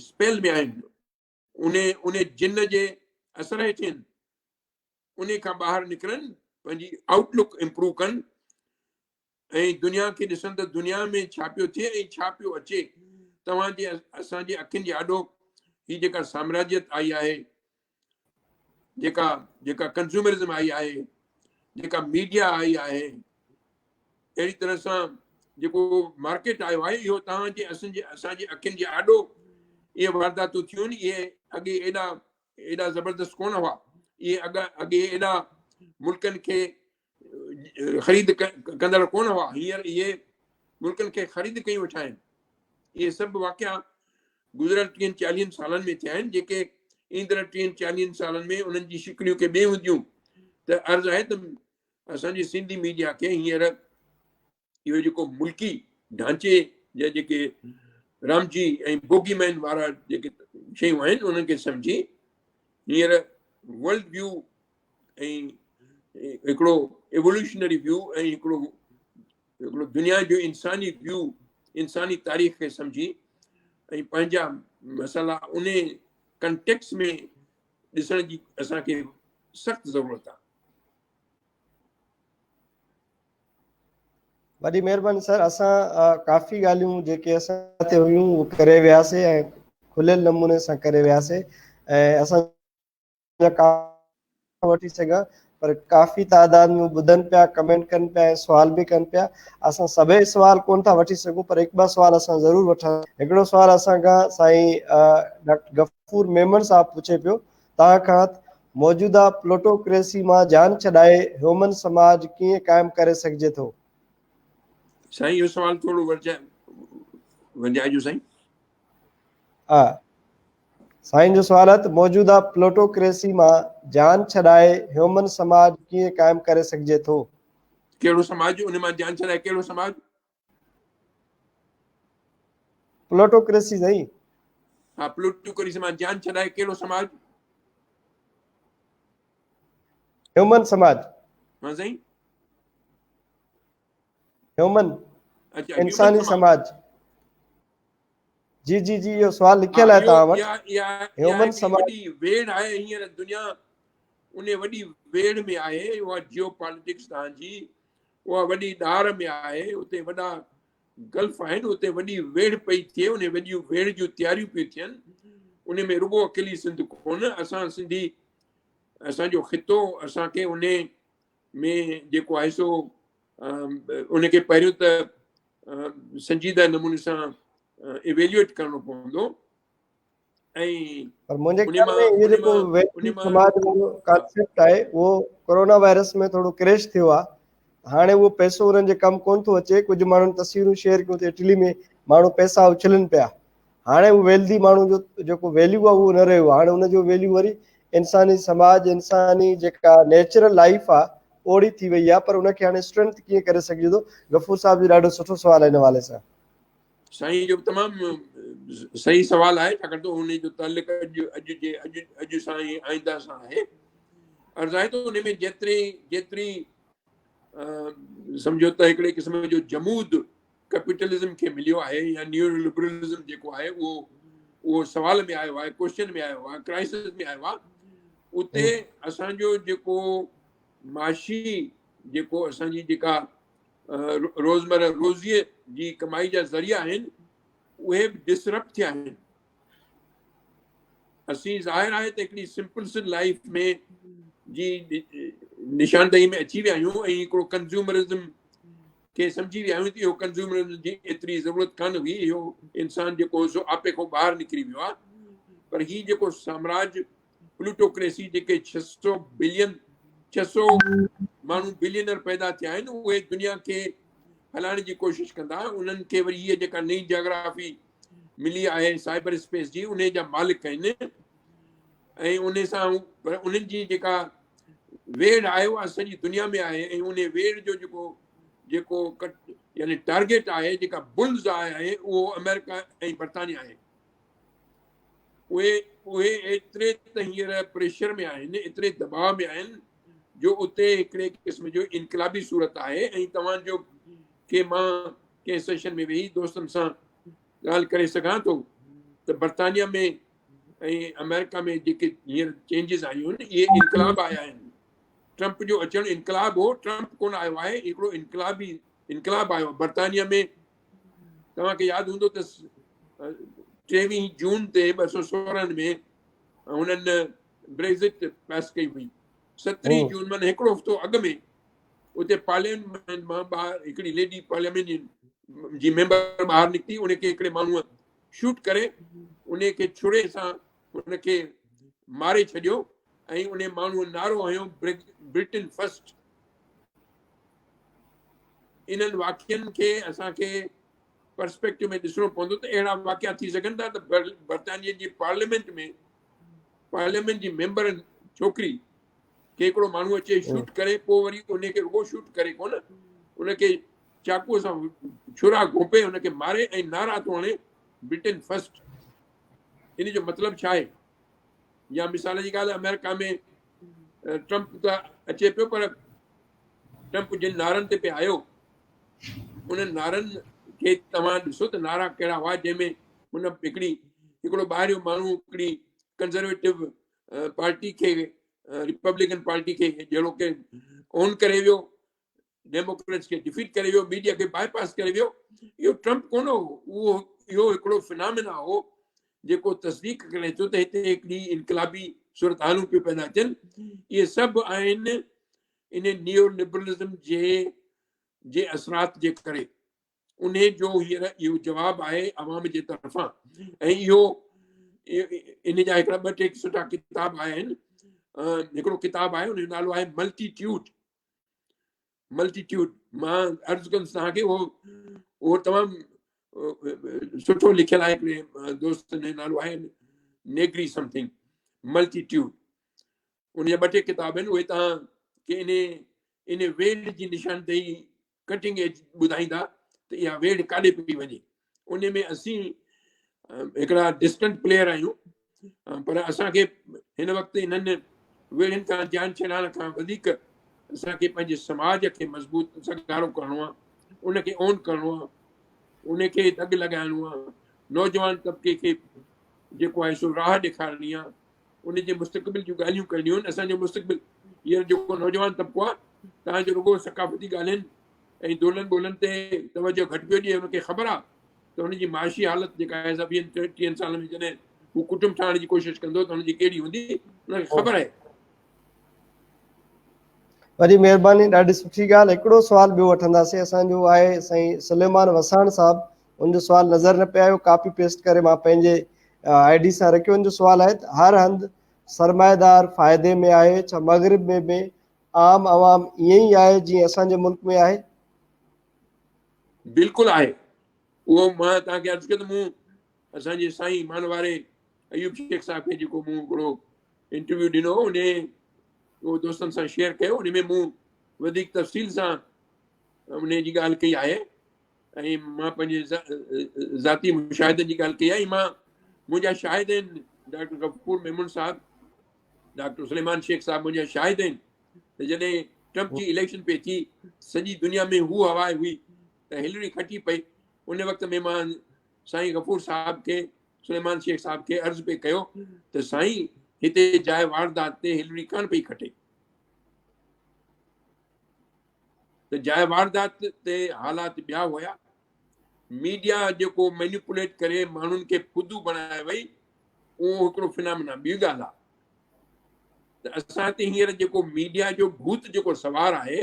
اسپيل ۾ آهن، ان جن جي اثر هيٺ آهن، ان کان ٻاهر نڪرن. پنهنجي آئوٽ لڪ امپروو ڪن ۽ دنيا کي ڏسن ته دنيا ۾ ڇا پيو ٿئي ۽ ڇا پيو اچي. توهان جي اسان جي اکين جي آڏو هي جيڪا سامراجيت آئي آهي، جيڪا جيڪا ڪنزيومرزم آئي آهي، جيڪا ميڊيا آئي آهي، اهڙي طرح سان جيڪو مارڪيٽ آيو آهي، اهو توهان جي اسان جي اسان جي اکين جي آڏو اهي وارداتون ٿيون آهن. اهي اڳي ايڏا ايڏا زبردست ڪونه هئا، اهي اڳ اڳي ايڏا ملڪن کي خريد ڪندڙ ڪونه هئا، هينئر اهي ملڪن کي خريد ڪيون ويٺا آهن. اهي سڀ واقعا گذريل ٽيهن چاليهن سالن ۾ ٿيا آهن، جيڪي ايندڙ ٽيهن چاليهن سالن ۾ انهن جي شڪليون ڪي ٻيون هونديون. ته عرض آهي ته اسان جي سنڌي ميڊيا کي هينئر اهو جيڪو ملڪي ڍانچي جا جيڪي رامجي ۽ بوگي مين وارا جيڪي شيون آهن، انهن کي سمجهي هينئر ورلڊ ويو ۽ هڪڙو ايووليوشنري ويو ۽ هڪڙو هڪڙو دنيا جو انساني ويو، انساني تاريخ کي سمجهي ۽ پنهنجا مسئلا ان ڪنٽيڪس ۾ ڏسڻ جي اسان کي سخت ضرورت آهي. وڏي مهرباني سر، اسان ڪافي ڳالهيون جيڪي اسان تي هيون اهو ڪري وياسي ۽ کليل نموني سان ڪري وياسي ۽ اسان جا وٺي سگهان پر ڪافي تعداد ۾ ٻڌن پيا، ڪمينٽ ڪن پيا ۽ سوال به ڪن پيا. اسان سڀئي سوال ڪون ٿا وٺي سگهون پر هڪ ٻه سوال اسان ضرور وٺان. هڪڙو سوال اسان کان سائين ڊاڪٽر غفور ميمڻ صاحب پڇي پيو توهان کان ته موجوده پلوٽوڪريسي مان جان ڇڏائي هيومن سماج ڪيئن قائم ڪري سگهجي ٿو؟ سائين اهو سوال ٿورو ورجائجو سائين. ها سائين جو سوال آهي ته موجوده پلوٽوڪريسي مان جان ڇڏائي هيومن سماج ڪيئن قائم ڪري سگهجي ٿو؟ ڪهڙو سماج؟ ان مان جان ڇڏائي ڪهڙو سماج؟ پلوٽوڪريسي سائين. ها پلوٽوڪريسي مان جان ڇڏائي ڪهڙو سماج؟ هيومن سماج. ها سائين. هيومن انساني سماج. جي جي جي اهو سوال لکيل آهي توهان وٽ. هيومن سماج وڏي ويڙهه آهي هينئر، دنيا ان وڏي ويڙهه ۾ آهي. اها جيو پاليٽڪس توهان جي اها وڏي ڏار ۾ آهي، اتي وڏا گلف آهن، اتي وڏي ويڙهه پئي ٿئي، ان وڏيون ويڙهه جون تياريون پيون ٿين. ان ۾ رڳو اڪيلي سنڌ ڪونه، اسان سنڌي، اسان جو خطو، اسان کي ان ۾ جيڪو آهي سو ان کي پهريون ته سنجيده نموني سان ايويليوئيٽ ڪرڻو پوندو ۽ پر منهنجي خيال ۾ اهو جيڪو ويسٽرن سماج وارو ڪانسيپٽ آهي اهو ڪورونا وائرس ۾ ٿورو ڪريش ٿيو آهي. هاڻي اهو پئسو انهن جي ڪم ڪون ٿو اچي. ڪجهه ماڻهن تصويرون شيئر ڪيون ته اٽلي ۾ ماڻهو پئسا اڇلن پيا. هاڻي اهو ويلدي ماڻهو جو جيڪو ويليو آهي اهو نه رهيو. هاڻي ان جو ويليو وري انساني سماج، انساني جيڪا نيچرل لائف آهي اوڙي ٿي وئي آهي، پر ان کي هاڻي اسٽرينٿ ڪيئن ڪري سگهجي ٿو؟ غفور صاحب جو ڏاڍو سٺو سوال آهي ان حوالي سان. سائين جو تمام صحيح سوال آهي، ڇاڪاڻ ته ان جو تعلق اڄ اڄ جي اڄ اڄ سان ۽ آئنده سان آهي. عرض آهي ته ان ۾ جيتري جيتري سمجهو ته هڪڙي قسم جو جمود ڪيپيٽلزم کي مليو آهي يا نيو لبرلزم جيڪو آهي اهو اهو سوال ۾ آيو آهي، ڪوشچن ۾ آيو آهي، ڪرائسس ۾ آيو آهي، اتي اسان جو جيڪو معاشي جيڪو اسان جي جيڪا روزمره روزيء جي ڪمائي جا ذريعا آهن اهي به ڊسرپٽ ٿيا آهن. اسين ظاهر آهي ته هڪڙي سمپل سن لائف ۾ جي نشاندهي ۾ اچي ويا آهيون ۽ هڪڙو ڪنزيومرزم کي سمجهي ويا آهيون ته اهو ڪنزيومرزم جي ايتري ضرورت ڪانه هئي، اهو انسان جيڪو هو سو آپي کان ٻاهر نڪري ويو آهي. پر هي جيڪو سامراج پلوٽوڪريسي جيڪي 600 بلين 600 ماڻهو بلينر پيدا ٿيا آهن اهي دنيا کي هلائڻ جي ڪوشش ڪندا. انهن کي وري هيء جيڪا نئين جاگرافي ملي آهي سائبر اسپيس جي، انهي جا مالڪ آهن ۽ انهي سان پر انهن جي جيڪا ويڙهه آهي اها سڄي دنيا ۾ آهي ۽ انهي ويڙهه جو جيڪو جيڪو يعني ٽارگيٽ آهي، جيڪا بلز آهي، اهو آمريڪا ۽ برطانيا آهي. اهي اهي ايتري ته هينئر پريشر ۾ آهن، ايتري دٻاء ۾ آهن جو اتي هڪڙي قسم جو انقلابي صورت آهي ۽ توهان جو کي مان ڪنهن سيشن ۾ ويهي دوستن سان ڳالهه ڪري سگهان ٿو ته برطانيا ۾ ۽ آمريڪا ۾ جيڪي هينئر چينجز آيون آهن اهي انقلاب آيا آهن. ٽرمپ جو اچڻ انقلاب هو، ٽرمپ ڪونه آيو آهي، هڪڙو انقلابي انقلاب آيو آهي. برطانيا ۾ توهان کي ياد هوندو ته 23 جون تي 216 ۾ هنن بريگزٽ پاس ڪئي هئي. 17 جون معنيٰ هڪڙو هفتو اڳ ۾ اتي پارليامينٽ مان ٻاهر هڪڙي ليڊي پارليامينٽ جي ميمبر ٻاهر نڪتي، ان کي هڪڙي ماڻهوء شوٽ ڪري ان کي ڇري سان ان کي ماري ڇڏيو ۽ ان ماڻهوء نعرو هنيو برٽن فرسٽ. انهن واقعن کي اسان کي پرسپيڪٽو ۾ ڏسڻو پوندو ته اهڙا واقعا ٿي سگهن ٿا ته برطانيه جي پارليامينٽ ۾ پارليامينٽ جي ميمبر ڇوڪري کي هڪڙو ماڻهو اچي شوٽ ڪري پوء وري ان کي رڳو شوٽ ڪري ڪونه ان کي چاقوء سان ڇرا گهوپي ان کي ماري ۽ نعرا ٿو هڻي برٽن فرسٽ. ان جو مطلب ڇا آهي؟ يا مثال جي ڳالهه آمريڪا ۾ ٽرمپ ته اچي پيو پر ٽرمپ جن نعرن تي پئي آيو انهن نعرن کي توهان ڏسو ته نعرا ڪهڙا هئا جنهن ۾ هن هڪڙي هڪڙو ٻاهريون ماڻهو هڪڙي ڪنزرويٽو پارٽي کي ريپبلڪن پارٽي کي جهڙو ڪي اون ڪري ويو، ڊيموڪريٽس کي ڊفيٽ ڪري ويو، ميڊيا کي باء پاس ڪري ويو. اهو ٽرمپ ڪونه هو، اهو اهو هڪڙو فنامينا هو جيڪو تصديق ڪري ٿو ته هتي هڪڙي انقلابي صورتحالون پيون پيدا ٿين. اهي سڀ آهن ان نيو لبرلزم جي جي اثرات جي ڪري. انهي جو هينئر اهو جواب آهي عوام جي طرفان ۽ اهو ان جا هڪڙا ٻه ٽي سٺا ڪتاب آهن. هڪڙو ڪتاب آهي ان جو نالو آهي ملٽيٽيوڊ. ملٽيٽيوڊ مان عرض ڪندس توهان کي اهو اهو تمام سٺو لکيل آهي هڪڙي دوست جو نالو آهي نيگري سمٿنگ ملٽيٽيوڊ. ان جا ٻه ٽي ڪتاب آهن، اهي توهان کي ان ان ويڙهه جي نشاندهي ڪٽنگ ايج ٻڌائيندا ته اها ويڙهه ڪاڏي پئي وڃي. ان ۾ اسين هڪڙا ڊسٽنٽ پليئر آهيون پر اسان کي هن وقت انهن ويڙهن کان جان ڇڏائڻ کان وڌيڪ اسان کي پنهنجي سماج کي مضبوط سگهارو ڪرڻو آهي، ان کي اون ڪرڻو آهي، ان کي دڳ لڳائڻو آهي، نوجوان طبقي کي جيڪو آهي سو راهه ڏيکارڻي آهي، ان جي مستقبل جون ڳالهيون ڪرڻيون آهن. اسان جو مستقبل هينئر جيڪو نوجوان طبقو آهي تان جو رڳو ثقافتي ڳالهين ۽ دولن ٻولن تي توجه گهٽ پيو ڏئي. هن کي خبر آهي ته هن جي معاشي حالت جيڪا آهي سا ويهن ٽيهن سالن ۾ جڏهن هو ڪٽنب ٺاهڻ جي ڪوشش ڪندو ته هن جي ڪهڙي هوندي، هن کي خبر آهي. وڏي مهرباني، ڏاڍي سٺي ڳالهه. هڪڙو سوال ٻيو وٺنداسين، اسان جو آهي سائين سليمان وساڻ صاحب، ان جو سوال نظر نه پئي آيو، ڪاپي پيسٽ ڪري مان پنهنجي I D سان رکيو. ان جو سوال آهي ته هر هنڌ سرمائيدار فائدي ۾ آهي، ڇا مغرب ۾ به عام عوام ائين ئي آهي جيئن اسان جي ملڪ ۾ آهي؟ بلڪل آهي. اهو مان توهان کي عرض ڪيو ته مون اسان جي سائين مان واري ايوب شيخ صاحب کي جيڪو مون هڪڙو انٽرويو ڏنو هو، انهي اهو دوستن سان شيئر ڪيو، ان ۾ مون وڌيڪ تفصيل سان انهي جي ڳالهه ڪئي آهي ۽ مان پنهنجي ذاتي مشاهدن جي ڳالهه ڪئي آهي. مان منهنجا شاهد آهن ڊاڪٽر غفور ميمڻ صاحب، ڊاڪٽر سليمان شيخ صاحب منهنجا شاهد آهن ته جڏهن ٽرمپ جي اليڪشن پئي ٿي، سڄي دنيا ۾ هو هوا هئي ته هلري کٽي پئي، ان وقت ۾ مان سائين غفور صاحب کي، سليمان شيخ صاحب کي عرض پئي ڪيو ته سائين هتي جاء واردات تي هلري ڪانه پئي کٽي، ته جاء واردات تي حالات ٻيا هيا، ميڊيا جيڪو مينيپوليٽ ڪري ماڻهن کي ڦدو بڻائي وئي، اهو هڪڙو فنامنا. ٻي ڳالهه آهي ته اسان تي هينئر جيڪو ميڊيا جو ڀوت جيڪو سوار آهي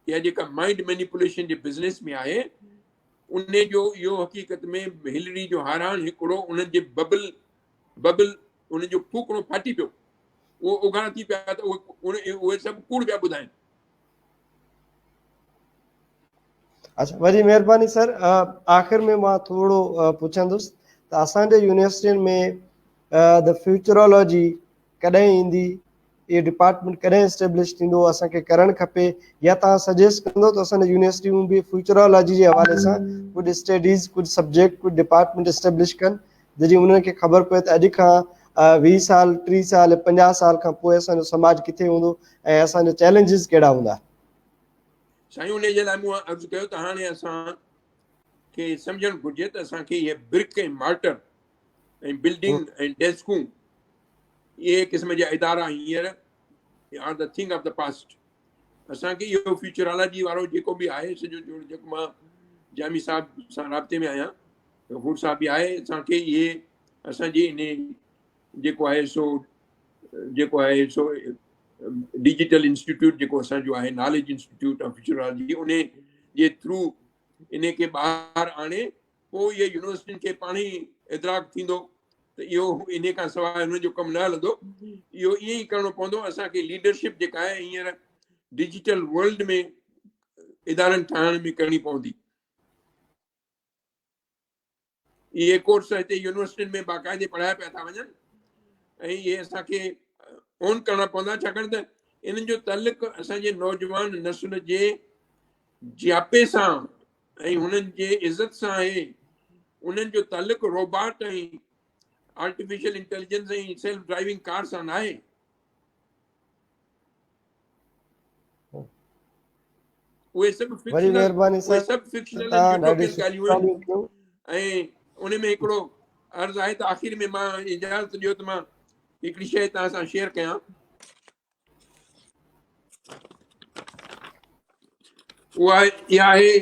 يا جيڪا مائنڊ مينيپوليشن جي بزنس ۾ آهي، ان جو اهو حقيقت ۾ هلري جو هارائڻ هڪڙو انهن جي ببل ببل انهن جو ڦوڪڻو ڦاٽي پيو، اهو اگهاڙا ٿي پيا ته اهي سڀ ڪوڙ پيا ٻڌائن. اچھا وڏي مهرباني سر. آخر ۾ مان ٿورو پڇندس ته اسان جي يونيورسٽين ۾ د فيوچرولاجي ڪڏهن ايندي، اهو ڊپارٽمينٽ ڪڏهن اسٽيبلش ٿيندو، اسان کي ڪرڻ کپي يا توهان سجيسٽ ڪندو ته اسان جي يونيورسٽيون به فيوچرولاجي جي حوالي سان ڪجهه اسٽڊيز، ڪجهه سبجيڪٽ، ڪجهه ڊپارٽمينٽ اسٽيبلش ڪن جڏهن انهن کي خبر پوي ته اڄ کان 20 سال، 30 سال، 50 سال کان پوء اسان جو سماج ڪٿي هوندو ۽ اسان جا چئلينجز ڪهڙا هوندا. سائين انهي جي لاء مون عرض ڪيو ته هاڻي اسان کي سمجهڻ گهرجي ته اسان کي اهي برڪ ۽ مارٽر ۽ بلڊنگ ۽ ڊيسڪون اهي قسم جا ادارا هينئر are the thing of the past. اسان کي اهو فيوچرالاجي وارو جيڪو به آهي سڄو جوڙجڪ، مان جامي صاحب سان رابطي ۾ آهيان، غفور صاحب به آهي، اسان کي اهي اسان جي ان جيڪو آهي سو جيڪو آهي سو ڊجيٽل انسٽيٽيوٽ جيڪو اسان جو آهي ناليج انسٽيٽيوٽ آف فيوچرالاجي، ان جي ٿرو ان کي ٻاهر آڻي پوء اهي يونيورسٽين کي پاڻ ئي ادراڪ ٿيندو ته اهو انهي کان سواء انهن جو ڪم نه هلندو. اهو ائين ئي ڪرڻو پوندو. اسان کي ليڊرشپ جيڪا آهي هينئر ڊجيٽل ورلڊ ۾ ادارن ٺاهڻ ۾ ڪرڻي پوندي. اهي ڪورس هتي يونيورسٽين ۾ باقاعدي پڙهايا پيا ٿا وڃن ۽ اهي اسان کي اون ڪرڻا پوندا، ڇاڪاڻ ته انهن جو تعلق اسان جي نوجوان نسل جي جياپي سان ۽ هنن جي عزت سان آهي. انهن جو تعلق robot ۽ artificial intelligence ۽ self driving car سان ناهي. اهي سڀ وڏي مهرباني اهي سڀ فڪشنل ۽ يوٽوپين ڳالهيون آهن. ۽ ان ۾ هڪڙو عرض آهي ته آخر ۾ مان اجازت ڏيو ته مان هڪڙي شيء توهان سان شيئر ڪيان. اها اها آهي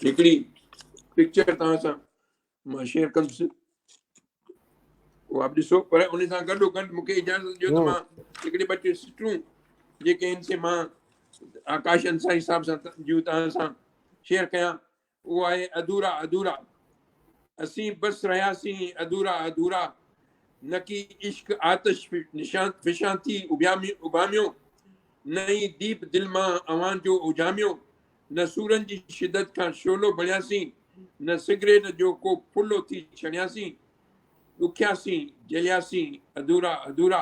هڪڙي پڪچر توهان سان مان شيئر ڪندس، اها به ڏسو، پر ان سان گڏو گڏ مونکي اجازت ڏيو ته مان هڪڙي ٻه ٽي سٽون جيڪي آهن سي مان آڪاش انصاري صاحب سان جون توهان سان شيئر ڪيان. اهو آهي اڌورا اڌورا، اسين بس رهياسين اڌورا اڌورا، نڪي عشق آتش فشان ٿي اڀاميو، نه ئي ديپ دل مان اوهان جو اجهاميو، نه سورن جي شدت کان شعلو بڻياسين، نه سگريٽ جو ڪو ڦلو ٿي ڇڻياسين، ڏکياسين جلياسين اڌورا اڌورا،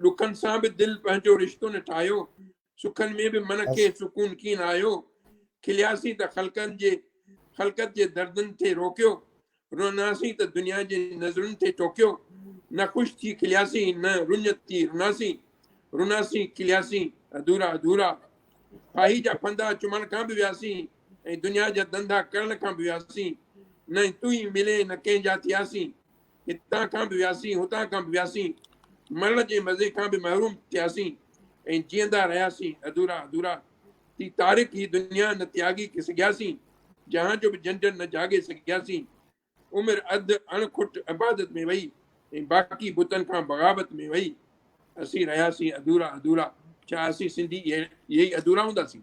ڏکن سان به دل پنهنجو رشتو نه ٺاهيو، سکن ۾ به من کي سڪون ڪين آيو، کلياسين ته خلقن جي خلقت جي دردن ٿي روڪيو، رناسين ته دنيا جي نظرن ٿي ٽوڪيو، نه خوش ٿي کلياسين نه رڃ ٿي رناسين، رناسين کلياسين اڌورا اڌورا، ڦاهي جا ڦندا چمڻ کان به وياسين ۽ دنيا جا ڌنڌا ڪرڻ کان به وياسين، نه تون ئي ملين نه ڪنهن جا ٿياسين. هتان کان به وياسين، هتان کان به وياسين، مرڻ جي مزي کان به محروم ٿياسين ۽ جيئندا رهياسين اڌورا اڌورا ٿي. طارق هي دنيا نه تياڳي سگهياسين، جهان جو به جنڊ نه جهاڳي سگهياسين. عمر اڌ اڻ کٽ عبادت ۾ وئي ۽ باقي بتن کان بغاوت ۾ وئي. اسين رهياسين اڌورا اڌورا. ڇا اسين سنڌي اهي ئي اڌورا هونداسين؟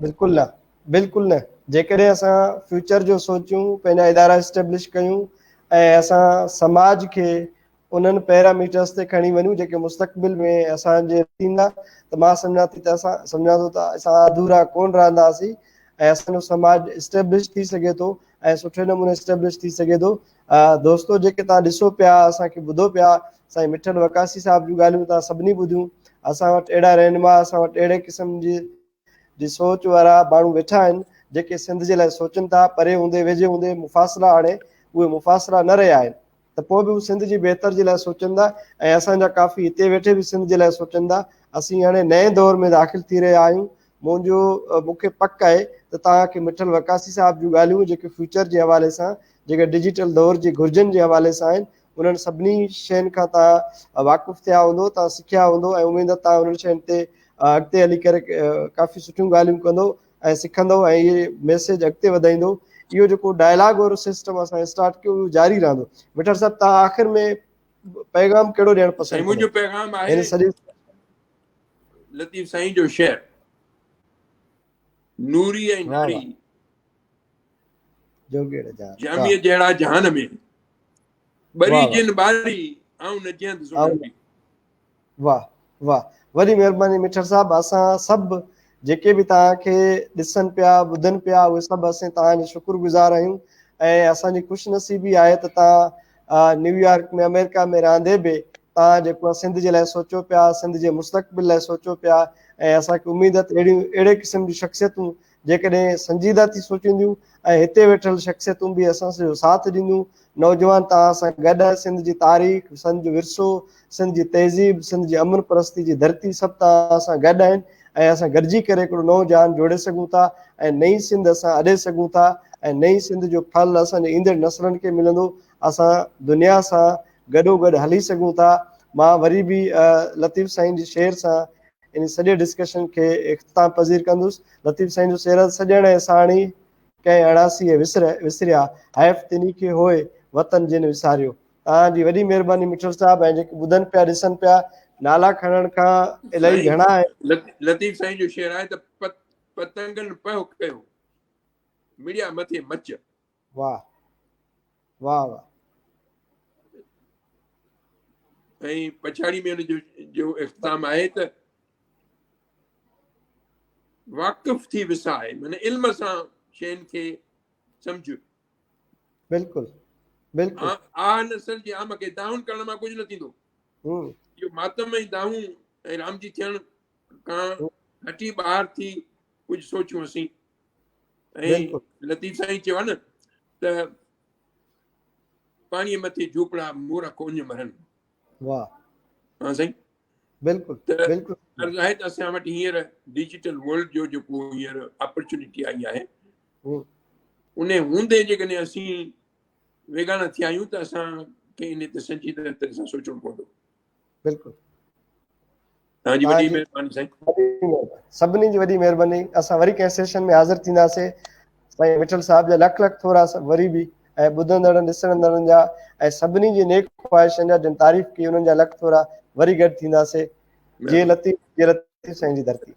بلڪل نه، بلڪل نه. جيڪڏهن اسان فيوچر جو سوچيون، پنهنجا ادارا اسٽيبلش ڪيون ۽ اسان سماج کي انهن پيراميٽرس تي کڻي وڃون جيڪي مستقبل ۾ اسان جي ٿيندا ته مان سمجهان ٿي ته اسان سمجهان ٿو ته اسان اڌورا ڪون رهنداسين ۽ اسان جو سماج اسٽيبلش ٿي سگهي ٿو ۽ سٺي نموني اسٽيبلش ٿي سگهي ٿو. دوستو جيڪي توهان ڏسو پيا، اسان کي ٻڌو پيا، سائين مٺل وقاصي صاحب جون ڳالهيون توهان سڀني ٻڌيون. اسان وٽ اهڙا رهنما، اسان وٽ اهڙي قسم جي جي سوچ وارا ماڻهو ويٺا آهن جيڪي سنڌ جي لاء سوچن ٿا. پري هوندي ويجهي هوندي مفاصلا هاڻي اهي مفاصلا نه رهيا آهن ته پوء به هو سنڌ جي بهتر جي لاء سوچن ٿا ۽ اسان جا ڪافي هتي ويٺي به سنڌ جي لاء سوچن ٿا. اسين هاڻي نئين دور ۾ داخل ٿي رهيا آهيون. منهنجو مون کي پڪ آهي ته توهان کي مٺل وقاصي صاحب جون ڳالهيون جيڪي فيوچر جي حوالي سان، جيڪي ڊجيٽل دور جي گهرجن جي حوالي سان آهن، انهن سڀني شين کان توهان واقف ٿيا هوندو، توهان سکيا هوندو ۽ اميد ته توهان انهن شين تي اڳتي هلي ڪري ڪافي سٺيون ڳالهيون ڪندو ۽ سکندو ۽ اهي ميسيج اڳتي وڌائيندو. اهو جيڪو ڊائلاگ وارو سسٽم اسان اسٽارٽ ڪيو اهو جاري رهندو. مٺل صاحب توهان آخر ۾ پيغام ڪهڙو ڏيڻ پسند سائين منهنجو ڪندو؟ پيغام آهي هن سڄي لطيف سائين جو شعر نوري ۽ واهه ناري واهه جوڳيڙ جا جاميء جهڙا جهان ۾، ٻري واهه واهه جن ٻاري، آئون نه جيئندس انهن آئون ۾. واهه واهه وڏي مهرباني مٺر صاحب. اسان سڀ جيڪي به توهان کي ڏسن پيا ٻڌن پيا اهي سڀ اسين توهان جا شڪر گذار آهيون ۽ اسان جي خوش نصيبي آهي ته توهان نيويارڪ ۾ آمريڪا ۾ رهندي به توهان جيڪو آهي سنڌ جي لاء سوچو پيا، سنڌ جي مستقبل لاء سوچو پيا ۽ اسان کي اميد آهي ته اهڙيون اهڙي قسم جون شخصيتون جيڪڏهن سنجيده ٿي سوچينديون ۽ هتي ويٺل شخصيتون به اسان جو ساٿ ڏينديون. نوجوان توهان سان گڏ سنڌ جي تاريخ، سنڌ جو ورثو، سنڌ جي تهذيب، سنڌ جي امن پرستي جي ڌرتي سڀ توهان سان گڏ آهن ۽ اسان گڏجي ڪري هڪڙو نئون جهان جوڙي سگهون ٿا ۽ نئين سنڌ اسان اڏي سگهون ٿا ۽ نئين سنڌ جو ڦل اسان جي ايندڙ نسلن کي ملندو. اسان دنيا سان گڏو گڏ هلي سگهون ٿا. مان وري به لطيف سائين جي شعر سان ان سڄي ڊسڪشن کي اختتام پذير ڪندس. لطيف سائين جو شعر سڄڻ ۽ ساڻي ڪنهن اڻاسيء وسريا، حيف تنهي کي هوء وطن جن وساريو. توهان جي وڏي مهرباني مٺل صاحب ۽ جيڪي ٻڌن پيا ڏسن پيا نالا کڻڻ کان الائي گهڻا آهن. لطيف سائين جو شعر آهي ته پتنگن پهه ڪيو، مڙيا مٿي مچ. واه واه واه. ۽ پڇاڙي ۾ ان جو جو اختتام آهي ته واقف ٿي وساء، معنيٰ علم سان شين کي سمجھ. بلڪل بلڪل. آ نسل جي عام کي دانهن ڪرڻ مان ڪجهه نه ٿيندو. اهو ماتم ۽ دانهون ۽ رامجي ٿيڻ کان هٽي ٻاهر ٿي ڪجهه سوچون اسين. ۽ لطيف سائين چيو آهي نه ته پاڻيء مٿي جهوپڙا مورک اڃ مرن. واه. ها سائين. بلڪل بلڪل. عرض آهي ته اسان وٽ هينئر ڊجيٽل ورلڊ جو جيڪو هينئر اپرچونٽي آئي آهي ان هوندي جيڪڏهن اسين ويگانا ٿيا آهيون ته اسان کي ان تي سنجيده طرح سان سوچڻو پوندو. بلڪل. توهان جي وڏي مهرباني سائين. سڀني جي وڏي مهرباني. اسان وري ڪنهن سيشن ۾ حاضر ٿينداسي. سائين مٺل صاحب جا لک لک ٿورا وري به ۽ ٻڌندڙن ڏسندڙن جا ۽ سڀني جي نيڪ خواهشن جا جن تعريف ڪئي انهن جا لک ٿورا. وري گڏ ٿينداسي. جي لطيف جي لطيف سائين جي ڌرتي.